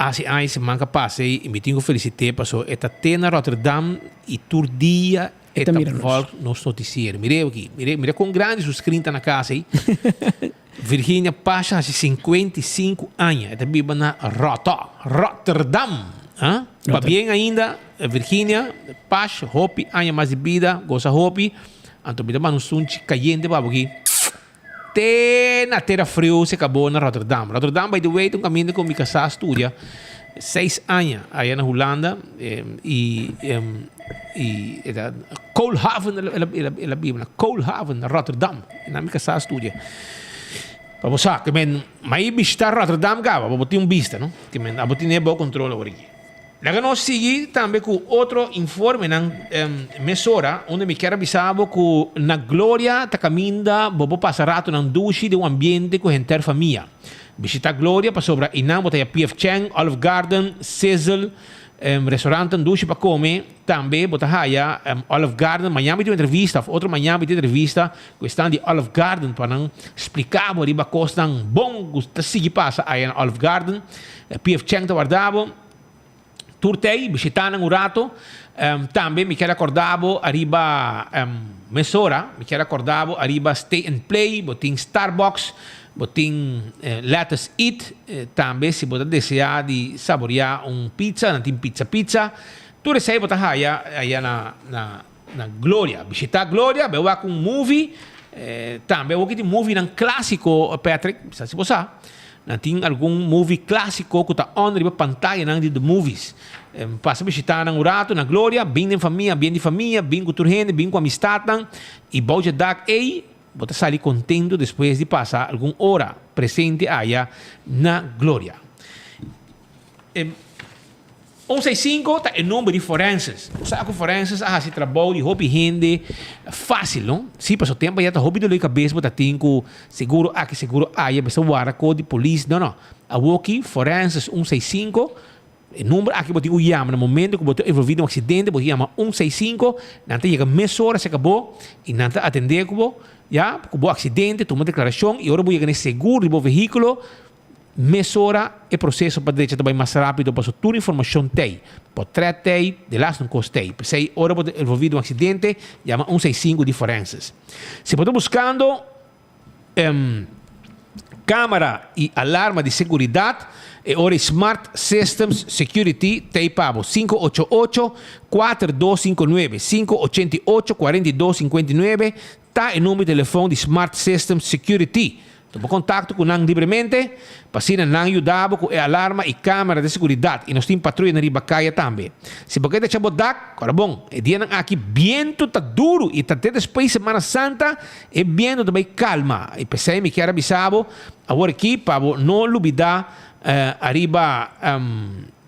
R: hasi aña siman ka pasa ei, i mi tin ku felicit'é pasobra e ta te na Rotterdam i tur dia E ta volg nos noticiero. Mire aki, mire, mire kon grandi su screen ta na cas ei. Virginia Pasha hasi 55 aña. E ta biba na Roto, Rotterdam. Ah? Pabien ainda, Virginia Pash, hopi aña mas di bida, goza hopi. Anto mi ta manda un sunchi cayente pa bo aki. Te na tera friu se kabó na Rotterdam. Rotterdam, by the way, ta un kaminda ku mi kasá studia seis aña aya na Hulanda i i e ta Koolhaven el a el a biba na Koolhaven na Rotterdam na mi kasá studia. Pa bo sa ke men mai bishita Rotterdam kaba pa bo tin un bista no ke men abo tene bo kontrol awor aki. Laga nos sigui tambe ku otro informenan mesora unda mi kier a bisa bo ku na Gloria ta kaminda bo por pasa ratonan dushi den un ambiente ku henter famia. Bishita Gloria pasobra einan bo ta haya PF Chang, Olive Garden, Sizzle, restaurantan dushi pa kome. Tambe bo ta haya Olive Garden. Mañan mi tin un entrevista of otro mañan mi tin entrevista ku esnan di Olive Garden pa nan splika bo riba kosnan bon ku ta sigui pasa aya na Olive Garden. PF Chang ta warda bo. Tur tei, bishita nan un rato. Tambe mi kier a corda bo ariba mesora, mi kier a corda bo ariba Stay and Play, bo tin Starbucks, bo tin Let Us Eat, tambe si bo ta desea di saborea un pizza, nan tin Pizza Pizza. Tur esei bo ta haya aya na na na Gloria. Bishita Gloria, bai wak un movie, tambe awor ki tin movienan clasico Patrick, mi sa si bo sa. Nan tin algun movie clásico cu ta on riba pantayanan di The Movies. Pasa bishita nan un rato na Gloria, bin den famia, bien di famia, bin cu tur hende, bin cu amistadnan y bou dje dak ey bo ta sali contento despues di pasa algun ora presente aya na Gloria. 165 ta e nomber di forenses. Bo sa ku forenses a hasi trabou di hopi hende fásil, no? Sí, pasobra tempu ayá ta hopi dolor di kabes bo ta tin ku seguro aki, seguro aya, mester warda ko di polis. No, no. Awoki forenses 165, e nomber aki bo tin ku yama na momento ku bo ta envolví den un aksidente, bo tin yama 165, nan ta yega mesora serka bo i nan ta atendé ku bo, ya, ku bo aksidente, tuma deklarashon i ora bo yega na e seguro di bo vehíkulo, Mesora e proseso pa drecha ta bai mas rápido pasobra tur informashon t'ei. Potrèt t'ei, de laatste un kos t'ei. P'esei ora bo ta envolví den un aksidente, yama un seis sinku di forenses. Si bo ta buskando kámara i alarma di seguridat, e ora ei Smart Systems Security t'ei pa bo. 588 4259, 588 4259, ta e number di telefòn di Smart Systems Security. Tuma kontakto ku nan libremente pa asina nan yuda bo ku e alarma i kamera di seguridat i nos tin patruyanan riba kaya tambe. Si bo ke decha bo dak, kòrda bon, e dianan aki bientu ta duru i ta te despues Semana Santa e bientu ta bai kalma i p'esei mi kier a bisa bo awor aki pa bo no lubida ariba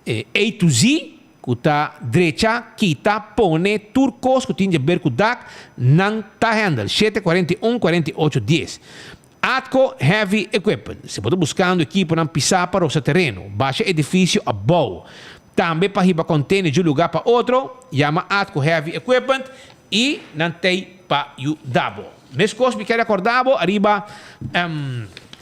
R: e A to Z ku ta drecha, kita, pone tur kos ku tin di aber ku dak, nan ta handle. 7 41 48 10. Atco Heavy Equipment. Si bo ta buskando ekiponan pisá pa rosa tereno, basha edifisio abou, tambe pa hiba container di un lugá pa otro, yama Atco Heavy Equipment i nan t'ei pa yuda bo. Meskos mi kier rekorda bo ariba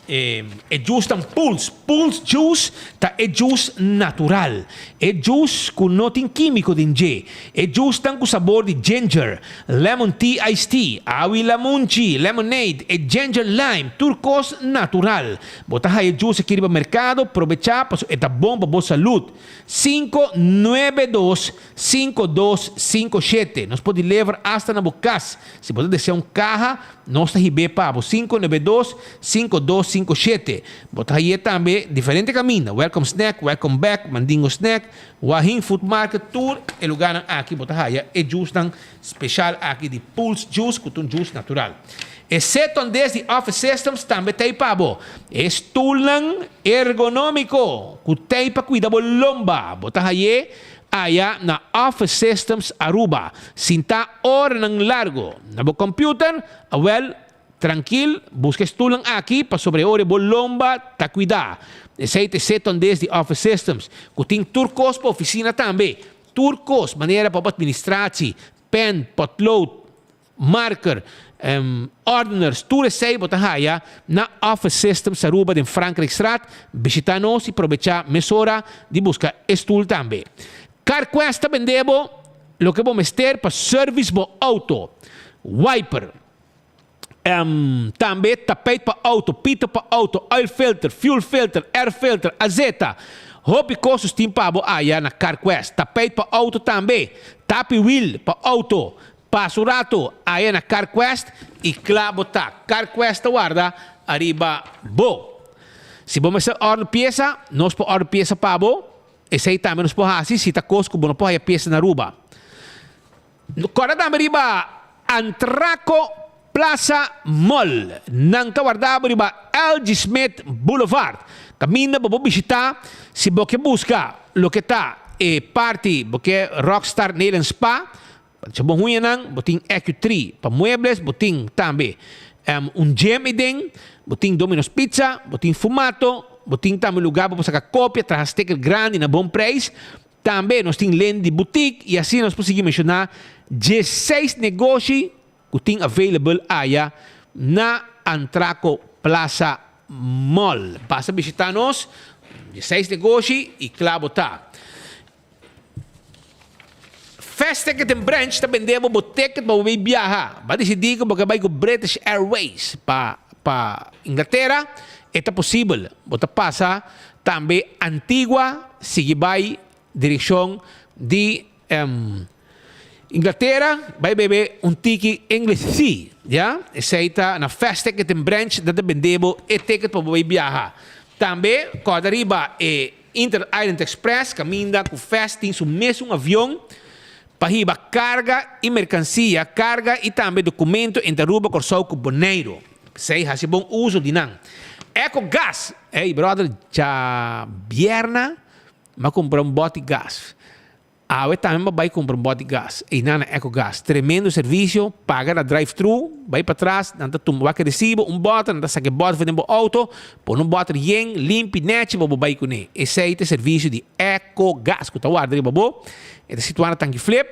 R: E e juice tan Pulse. Pulse juice ta e juice natural. E juice ku no tin kímiko den dje. E juice tan ku sabor di ginger, lemon tea iced tea, awi lamunchi, lemonade, e ginger lime, tur kos natural. Bo ta haya juice aki riba merkado, probechá pasobra e ta bon pa bo salud. 592 5257. Nos por deliver asta na bo kas. Si bo ta desea un kaha, nos ta hib'é pa bo. 592 52. 5 7. Bo ta haya tambe diferente caminda. Welcome Snack, Welcome Back, Mandingo Snack, Wahin Food Market, tur e lugarnan aki bo ta haya e juice nan special aki di Pulse Juice cu ta un juice natural. E seton des di Office Systems tambe t'ey pa bo. E stoelnan ergonomico cu t'ey pa cuida bo lomba. Bo ta haye aya na Office Systems Aruba. Sinta oranan largo na bo computer, awel trankil busca e stoelnan aki pasobra e ora bo lomba ta cuida. Esey ta e seton des di Office Systems cu tin tur cos pa oficina tambe. Tur cos, manera pa bo administratie, pen, potlood, marker, ordeners, tur esey bo ta haya na Office Systems Aruba den Frankrijkstraat. Bishita nos y probecha mesora di busca e stoel tambe. CarQuest ta bende bo loke bo mester pa service bo auto. Wiper, tambe tapijt pa auto, pito pa auto, oil filter, fuel filter, air filter, azeta. Hopi cos tin pa bo aya na CarQuest. Tapijt pa auto tambe, tapi wiel pa auto. Pasa un rato aya na CarQuest y cla bo ta. CarQuest ta warda ariba bo. Si bo mester order pieza, nos por order pieza pa bo. Esey tambe nos por haci si ta cos cu bo no por haya pieza na Aruba. Corda tambe riba Antraco Plaza Mall. Nan ta warda bo riba LG Smith Boulevard. Caminda bo por bishita si bo ke busca loke ta e parti bo ke Rockstar Nail and Spa. Pa bo huñanan, bo tin EQ3 pa muebles, bo tin tambe un gym iden, bo tin Domino's Pizza, bo tin Fumato, bo tin tambe lugar pa bo saca copia, traha sticker grandi na bon prijs. Tambe nos tin Lindy Boutique y asina nos por sigui menciona 16 negoshi cu tin available aya na Antraco Plaza Mall. Pasa bishita nos, 16 negoshi y cla bo ta. Fast Ticket and Branch ta bende bo bo ticket pa bo bay biaha. Bo a decidi cu bo ke bay cu British Airways pa pa Inglatera, e ta posibel. Bo ta pasa tambe Antigua sigui bay direccion di Inglatera bay bebe un tiki English tea, ya. Esey ta na Fast Ticket and Branch nan ta bende bo e ticket pa bo bay biaha. Tambe corda riba e Inter Island Express kaminda ku Fast tin su mesun avion pa hiba karga i merkansia, karga i tambe dokumento entre Aruba, Kòrsou ku Boneiru. P'esei hasi bon uso di nan. Eco Gas! Ey brother djabièrna mi a kumpra un bòti gas. Awe tambe mi a bai kumpra un bòti gas. Einan na Eco Gas. Tremendo servisio, paga na drive thru, bai patras, nan ta tumba wak e resibo, un bòter, nan ta saka e bòter for den bo outo, pone un bòter yen, limpi, nèchi pa bo bai kuné. Esei ta e servisio di Eco Gas ku ta warda riba bo. E ta situá na Tanki Flip.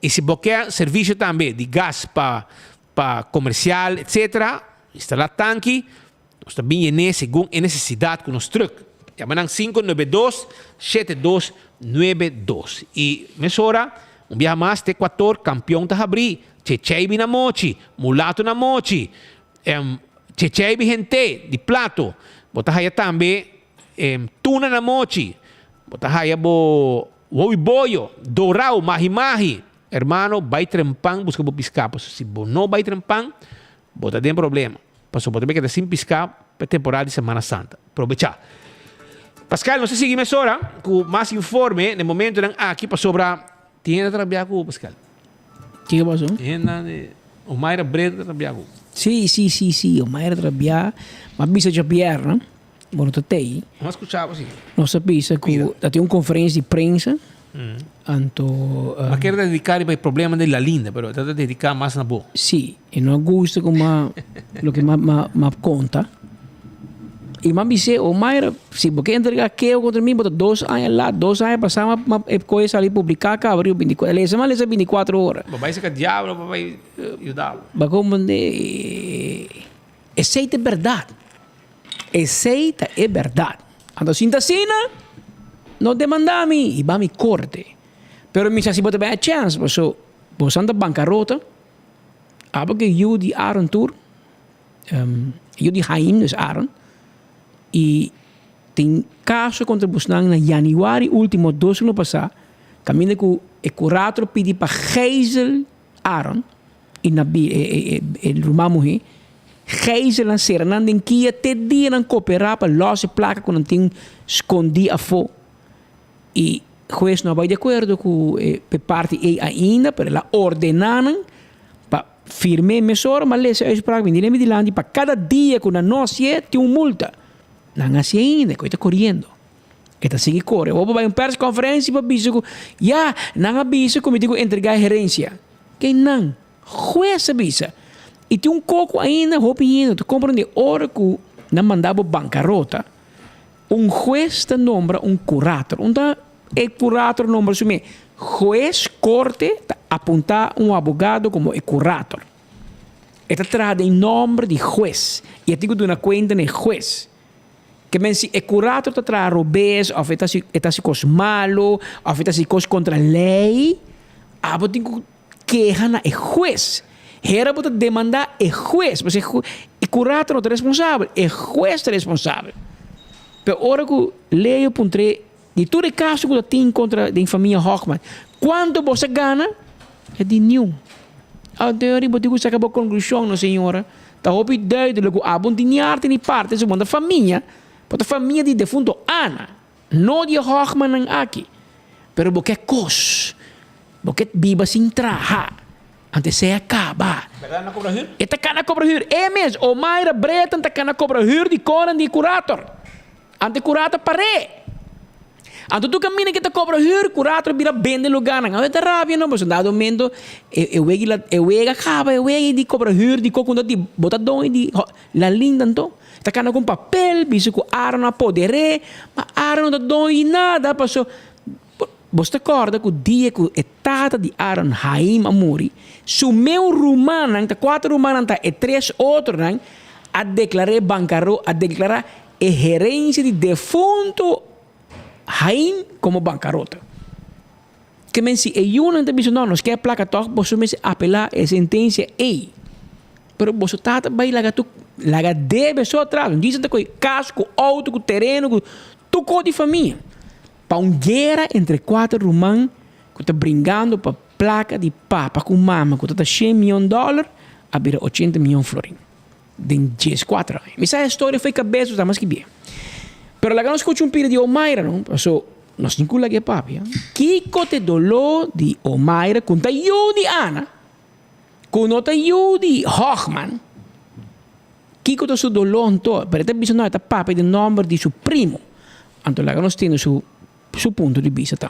R: I si bo ke servisio tambe di gas pa pa komersial etsetera, instalá tanki, Nos ta bin yené segun e nesesidat ku nos truk. Yama nan 592 7292. I mesora, un biaha mas te Ecuator kampion ta habrí. Checheibi na mochi, mulato na mochi, checheibi hent'é di plato. Bo ta haya tambe tuna na mochi. Bo ta haya bo wowi boyo, dorau, mahi mahi. Hermano, bai trempan buska bo piská, pasobra si bo no bai trempan, bo ta den problema. Pasobra bo ta bay keda sin piská pa e temporada di Semana Santa. Probechá. Pascal, nos ta sigui mesora ku mas informe na e momentonan aki pasobra tin hende ta rabia ku bo, Pascal.
S: Kiko pasó?
R: Tin hende di Omaira Breda ta rabia ku bo.
S: Sí, sí, sí, sí, Omaira ta rabia. M'a bisa djabièrnè, bo no ta tei.
R: No a skuchá bo, sí.
S: Nos a bisa ku ta tin un konferensia di prensa. Anto.
R: Ma kere ta dediká riba e problema di La Linda, pero ta ta dediká mas na bo.
S: Sí, e no a gusta ku m'a loke m'a m'a m'a konta. I m'a bis'é, Omaira, si bo ke entregá keho kontra mi, bo ta dos aña lat, dos aña pasá m'a m'a e koe sali publiká kaba riba bintiku lesa m'a lesa bintikuatro ora.
R: Bo bai saka diablo pa bai yuda bo.
S: Bo a komprendé, esei ta e bèrdat. Esei ta e bèrdat. Anto si ta asina, no demandá mi i ba mi korte. Pero mi sa si bo ta bai a chèns, paso bosan ta bankarota, abo ku e yu di Aaron tur, e yu di Haim, dus Aaron, i tin kaso kontra bosnan na yanüari último dos luna pasá, kaminda ku e kurator pidi pa gijzel Aaron i na e ruman muhé. Gijzelnan sera nan den kia te dia nan koperá pa lòs e plaka ku nan tin skondí afó. I hues no a bai di akuerdo ku e parti ei ainda, pero el a ordená nan pa firm'é mesora, ma lesa e uitspraak bini den mi dilanti pa kada dia ku nan no hasié tin un multa. Nan hasié ainda, ku e ta koriendo. E ta sigui kore. Bo por bai un persconferencia pa bisa ku ya, nan a bisa ku mi tin ku entregá e herensia. Ken nan? Hues a bisa. I tin un koko ainda hopi hende ta komprendé ora ku nan manda bo bankarota, un hues ta nombra un kurator. Un ta e kurator nombra su mes. Hues, korte, ta apuntá un abogado komo e kurator. E ta traha den nòmber di hues i e tin ku duna kuenta na e hues. Ke men si e kurator ta traha robes òf e ta hasi e ta hasi kos malu òf e ta hasi kos kontra lei, abo tin ku keha na e hues. Hera bo ta demandá e hues, pasobra e kurator no ta responsabel, e hues ta responsabel. Pero ora ku Leo puntr'é di tur e kaso ku ta tin kontra den famia Hochman, kuantu bo sa gana? E di niun. Anto bo tin ku saka bo konklushon no señora. Ta hopi duidelijk ku abo no tin ni arte ni parte su bo ta famia, bo ta famia di defunto Ana, no di e Hochmannan aki. Pero bo ke kos, bo ke biba sin traha, anto esei a kaba. E ta kana kobra hür, e mes, Omaira Breton ta kana kobra hür di konan di e kurator. Anto e kurator par'é. Anto tur kaminda ke ta kobra hür, kurator bira bende lugánan. Awe ta rabia no, pasobra dado momento e e wega la e wega kaba, e wega di kobra hür di koko di bo ta doño di La Linda anto. Ta kana ku un papel bisa ku Aaron a poder'é, ma Aaron no ta doño di nada paso bo ta kòrda ku dia ku e tata di Aaron, Haim, a muri, su meu rumannan, ta kuater rumannan ta e tres otronan, a deklar'é bankaro, a deklará E herensia di defunto Haim komo bankarota. Ke men si e yunan ta bisa no, nos ke e plaka tòg, boso mester apelá e sentensia ei. Pero boso tata bai laga tur, laga debe so atras. Un disa ta kohe kas ku outo ku tereno ku tur kos di famia. Pa un guera entre kuater ruman ku ta bringando pa plaka di papa ku mama ku ta ta shen mion dòler a bira ochenta mion florin. Den dieskuater aña. Mi sa e storia fo'i kabes, ta mas ki bien. Pero laga nos skucha un pida di Omaira no, paso nos tin ku lag'é papia. Kiko ta e doló di Omaira ku no ta yu di Ana, ku no ta yu di Hochman? Kiko ta su doló anto? Pero e ta bisa no, e ta papia den nòmber di su primo. Anto laga nos tende su su punto di bista ta.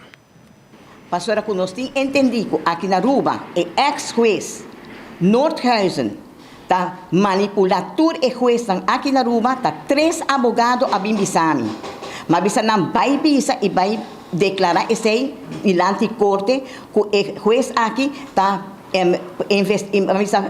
B: Pasobra cu nos tin entendi cu aki na Aruba e ex huez Noordhuizen ta manipula tur e hueznan aki na Aruba ta tres abogado a bin bisa mi. Ma bisa nan bay bisa y bay declara esey dilanti corte cu e huez aki ta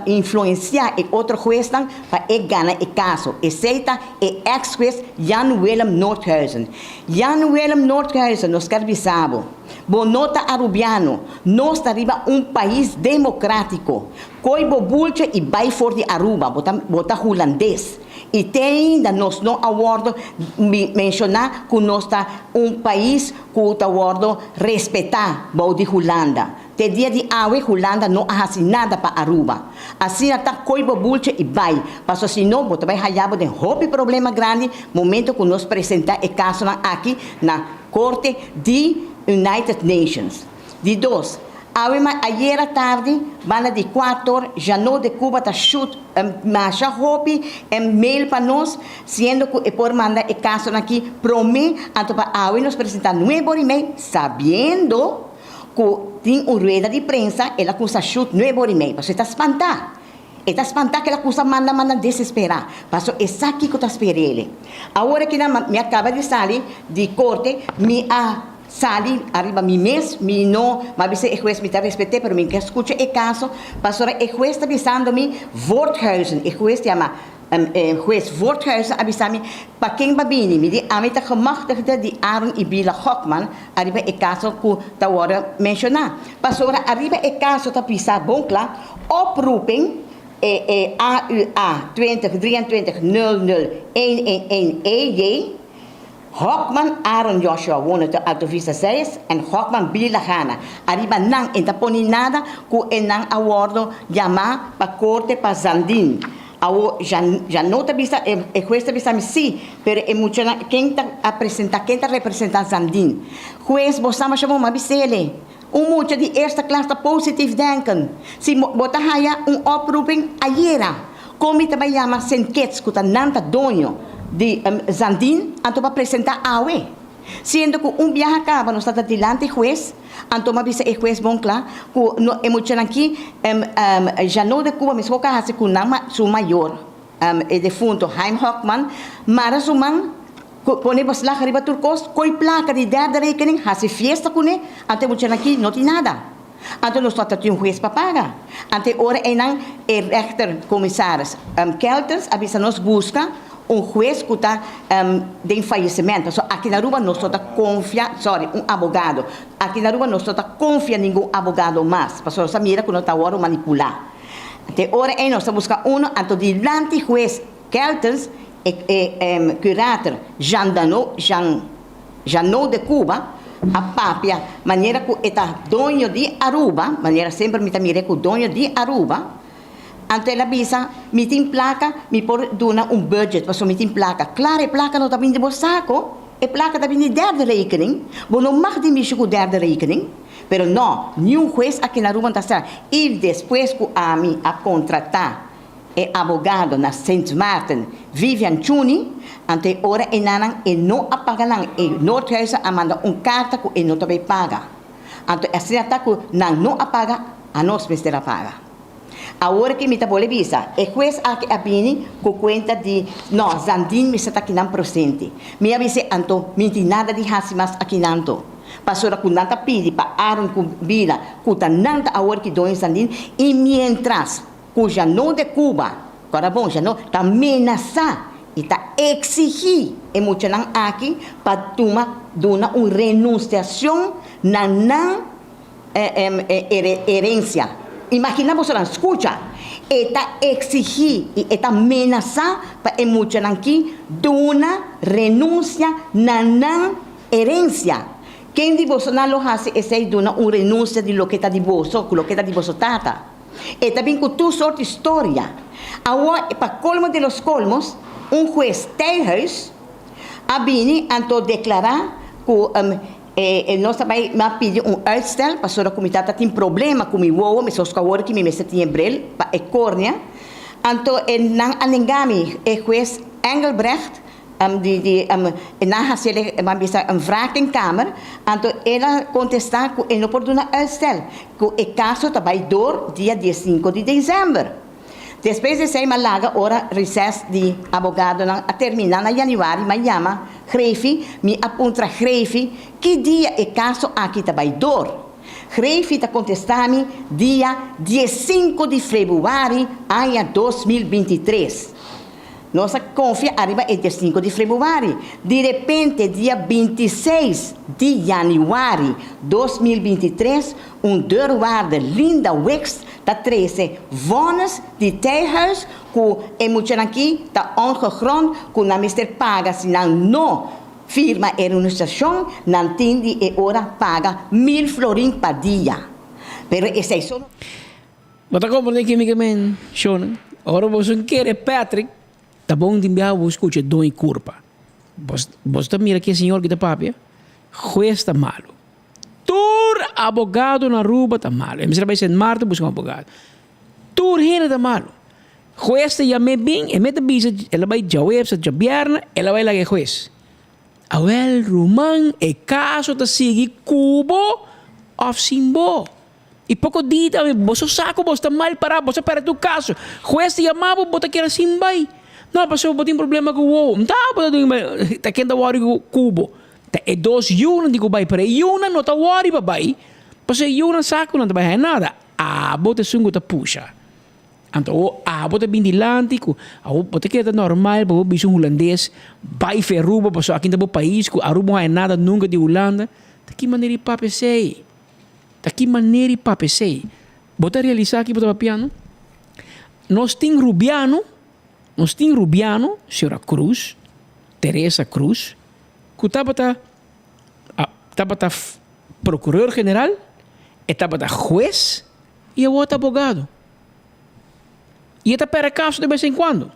B: influencia e otro hueznan pa e gana e caso. Esey ta e ex huez Jan Willem Noordhuizen. Jan Willem Noordhuizen, nos ker bisa bo, bo no ta Arubiano, nos ta riba un pais democratico. Coy bo bultje y bay for di Aruba, bo ta bo ta Hulandes. Y te ainda nos no a wordo menciona cu nos ta un pais cu ta wordo respeta bou di Hulanda. Te dia di awe Hulanda no a hasi nada pa Aruba. Asina ta koy bo bultje y bay, paso si no bo ta bay haya bo den hopi problema grandi momento cu nos presenta e casonan aki na Corte di United Nations. Di dos, awe ma ayera tardi banda di cuator Janot de Cuba ta shoot masha hopi mail pa nos siendo cu e por manda e casonan aki prome anto pa awe nos presenta nuebe ora y mei sabiendo Ku tin un rueda di prensa el a kusa shut nuebe ora i mei pasobra e ta spantá. E ta spantá ku el a kusa manda manda desesperá pasobra e sa kiko ta sper'el. Awor aki nan mi a kaba di sali di korte mi a sali ariba mi mes mi no mi a bisa e hues mi ta respet'é pero mi ke skucha e kaso pasobra e hues ta bisando mi Voorthuizen e hues yama Hues Voorthuizen a bisa mi, Pa ken ba bini? Mi di, Ami ta gemachtigde di Aaron i Bila Gokman ariba e kaso ku ta wòrdu menshoná. Pasobra ariba e kaso ta bisa bon kla, Oproeping e AUA 2023 00 111 EJ, Hokman Aaron Joshua wone te Alto Vista 6 en Hokman Bila Gana. Ariba nan e ta pone nada ku e nan a wòrdu yamá pa korte pa Zandin. Awo Janot ta bisa, e hues ta bisa mi si, pero e muchanan ken ta a presenta, ken ta representa Zandin? Hues, bo sa masha bon, m'a bis'ele, un mucha di eerste klas ta positief denken. Si bo ta haya un oproeping ayera, kon mi ta bai yama Sint Kitts ku ta nan ta doño di Zandin anto pa presenta awe? Siendo cu un biaha caba nos ta dilanti hues, anto m'a bisa e hues bon cla cu no e muchanan ki Jeannot de Cuba mesco ca haci cu nan su mayor, e defunto Haim Hockman, mara su man, pone beslag riba tur cos, coy placa di derde rekening, haci fiesta cune, anto e muchanan ki no tin nada. Anto nos ta tin un hues pa paga. Anto e ora eynan e rechter commissaris Keltens a bisa nos busca un hues cu ta den fallecimento. Pasobra aki na Aruba nos no ta confia, sorry, un abogado. Aki na Aruba nos no ta confia ningun abogado mas, pasobra nos a mira cu nos ta wordo manipula. Anto e ora ey nos ta busca uno, anto dilanti hues Keltens e e curator Jean Dano, Jean. Janot de Cuba a papia manera cu e ta doño di Aruba, manera semper mi ta mir'e cu doño di Aruba, anto el a bisa, mi tin placa, mi por duna un budget pasobra mi tin placa. Claro, e placa no ta bini di bo saco, e placa ta bini di derde rekening, bo no mag di mishi cu derde rekening. Pero no, niun hues aki na Aruba no ta sa. Y despues cu ami a contrata E abogado na Sint Maarten, Vivian Chuni, anto e ora enanan e no a paga nan, e Noordhuizen a manda un karta ku e no ta bay paga. Anto asina ta ku nan no a paga, anos mester a paga. Awor ki mi ta bole bisa, e hues aki a bini ku kuenta di, no, Zandin mester ta kinan prosente. Mi a bis'é, anto mi tin nada di hasi mas akinan to. Pasobra ku nan ta pidi pa Aaron ku Bila ku ta nan ta awor ki doño Zandin, i mientras Ku Janot de Cuba, kòrda bon, Janot ta menasá i ta eksigí e muchanan aki pa tuma duna un renunsiashon na nan herensia. Imaginá bosonan, skucha, e ta eksigí i e ta menasá pa e muchanan ki duna renunsia na nan herensia. Ken di bosonan lo hasi esei duna un renunsia di loke ta di boso, ku loke ta di boso tata? E ta bin ku tur sort di storia. Awor, pa kolmo di los kolmos, un hues Tijhuis a bini anto deklará ku e nos ta bai a pidi un uitstel pasobra ku mi tata tin problema ku mi wowo, meskos ku awor ki mi mester tin e bril pa e kornea. Anto e nan a nenga mi, e hues Engelbrecht di di e nan hasi el ban bisa un wrakingkamer, anto el a kontestá ku e no por duna uitstel, ku e kaso ta bai dor dia diesinko di desèmber. Despues di esei m'a laga ora reses di abogadonan a terminá na yanüari m'a yama Grefi, mi a puntra Grefi ki dia e kaso aki ta bai dor. Grefi ta kontestá mi dia diesinko di febrüari aña 2023. Nos a konfia ariba e dia sinku di febrüari. Di repente dia bintiseis di yanüari 2023 un deurwaarder Linda Wicks ta trese vònes di Tijhuis ku e muchanan ki ta ongegrond ku nan mester paga si nan no firma e renunciashon nan tin di e ora paga mil florin pa dia. Pero esei so no.
S: Bo ta comprende ki mi ke men, shownan? Ora bo sun kere Patrick, ta bon tin biaha bo scucha don y curpa. Bos, bos ta mira ki e señor ki ta papia? Hues ta malo. Tur abogado na Aruba ta malo. E mester a bay Sint Maarten busca un abogado. Tur hende ta malo. Hues ta yam'é bin, e mester bisa, el a bay djaweps of djabierna, el a bay laga e hues. Awel ruman, e caso ta sigui cu bo of sin bo. I poko di tambe boso sa ku boso ta mal pará, boso a pèrdè tur kaso. Hues ta yama bo, bo ta keda sin bai. No, pasobra bo tin problema ku wowo. Nta bo ta duna bai, ta ken ta wòri ku bo? Ta e dos yunan tin ku bai, pero e yunan no ta wòri pa bai, pasobra e yunan sa ku nan ta bai haña nada. Abo ta esun ku ta pusha. Anto awor abo ta bin dilanti ku awor bo ta keda normal pa bo bisa un hulandes bai fe Aruba pasobra akin ta bo pais ku Aruba no haña nada nunka di Hulanda. Ta ki manera di papia esei? Ta ki manera i papia esei? Bo ta realisá ki bo ta papiando? Nos tin rubiano, nos tin rubiano, señora Cruz, Teresa Cruz, ku tabata tabata procureur general, e tabata hues i awor ta abogado. I e ta pèrdè kaso de bes en kuando.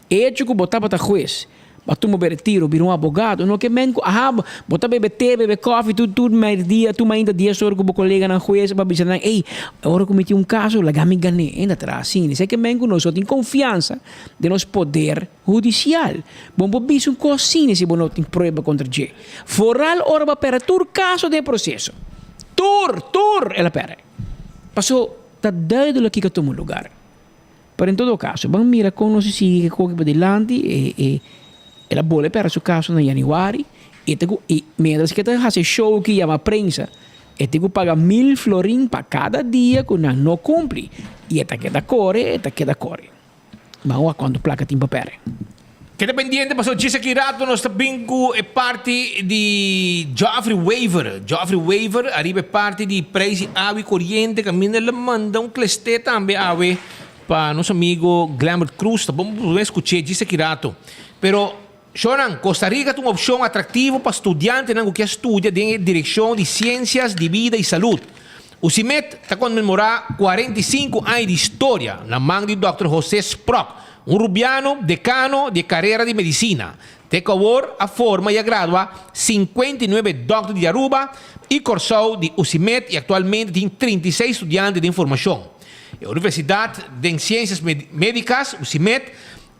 S: E hecho ku bo tabata hues, bo a tuma bo retiro, bira un abogado, no ke men ku aha bo ta bebe te, bebe kòfi tur tur mèrdia, tur mainta dies ora ku bo koleganan hues pa bisa nan, ey, ora ku mi tin un kaso laga mi gan'é. E ta traha asina. Esei ke men ku nos no tin konfiansa den nos poder hudisial. Bo no por bisa un kos asina si bo no tin prueba kontra dje. Foral ora bo a pèrdè tur kaso den e proseso. Tur! Tur! El a pèrdè. Paso ta duidelijk kiko a tuma lugar. Pero en todo caso, ban mira con nos a sigui e koki padilanti, e e el a bole perde su caso na januari, e ta cu y mientras ke ta haci show ki yama prensa, e tin cu paga mil florin pa cada dia cu nan no cumpli, y e ta keda core, e ta keda core. Ban wak cuanto placa tin pa perde.
R: Keda pendiente pasobra djis aki rato nos ta bin ku e parti di Geoffrey Wever. Geoffrey Wever ariba e parti di prijs di awa y coriente caminda el a manda un klesté tambe awe pa nos amigo Glenbert Croes. Ta bon pa bo escuché djis aki rato. Pero Shonan, Costa Rica ta un opcion atractivo pa studiantenan cu kier studia den e direccion di ciencias di bida y salud. UCIMED ta conmemora 45 aña di historia na man di Dòkter José Sprock, un rubiano decano di e carera di medicina. Te cu awor a forma y a gradua 59 dòkter di Aruba y Corsou di UCIMED y actualmente tin 36 studiante den formacion. E Universidad den Ciencias Medicas, UCIMED,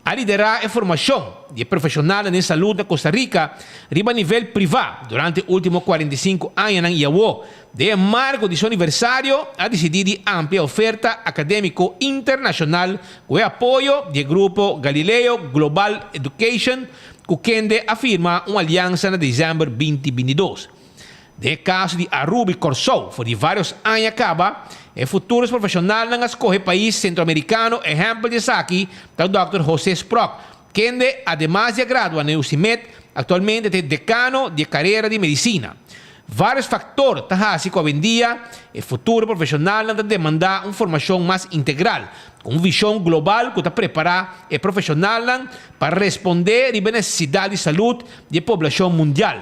R: A liderá e formashon di e profeshonalnan den salud na Costa Rica riba nivel privá durante último 45 añanan i awó, den e marko di su aniversario, a disidí di amplia e oferta akadémiko internashonal ku e apoyo di e grupo Galileo Global Education ku kende a firma un aliansa na desèmber 2022. Den e kaso di Aruba i Kòrsou, for di vários aña kaba, e futuros profeshonalnan a skohe pais sentroamerikano. Ehèmpel di esaki ta dòkter José Sprock, kende ademas di a gradua na UCIMED, aktualmente ta e dekano di e karera di medisina. Vários faktor ta hasi ku awendia e futuro profeshonalnan ta demandá un formashon mas integral, ku un vishon global ku ta prepará e profeshonalnan pa respondé riba e nesesidat di salud di e poblashon mundial.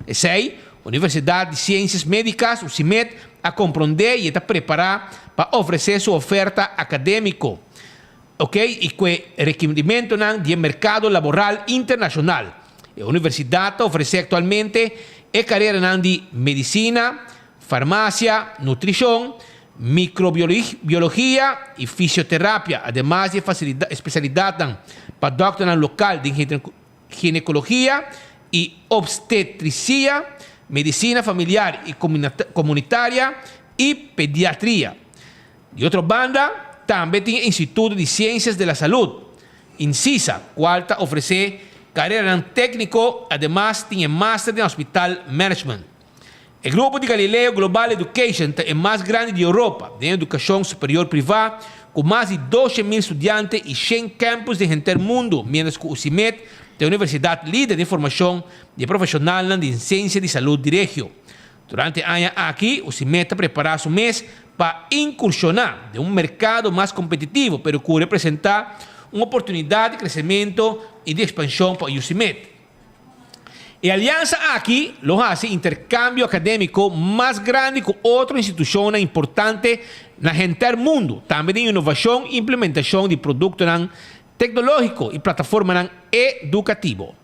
R: Esei, Universidat di Siensias Médikas, UCIMED, a komprondé i e ta prepará pa ofresé su oferta akadémiko, ok, i ku e rekirimentonan di e merkado laboral internashonal. E universidat ta ofresé aktualmente e kareranan di medisina, farmasia, nutrishon, mikrobiologia i fisioterapia, ademas di e spesialidatnan pa dòkternan lokal den ginecologia y obstetricia, medicina familiar y comunitaria y pediatria. Di otro banda, tambe tin e Instituto di Ciencias de la Salud, INCISA, cual ta ofrece careranan tecnico, ademas tin e Master den Hospital Management. E grupo di Galileo Global Education ta e mas grandi di Europa den educacion superior priva, cu mas di 12,000 studiante y shen campus den henter mundo, mientras cu UCIMED ta e universidad lider den formacion di e profesionalnan di ciencia di salud di regio. Durante e aña aki, UCIMED ta prepara su mes pa incursiona den un mercado mas competitivo, pero cu representa un oportunidad di crecemento y di expansion pa UCIMED. E aliansa aki lo hasi interkambio akadémiko mas grandi ku otro institushonnan importante na henter mundu, tambe den inovashon i implementashon di produktonan teknológiko i plataformanan edukativo.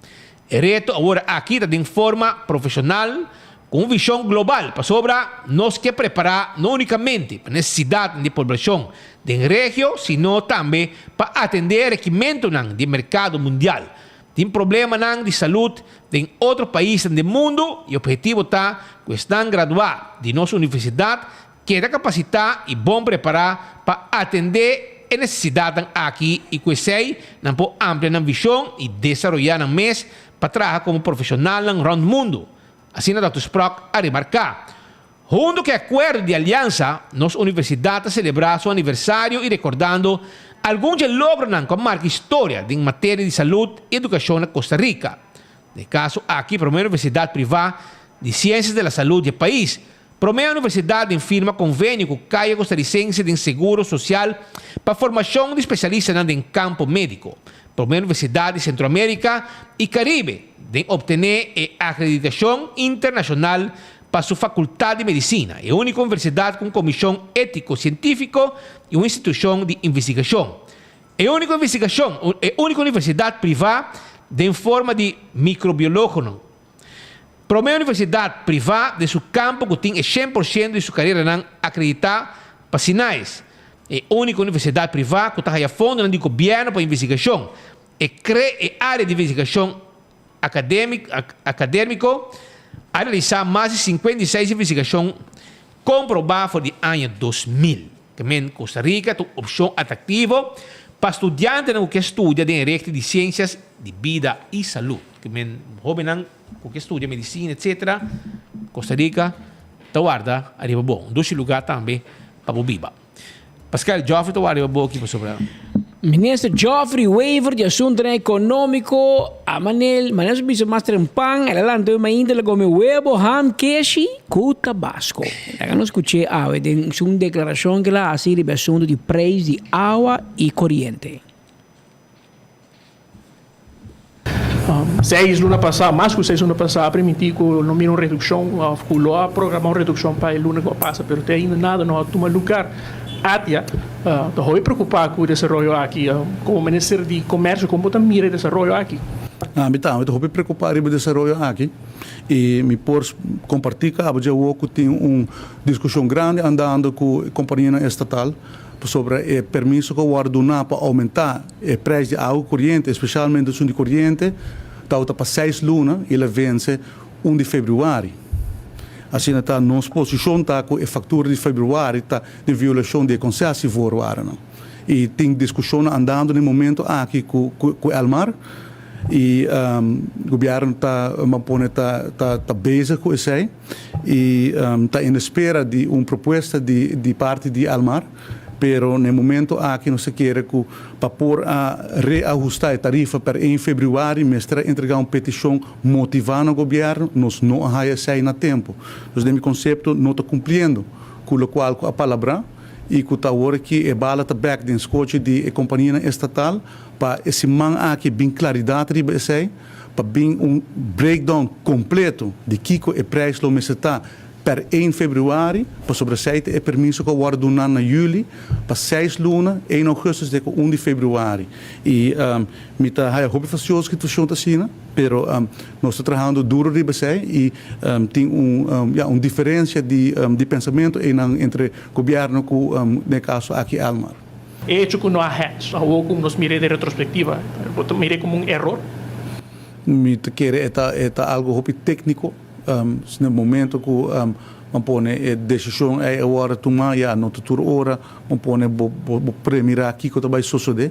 R: E reto awor aki ta den forma profeshonal ku un vishon global pasobra nos ke prepará no únikamente pa nesesidatnan di poblashon den regio sino tambe pa atendé rekimentunan di e merkado mundial. Tin problemanan di salud den otro paisnan den mundu y obhetivo ta cu esnan gradua di nos universidad keda capacita y bon prepara pa atende e necesidadnan aki y cu esey nan por amplia nan vision y desaroya nan mes pa traha como profesionalnan rond mundu, asina Dòkter Sprock a remarca. Huntu ku e akuerdo di aliansa, nos universidat ta selebrá su aniversario i rekordando algun dje logronan ku a marka historia den materia di salud i edukashon na Costa Rica. Den e kaso aki promé universidat privá di siensias de la salud di e pais, promé universidat den firma konvenio ku Kaya Kostarisense den Seguro Sosial pa formashon di spesialistanan den kampo médiko, promé universidat di Sentroamerika i Karibe den optené e akreditashon internashonal. pa su fakultat di medisina, e úniko universidat ku un komishon étiko sientífiko i un institushon di investigashon. E úniko investigashon, e úniko universidat privá den forma di mikrobiólogonan. Promé universidat privá den su kampo ku tin e 100% di su kareranan akreditá pa SINAES. E úniko universidat privá ku ta haya fondonan di gobièrnu pa investigashon. E kre e área di investigashon akadémiko a realisá mas di 56 investigashon komprobá for di aña 2000. Ke men Costa Rica ta un opshon atraktivo pa studiantenan ku ke studia den e rekti di siensias di bida i salud. Ke men hóbennan ku ke studia medisina etsetera, Costa Rica ta warda ariba bo. Un dushi lugá tambe pa bo biba. Pascal, Geoffrey ta warda riba bo aki pasobra.
S: Minister Geoffrey Wever di Asuntonan Economico a manel manera su bisa mas trempan el a lanta hoy mainta el a come huevo, ham, keshi cu tabasco. Laga nos scuche awe den su declaracion cu el a haci riba e asunto di prijs di awa y coriente.
D: Seis luna pasá, mas ku seis luna pasá a primintí ku lo mira un redukshon òf ku lo a programá un redukshon pa e luna ku a pasa, pero te ainda nada no a tuma lugar. ATIA ta hopi preokupá ku e desaroyo aki. Komo minister di Komersio, kon bo ta mira e desaroyo aki?
F: Ami tambe ta hopi preokupá riba e desaroyo aki i mi por kompartí ku abo dje awor ku tin un diskushon grandi andando ku e kompanianan estatal. Pasobra e permiso ku a wòrdu duná pa oumentá e preis di awa koriente, espesialmente esun di koriente, tabata pa seis luna i el a vense un di febrüari. Asina ta nos posishon ta ku e faktura di febrüari ta den violashon di e konsesievoorwaardennan. I tin diskushonnan andando na e momento aki ku ku Elmar i gobièrnu ta pone ta ta bezig ku esei. y ta en espera di un propuesta di di parti di Almar, pero na e momento aki nos ta kere cu pa por a reahusta e tarifa per een februari mester a entrega un peticion motiva na gobierno, nos no a haya esey na tempo. Dus den mi concepto no ta cumpliendo cu locual cu a palabra y cu ta awor aki e bala ta bek den scochi di e companianan estatal pa e siman aki bin claridad riba esey. pa bin un breakdown completo di kico e prijs lo mester ta per een februari, pasobra esey ta e permiso cu a wordo duna na juli pa seis luna, een augustus te cu un di februari. Y mi ta haya hopi fastioso cu situacion ta asina, pero nos ta trahando duro riba esey y tin un ya un diferencia di di pensamento eynan entre gobierno cu den e caso aki Elmar.
D: E hecho ku no a hedge, awor ku nos mir'é den retrospektiva, bo ta mir'é komo un eror?
F: Mi ta kere e ta e ta algu hopi tékniko. Na momento ku bo pone e desishon ei awor a tuma, ya no ta tur ora bo pone bo bo premirá kiko ta bai sosodé.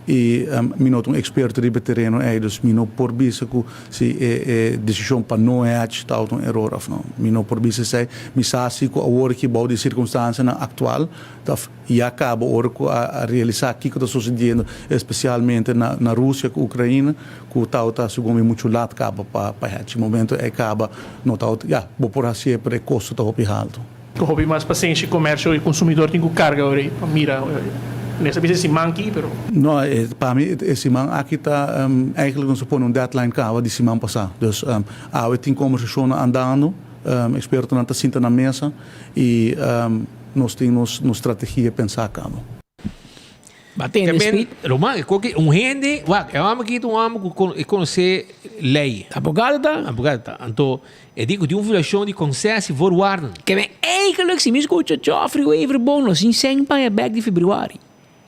F: I mi no ta un eksperto riba e tereno ei, dus mi no por bisa ku si e e desishon pa no hedge tabata un eror òf no. Mi no por bisa esei. Mi sa si ku awor aki bou di sirkunstansianan aktual ta Ya caba ora cu a realisa kico ta sucediendo especialmente na na Rusia cu Ucraina cu tawata segun mi mucho laat caba pa pa haci. Momento ey caba no tawata ya bo por hacié pero e costo ta hopi halto.
D: Cu hopi mas pasenshi comercio y consumidor tin cu carga ora ey pa mira mester bisa e siman aki pero.
F: No pa mi e siman aki ta eigenlijk nos a pone un deadline caba di siman pasa dus awe tin conversacionnan andando expertonan ta sinta na mesa y Nos tin nos nos strategia pensá kaba.
S: Batende
R: Ke men,
S: speed.
R: Roman, e koki un hende, wak, e hòmber aki ta un hòmber ku kon, e konosé lei.
S: Abogado ta?
R: Abogado ta. Anto, e di ku tin un violashon di konsessie voorwaarden.
S: Ke men, eigenlijk si mi skucha Geoffrey Wever bon, nos tin sèn paña bèk di febrüari.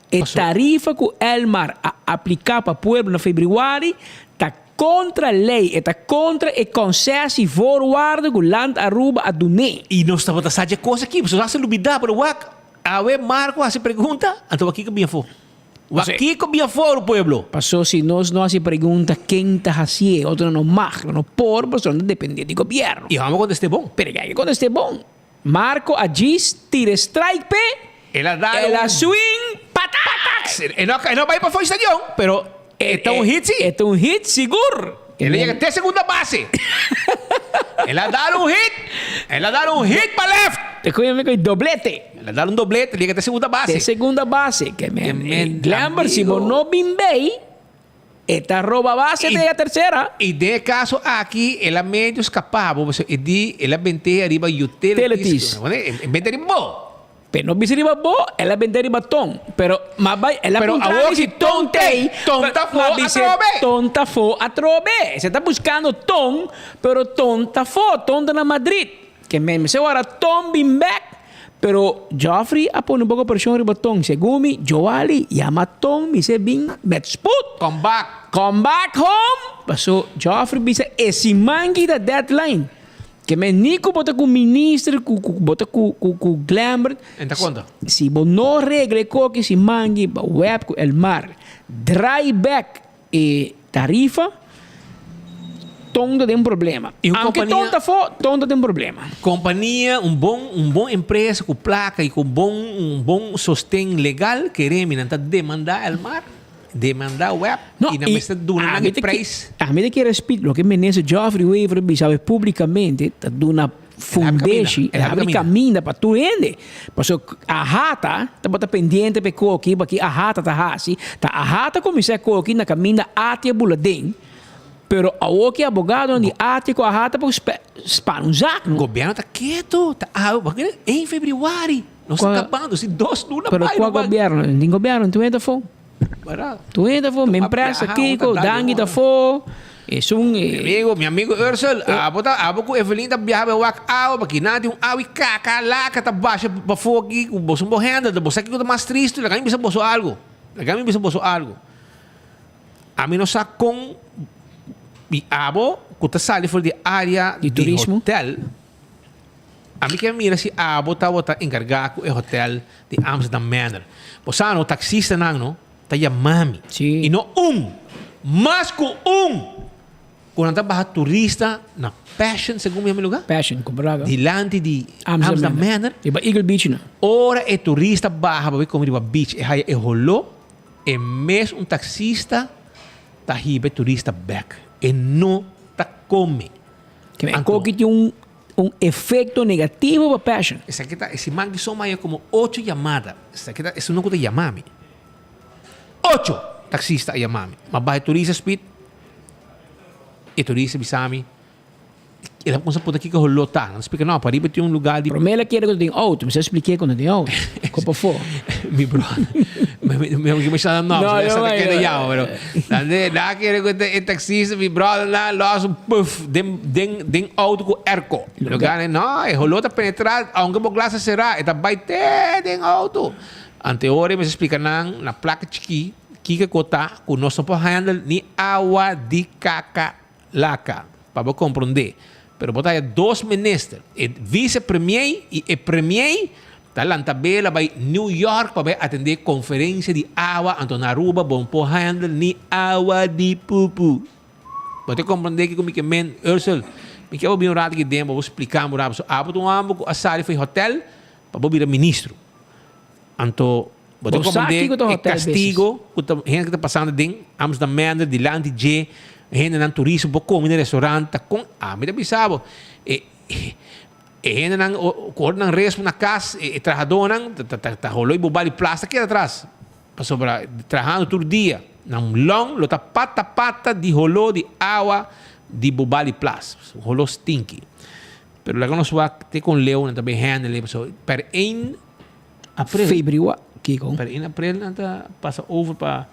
S: E tarifa ku Elmar a apliká pa pueblo na febrüari ta kontra lei, e ta kontra e konsessie voorwaarden ku Land Aruba a dun'é.
R: I nos tabata sa dje kos aki, pasobra nos a lubidá, pero wak, awe Marco hasi pregunta, anto wak kiko bin afó? Wak kiko bin afó, pueblo?
S: Paso si nos no hasi pregunta ken ta hasié, otronan no mag, no por, pasobra nan ta dependé di gobièrnu.
R: I hòmber kontest'é bon.
S: Pero e ke kontest'é bon. Marco a djis tira e strike p'e,
R: El a dal
S: el a
R: un
S: swing,
R: pataks! E no e no bai pa for stadion, pero e ta un hit si.
S: E ta un hit sigur.
R: El a yega te segunda base. El a dal un hit, el a dal un hit pa left.
S: Te koe mi koe doblete.
R: El a dal un doblete, el yega te segunda base.
S: Te segunda base. Ke men,
R: Ke men,
S: Glenber, si bo
R: amigo.
S: no bin bei. E ta roba base te a tercera.
R: I den e kaso aki el a medio skapá bo pasobra e di el a bent'é ariba utilities.
S: Utilities.
R: E bent'é riba bo.
S: Pero no bisa riba bo, el a bent'é riba Ton. Pero m'a bai, el a
R: Pero
S: puntra
R: awor
S: mi si
R: ki Ton
S: Ton t'ei.
R: Ton ta
S: M'a
R: fo
S: bis'é
R: atrobe.
S: Ton ta fo atrobe. Se ta buskando Ton, pero Ton ta fo. Ton ta na Madrid. Ke men mester wara Ton bin bèk. Pero Geoffrey a pone un poko preshon riba Ton. Segun mi, Joali yama Ton misé bin met spoed.
R: Come back.
S: Come back home! Paso Geoffrey bisa e siman ki ta deadline. Ke men ni ku bo ta ku minister, ku ku bo ta ku ku ku Glambert.
R: En ta konta.
S: Si bo no regla e koki siman ki pa web ku Elmar draai back E tarifa, ton ta den problema.
R: Y un
S: Aunke
R: compania-
S: ton ta fo, ton ta den problema.
R: Compania, un bon, un bon empresa cu placa y cu bon, un bon sosten legal, kere mi nan ta demanda Elmar, demanda web
S: No,
R: y nan
S: y
R: mester duna nan
S: ami
R: e
S: ta ki-
R: prijs.
S: Ami ta kier spit loke minister Geoffrey Wever bisa awe publicamente ta duna fundeshi,
R: el
S: el
R: habri
S: habri caminda pa tur hende. Pasobra AHATA tabata pendiente pa e koki, pa ki AHATA ta hasi, ta AHATA cuminsa e koki na caminda ATIA bula den, pero awor ki abogadonan di ATIA cu AHATA por span un zak no.
R: Gobierno ta keto, ta awe, pakico 1 februari, nos ta cabando, si dos luna
S: Pero
R: bai
S: cua
R: ruman.
S: gobierno? Tin gobierno, tin hende afo. Tu hende afo, mi empresa Kiko, Dangui ta afo, esun
R: Mi amigo, mi amigo Ursel, abo ta, abo ku Evelyn ta biaha bai wak awa, pa kinan tin un awa i kaka, laka ta basha pafó aki, ku boso no por handle, bo sa kiko ta mas tristu, laga mi bisa boso algu, laga mi bisa boso algu. Ami no sa kon i abo ku ta sali for di area
S: Di
R: di
S: turismo.
R: hotel, Ami ke mira si abo tabata enkargá ku e hotel di Amsterdam Manor. Bo sa no, taksistanan no ta yama mi. I no un, mas ku un! Ku nan ta baha turista na Passion, segun mi yama e lugá?
S: Passion, ku Braga.
R: Dilanti di Amsterdam Manor.
S: Riba Eagle Beach no.
R: Ora e turista baha pa bai kome riba beach, e haya e holó, e mes un taksista ta hiba e turista bèk. E no ta kome.
S: E koki tin un Un efecto negativo pa Passion.
R: Esaki ta e siman ki son maya como ocho yamada. Esaki ta esun ku ta yama mi. Ocho taxista a yama mi. Ma baha e turista speed. E turista bisa mi, el a kumsa punta kiko holó ta. Nan splika no, pariba tin un lugar di.
S: Prome el a kere ku ta tin auto. Mi sa spliké ku no tin auto. Kopa afó.
R: Mi brother, mi mi mi sa no,
S: No,
R: mi sa
S: yo
R: ta kere
S: yo.
R: yama, pero nande na kere ku e taxista mi brother na los un puff den den den auto ku airco. Lo gane no, e holó ta penetrá aunke bo glas a será, e ta bai te den auto. Ante ora mi sa splika nan na plaka chikí kiko ku ta ku nos no por handle ni awa di kaka laka pa bo komprondé. Pero bo ta haya dos minister, e vice premier i e premier ta lanta bela bai New York pa bai atendé konferensia di awa anto na Aruba bo no por handle ni awa di pupu. Bo ta komprondé kiko mi ke men? Ursel, mi ke bo bin un rato aki den pa bo splika mi un rato pasobra abo ta un homber ku a sali for e hotel pa bo bira ministro. Anto bo ta
S: Bo sa
R: komprendé
S: kiko ta
R: e
S: hotel business.
R: kastigo ku ta hende ku ta pasando den Amsterdam Manor dilanti dje hendenan turismo por kome den restaurant ta kon ami ta bisa bo e e hendenan ku ora nan respo na kas e trahadónan ta ta ta holoi bo bali plas ta keda atras pasobra trahando tur dia nan long lo ta pata pata di holó di awa di bo bali plas holó stinky pero laga nos wak te kon leu nan ta bay handle pasobra per ein April.
S: Februa, kiko?
R: Pero in april nan ta pasa over pa.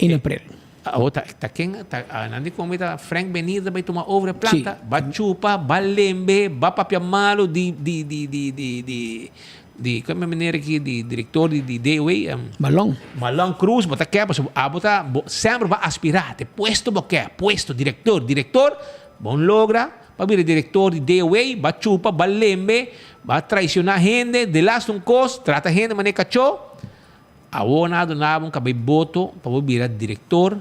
S: In april.
R: Awo ta ta ken ta nan di komo ta Frank Benir ta bai tuma over e planta. Ba chupa, ba lembe, ba papia malo di di di di di di di komo e meneer aki di director di di DOW.
S: Malon.
R: Malon Cruz bo ta ke pasobra abo ta bo semper bo a aspira te puesto bo ke puesto director director bo logra. Pa bira director di DOA, ba chupa, ba lembe, ba traiciona hende, delas un cos, trata hende mane cacho, awor nan a duna bo un cabey boto pa bo bira director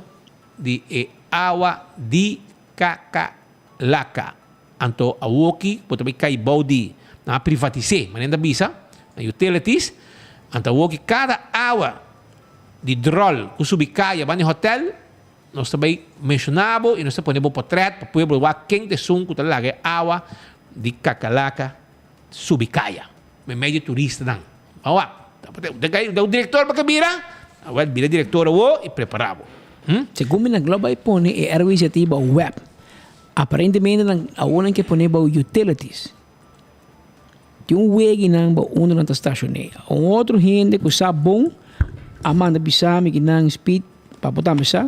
R: di e awa di Kakalaka. Anto awoki bo ta bay cay bou di, nan a privatise, mane nan ta bisa, na utilities, anto awoki cada awa di drol cu subi caya banda di hotel, Nos ta bai menshoná bo i nos ta pone bo potrèt pa pueblo wak ken ta esun ku ta laga e awa di kakalaka subi kaya meimei di turistanan. Ban wak. Ta un direktor pa ke bira? Awèl bira direktor awo i prepará bo.
S: Segun mi nan lo bai pone e RWZI bou web. Aparentemente nan awor nan ke pone bou utilities. Tin un weginan bou unda nan ta stashoné. Un otro hende ku sa bon a manda bisa mi ki nan speed pa bo tambe sa.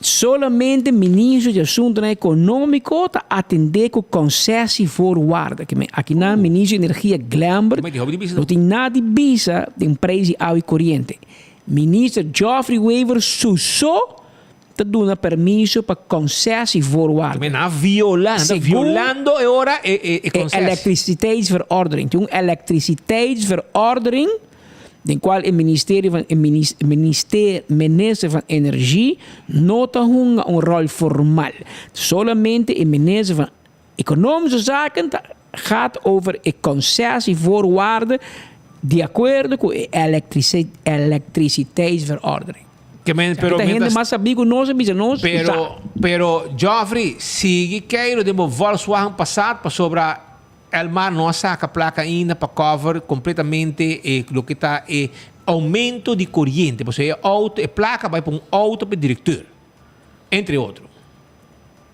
S: Solamente Ministro di Asuntonan Economico ta atende cu concessievoorwaarden. Ke men akinan Ministro di Energia Glenbert no tin nada di bisa den prijs di awa y coriente. Minister Geoffrey Wever su so ta duna permiso pa concessievoorwaarden.
R: Ke men nan a viola, nan ta violando e ora e
S: E
R: concessie.
S: Elektriciteitsverordening. Tin un elektriciteitsverordening. Den cual e ministerio van e minister minister van energie no ta hunga un rol formal. Solamente e minister van economische zaken ta gaat over e concessievoorwaarden di acuerdo cu e elektriciteitsverordening.
R: Ke men, pero
S: Kita hende
R: mientras-
S: mas sabí ku nos a bisa nos ku sa.
R: Pero, pero Geoffrey, sigui keiro den bo Volkswagen Passat pasobra Elmar no a saca placa ainda pa cover completamente e loke ta e aumento di coriente, pasobra e auto, e placa bay pa un auto pa e directeur, entre otro.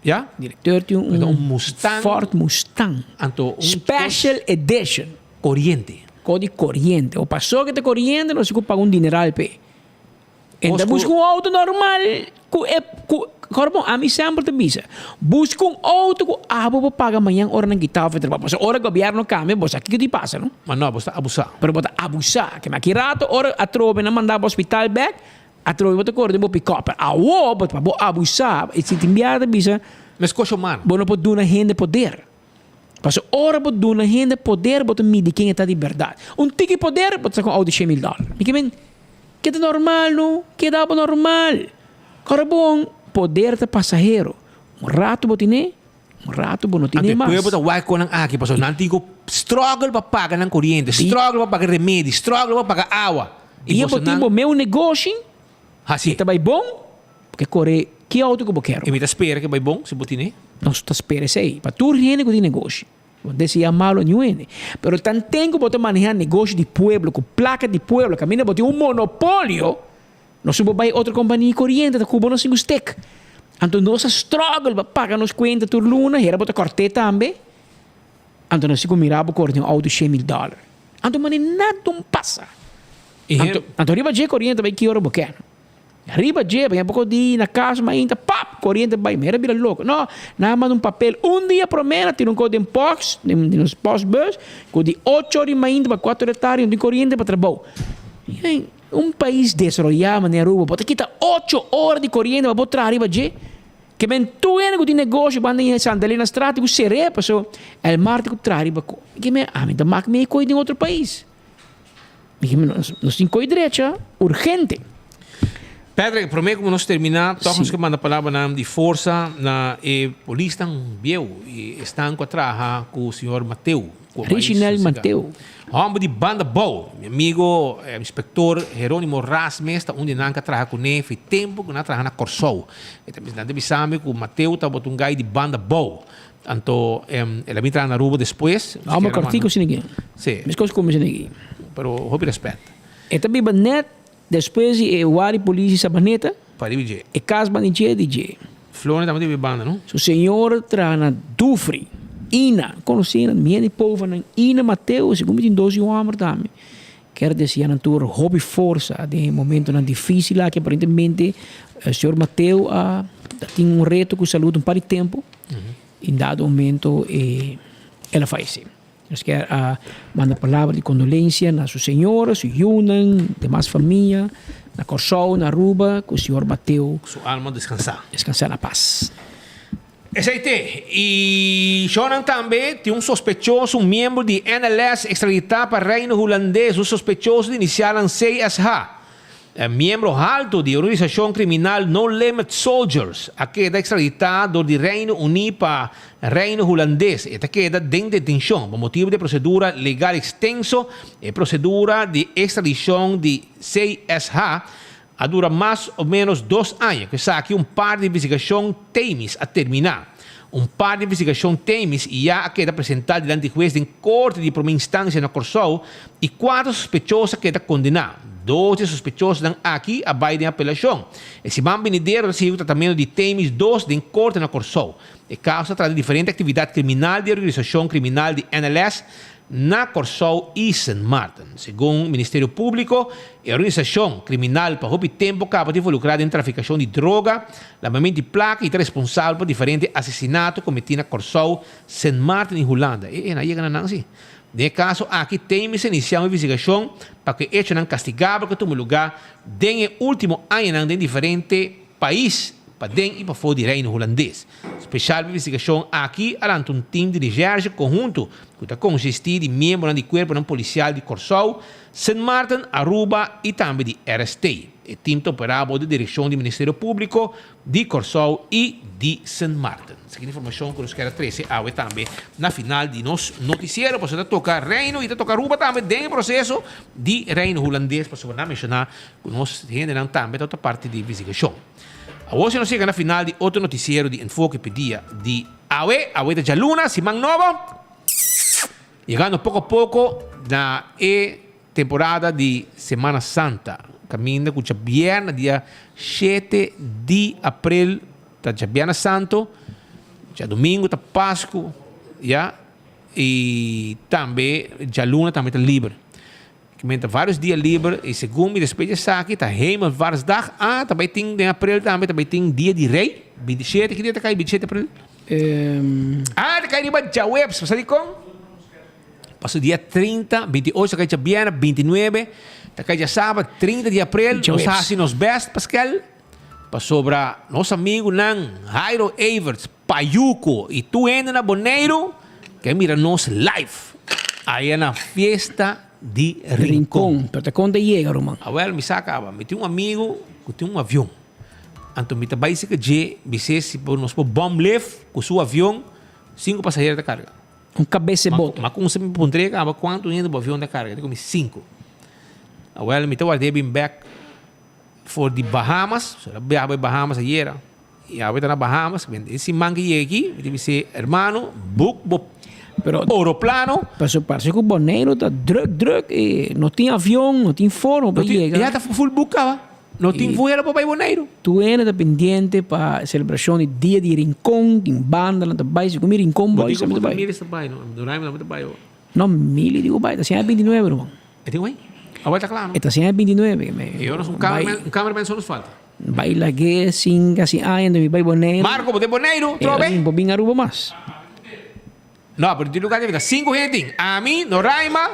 R: Ya?
S: Directeur tin un,
R: un Mustang,
S: Ford Mustang.
R: Anto un
S: Special edition.
R: Coriente.
S: Co di coriente. O paso que ta coriente nos tin cu paga un dineral p'e. En ta busca un auto normal cu e cu Corpon, ami semper ta bisa, busca un auto cu abo por paga mañan ora nan kita of e trabao. Pasobra ora gobierno cambia, bo sa kico di pasa, no?
R: Ma no, bo ta abusa.
S: Pero bo ta abusa. Kema aki rato ora atrobe nan manda bo hospital bek, atrobe bo ta core den bo pick-up. Pero awo, bo pa bo abusa, e si tin biaha ta bisa,
R: Mescos humano.
S: Bo no por duna hende poder. Pasobra ora bo duna hende poder, bo ta midi ken e ta di berdad. Un tiki poder, bo ta saca un auto di shen mil dollar. Mi ke men, Keda normal no, keda bo normal. Ora bon, poder ta pasahero. Un rato bo tine, un rato bo no tine
R: Anto e
S: mas.
R: pueblo ta wak con nan aki pasobra nan tin cu struggle pa paga nan coriente, struggle pa paga remedi, struggle pa paga awa. Y
S: Dia bo
R: boso
S: tin
R: nan
S: bo meu negoshi,
R: haci.
S: e ta bay bon, bo ke core ki auto cu bo kero.
R: Y mi ta spera cu e bay bon si bo tine.
S: Nos ta spera esey pa tur hende cu tin negoshi. Bo deseá malo niun hende. Pero tanten ku bo ta manehá negoshi di pueblo ku plaka di pueblo kaminda bo tin un monopolio, no su bo bai otro kompania koriente ta ku bo no sin ku stek. Anto nos a struggle pa paga nos kuenta tur luna, hera bo ta kòrt'é tambe. Anto nos tin ku mira bo kore tin un outo shen mil dòler. Anto mane nada un pasa. Anto anto riba dje koriente ta bai ki ora bo ke. Riba dje, baña poko di na kas mainta, pap! Koriente bai, mi era bira loko. No, nan a manda un papel un dia promé, nan tira un kos den post, den nos postbus, ku di ocho ora di mainta pa kuater di tardi no tin koriente pa trabou. Un pais desaroyá manera Aruba, bo ta kita ocho ora di koriente pa bo traha riba dje? Ke men tur hende ku tin negoshi banda di Santa Elena Straat tin ku ser'é pasobra el mar tin ku traha riba ko. Ke men ami ta mak mi e koi den otro pais. Nos tin koe drecha urgente.
R: Patrick, promé ku nos terminá, tòg nos ke manda palabranan di forsa na e polisnan bieu i esnan ku a traha ku señor Mateo. Ku a bai
S: Richinel
R: sosegá.
S: Mateo.
R: Hòmber di banda bou. Mi amigo inspektor Heronimo Ras mes ta un di nan ku a traha kuné fi tempu ku nan a traha na Kòrsou. E ta nan ta bisa mi ku Mateo tabata un gai di banda bou. Anto el a bin traha na Aruba despues.
S: Amo cortico sin egi.
R: Sí.
S: Mescos como sin egi.
R: Pero hopi respet.
S: E ta biba net despues di e wari polis di Sabaneta.
R: Pariba dje.
S: E cas banda dje di dje.
R: Florne tambe ta biba banda, no?
S: Su señora traha na Dufry. Ina, conoci nan, mi hende pova nan, Ina Mateo, segun mi tin dos yu homber tambe. Kier desia nan tur hopi forsa den e momentonan dificil aki. Aparentemente señor Mateo a tin un reto cu salud un par di tempo. En dado momento e el a fayece. Nos kier a manda palabra di condolencia na su señora, su yunan, demas famia, na Corsou, na Aruba, cu señor Mateo.
R: Su alma descansa.
S: Descansa na paz.
R: Esei te. I shownan tambe tin un sospechoso, un miembro di NLS extraditá pa Reino Hulandes, un sospechoso di inisialnan CSH. E miembro haltu di e organisashon kriminal No Limit Soldiers a keda ekstraditá dor di Reino Uní pa Reino Hulandes. E ta keda den detenshon pa motibu di e prosedura legal ekstenso. E prosedura di ekstradishon di CSH a dura mas o ménos dos aña. Ku esaki un par di investigashon Themis a terminá. Un par di investigashon Themis ya a keda presentá dilanti hues den korte di promé instansia na Kòrsou i kuater sospechoso a keda kondená. Dos di e sospechosonan aki a bai den apelashon. E siman binidero ta sigui ku tratamentu di Themis dos den korte na Kòrsou. E kaso ta trata di diferente aktividat kriminal di e organisashon kriminal di NLS na Kòrsou i Sint Maarten. Segun Ministerio Públiko, e organisashon kriminal pa hopi tempu kaba ta involukrá den trafikashon di droga, lamamentu di plaka i ta responsabel pa diferente asesinato kometí na Kòrsou, Sint Maarten i Hulanda. E e a yega na nan si. Den e kaso aki Themis a inisiá un investigashon pa ku e echonan kastigabel ku a tuma lugá den e último añanan den diferente pais paden i pafó di Reino Hulandes. Speshal pa e investigashon aki a lanta un tim di reshèrshe konhunto ku ta konsistí di miembronan di kuerponan polisial di Kòrsou, Sint Maarten, Aruba i tambe di RST. E tim ta operá bou di direkshon di Ministerio Públiko di Kòrsou i di Sint Maarten. Esaki ta informashon ku nos kier a trese awe tambe na final di nos notisiero pasobra ta toka Reino i ta toka Aruba tambe den e proseso di Reino Hulandes pasobra nan a menshoná ku nos hendenan tambe ta parti di investigashon. Awor si nos yega na final di otro notisiero di Enfoke p'e dia di awe. Awe ta djaluna, siman nobo. Yegando poko poko na e Temporada di Semana Santa kaminda ku djabièrnè dia shete di aprel ta djabièrnè santo, djadumingu ta pasku ya i tambe djaluna tambe ta liber. Kimen ta varios dia liber i segun mi despues di esaki ta Hemelvaartsdag, ah ta bai tin den aprel tambe ta bai tin dia di rei 27 ki dia ta kai 27 aprel? Ah ta kai riba djaweps, bo sa dikon? Paso dia 30, 28 ta kai djabièrnè, 29 ta kai djasabra, 30 di aprel nos ta hasi nos bèst Paskel pasobra nos amigunan Jairo Everts, Payuco i tur hende na Boneiru ke mira nos live aya na fiesta di Rincon.
S: Rincon, pero ta kon ta yega ruman?
R: Awel mi sa kaba, mi tin un amigu ku tin un avion, anto mi ta bai serka dje bis'é si por nos por bòm lef ku su avion sinku pasahero ta karga.
S: Un kabes e boto.
R: Ma kumsa mi puntr'é kaba kuantu hende bo avion ta karga, e di ku mi sinku. Awel mi ta ward'é bin bèk for di Bahamas, so el a biaha bai Bahamas ayera, i awe ta na Bahamas, e siman ke yega aki mi ta bis'é, hermano, book bo oroplano.
S: Paso parse ku Boneiru ta drùk drùk i no tin avion, no tin forma pa yega.
R: Ya ta full book kaba. No tin vuelo pa bai Boneiru.
S: Tur hende ta pendiente pa selebrashon di Dia di Rincon, tin bandanan ta bai, segun mi Rincon Boys tambe ta bai.
R: Bo di ku Miles ta bai no, Doraemon tambe ta bai o.
S: No, Mili di ku bai, ta siña 29 ruman.
R: E tin bai? Awor ta kla no?
S: E ta siña 29.
R: E ora un cameraman, un cameraman so nos falta.
S: Bai lag'é sin kasi aña mi bai Boneiru.
R: Marco, bo ta Boneiru trobe?
S: Bo bin Aruba mas.
R: No, pero tin lugar ta sinku hende tin. Ami, Noraima,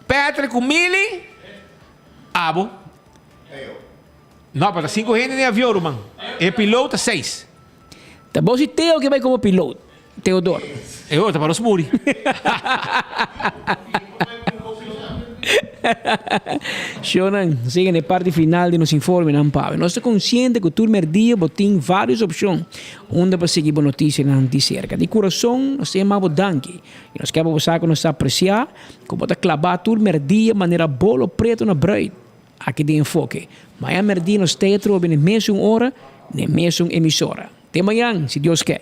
R: Patrick ku Mili. Abo? No, pero ta sinku hende den avion, ruman. E piloot ta seis.
S: Ta bo si Teo ke bai komo piloot, Teodor.
R: E otro ta pa nos muri.
S: Shownan, siga na e parti final di nos informenan pawe. Nos ta konsiente ku tur merdia bo tin vários opshon unda pa sigui bo notisianan di serka. Di kurason nos ta yama bo danki i nos ke pa bo sa ku nos ta apresiá Ku bo ta klabá tur merdia manera bolo pretu na bruid. Aki den Enfoke. Mañan merdia nos ta atrobe na e mesun ora, na e mesun emisora. Te mañan, si Dios ke.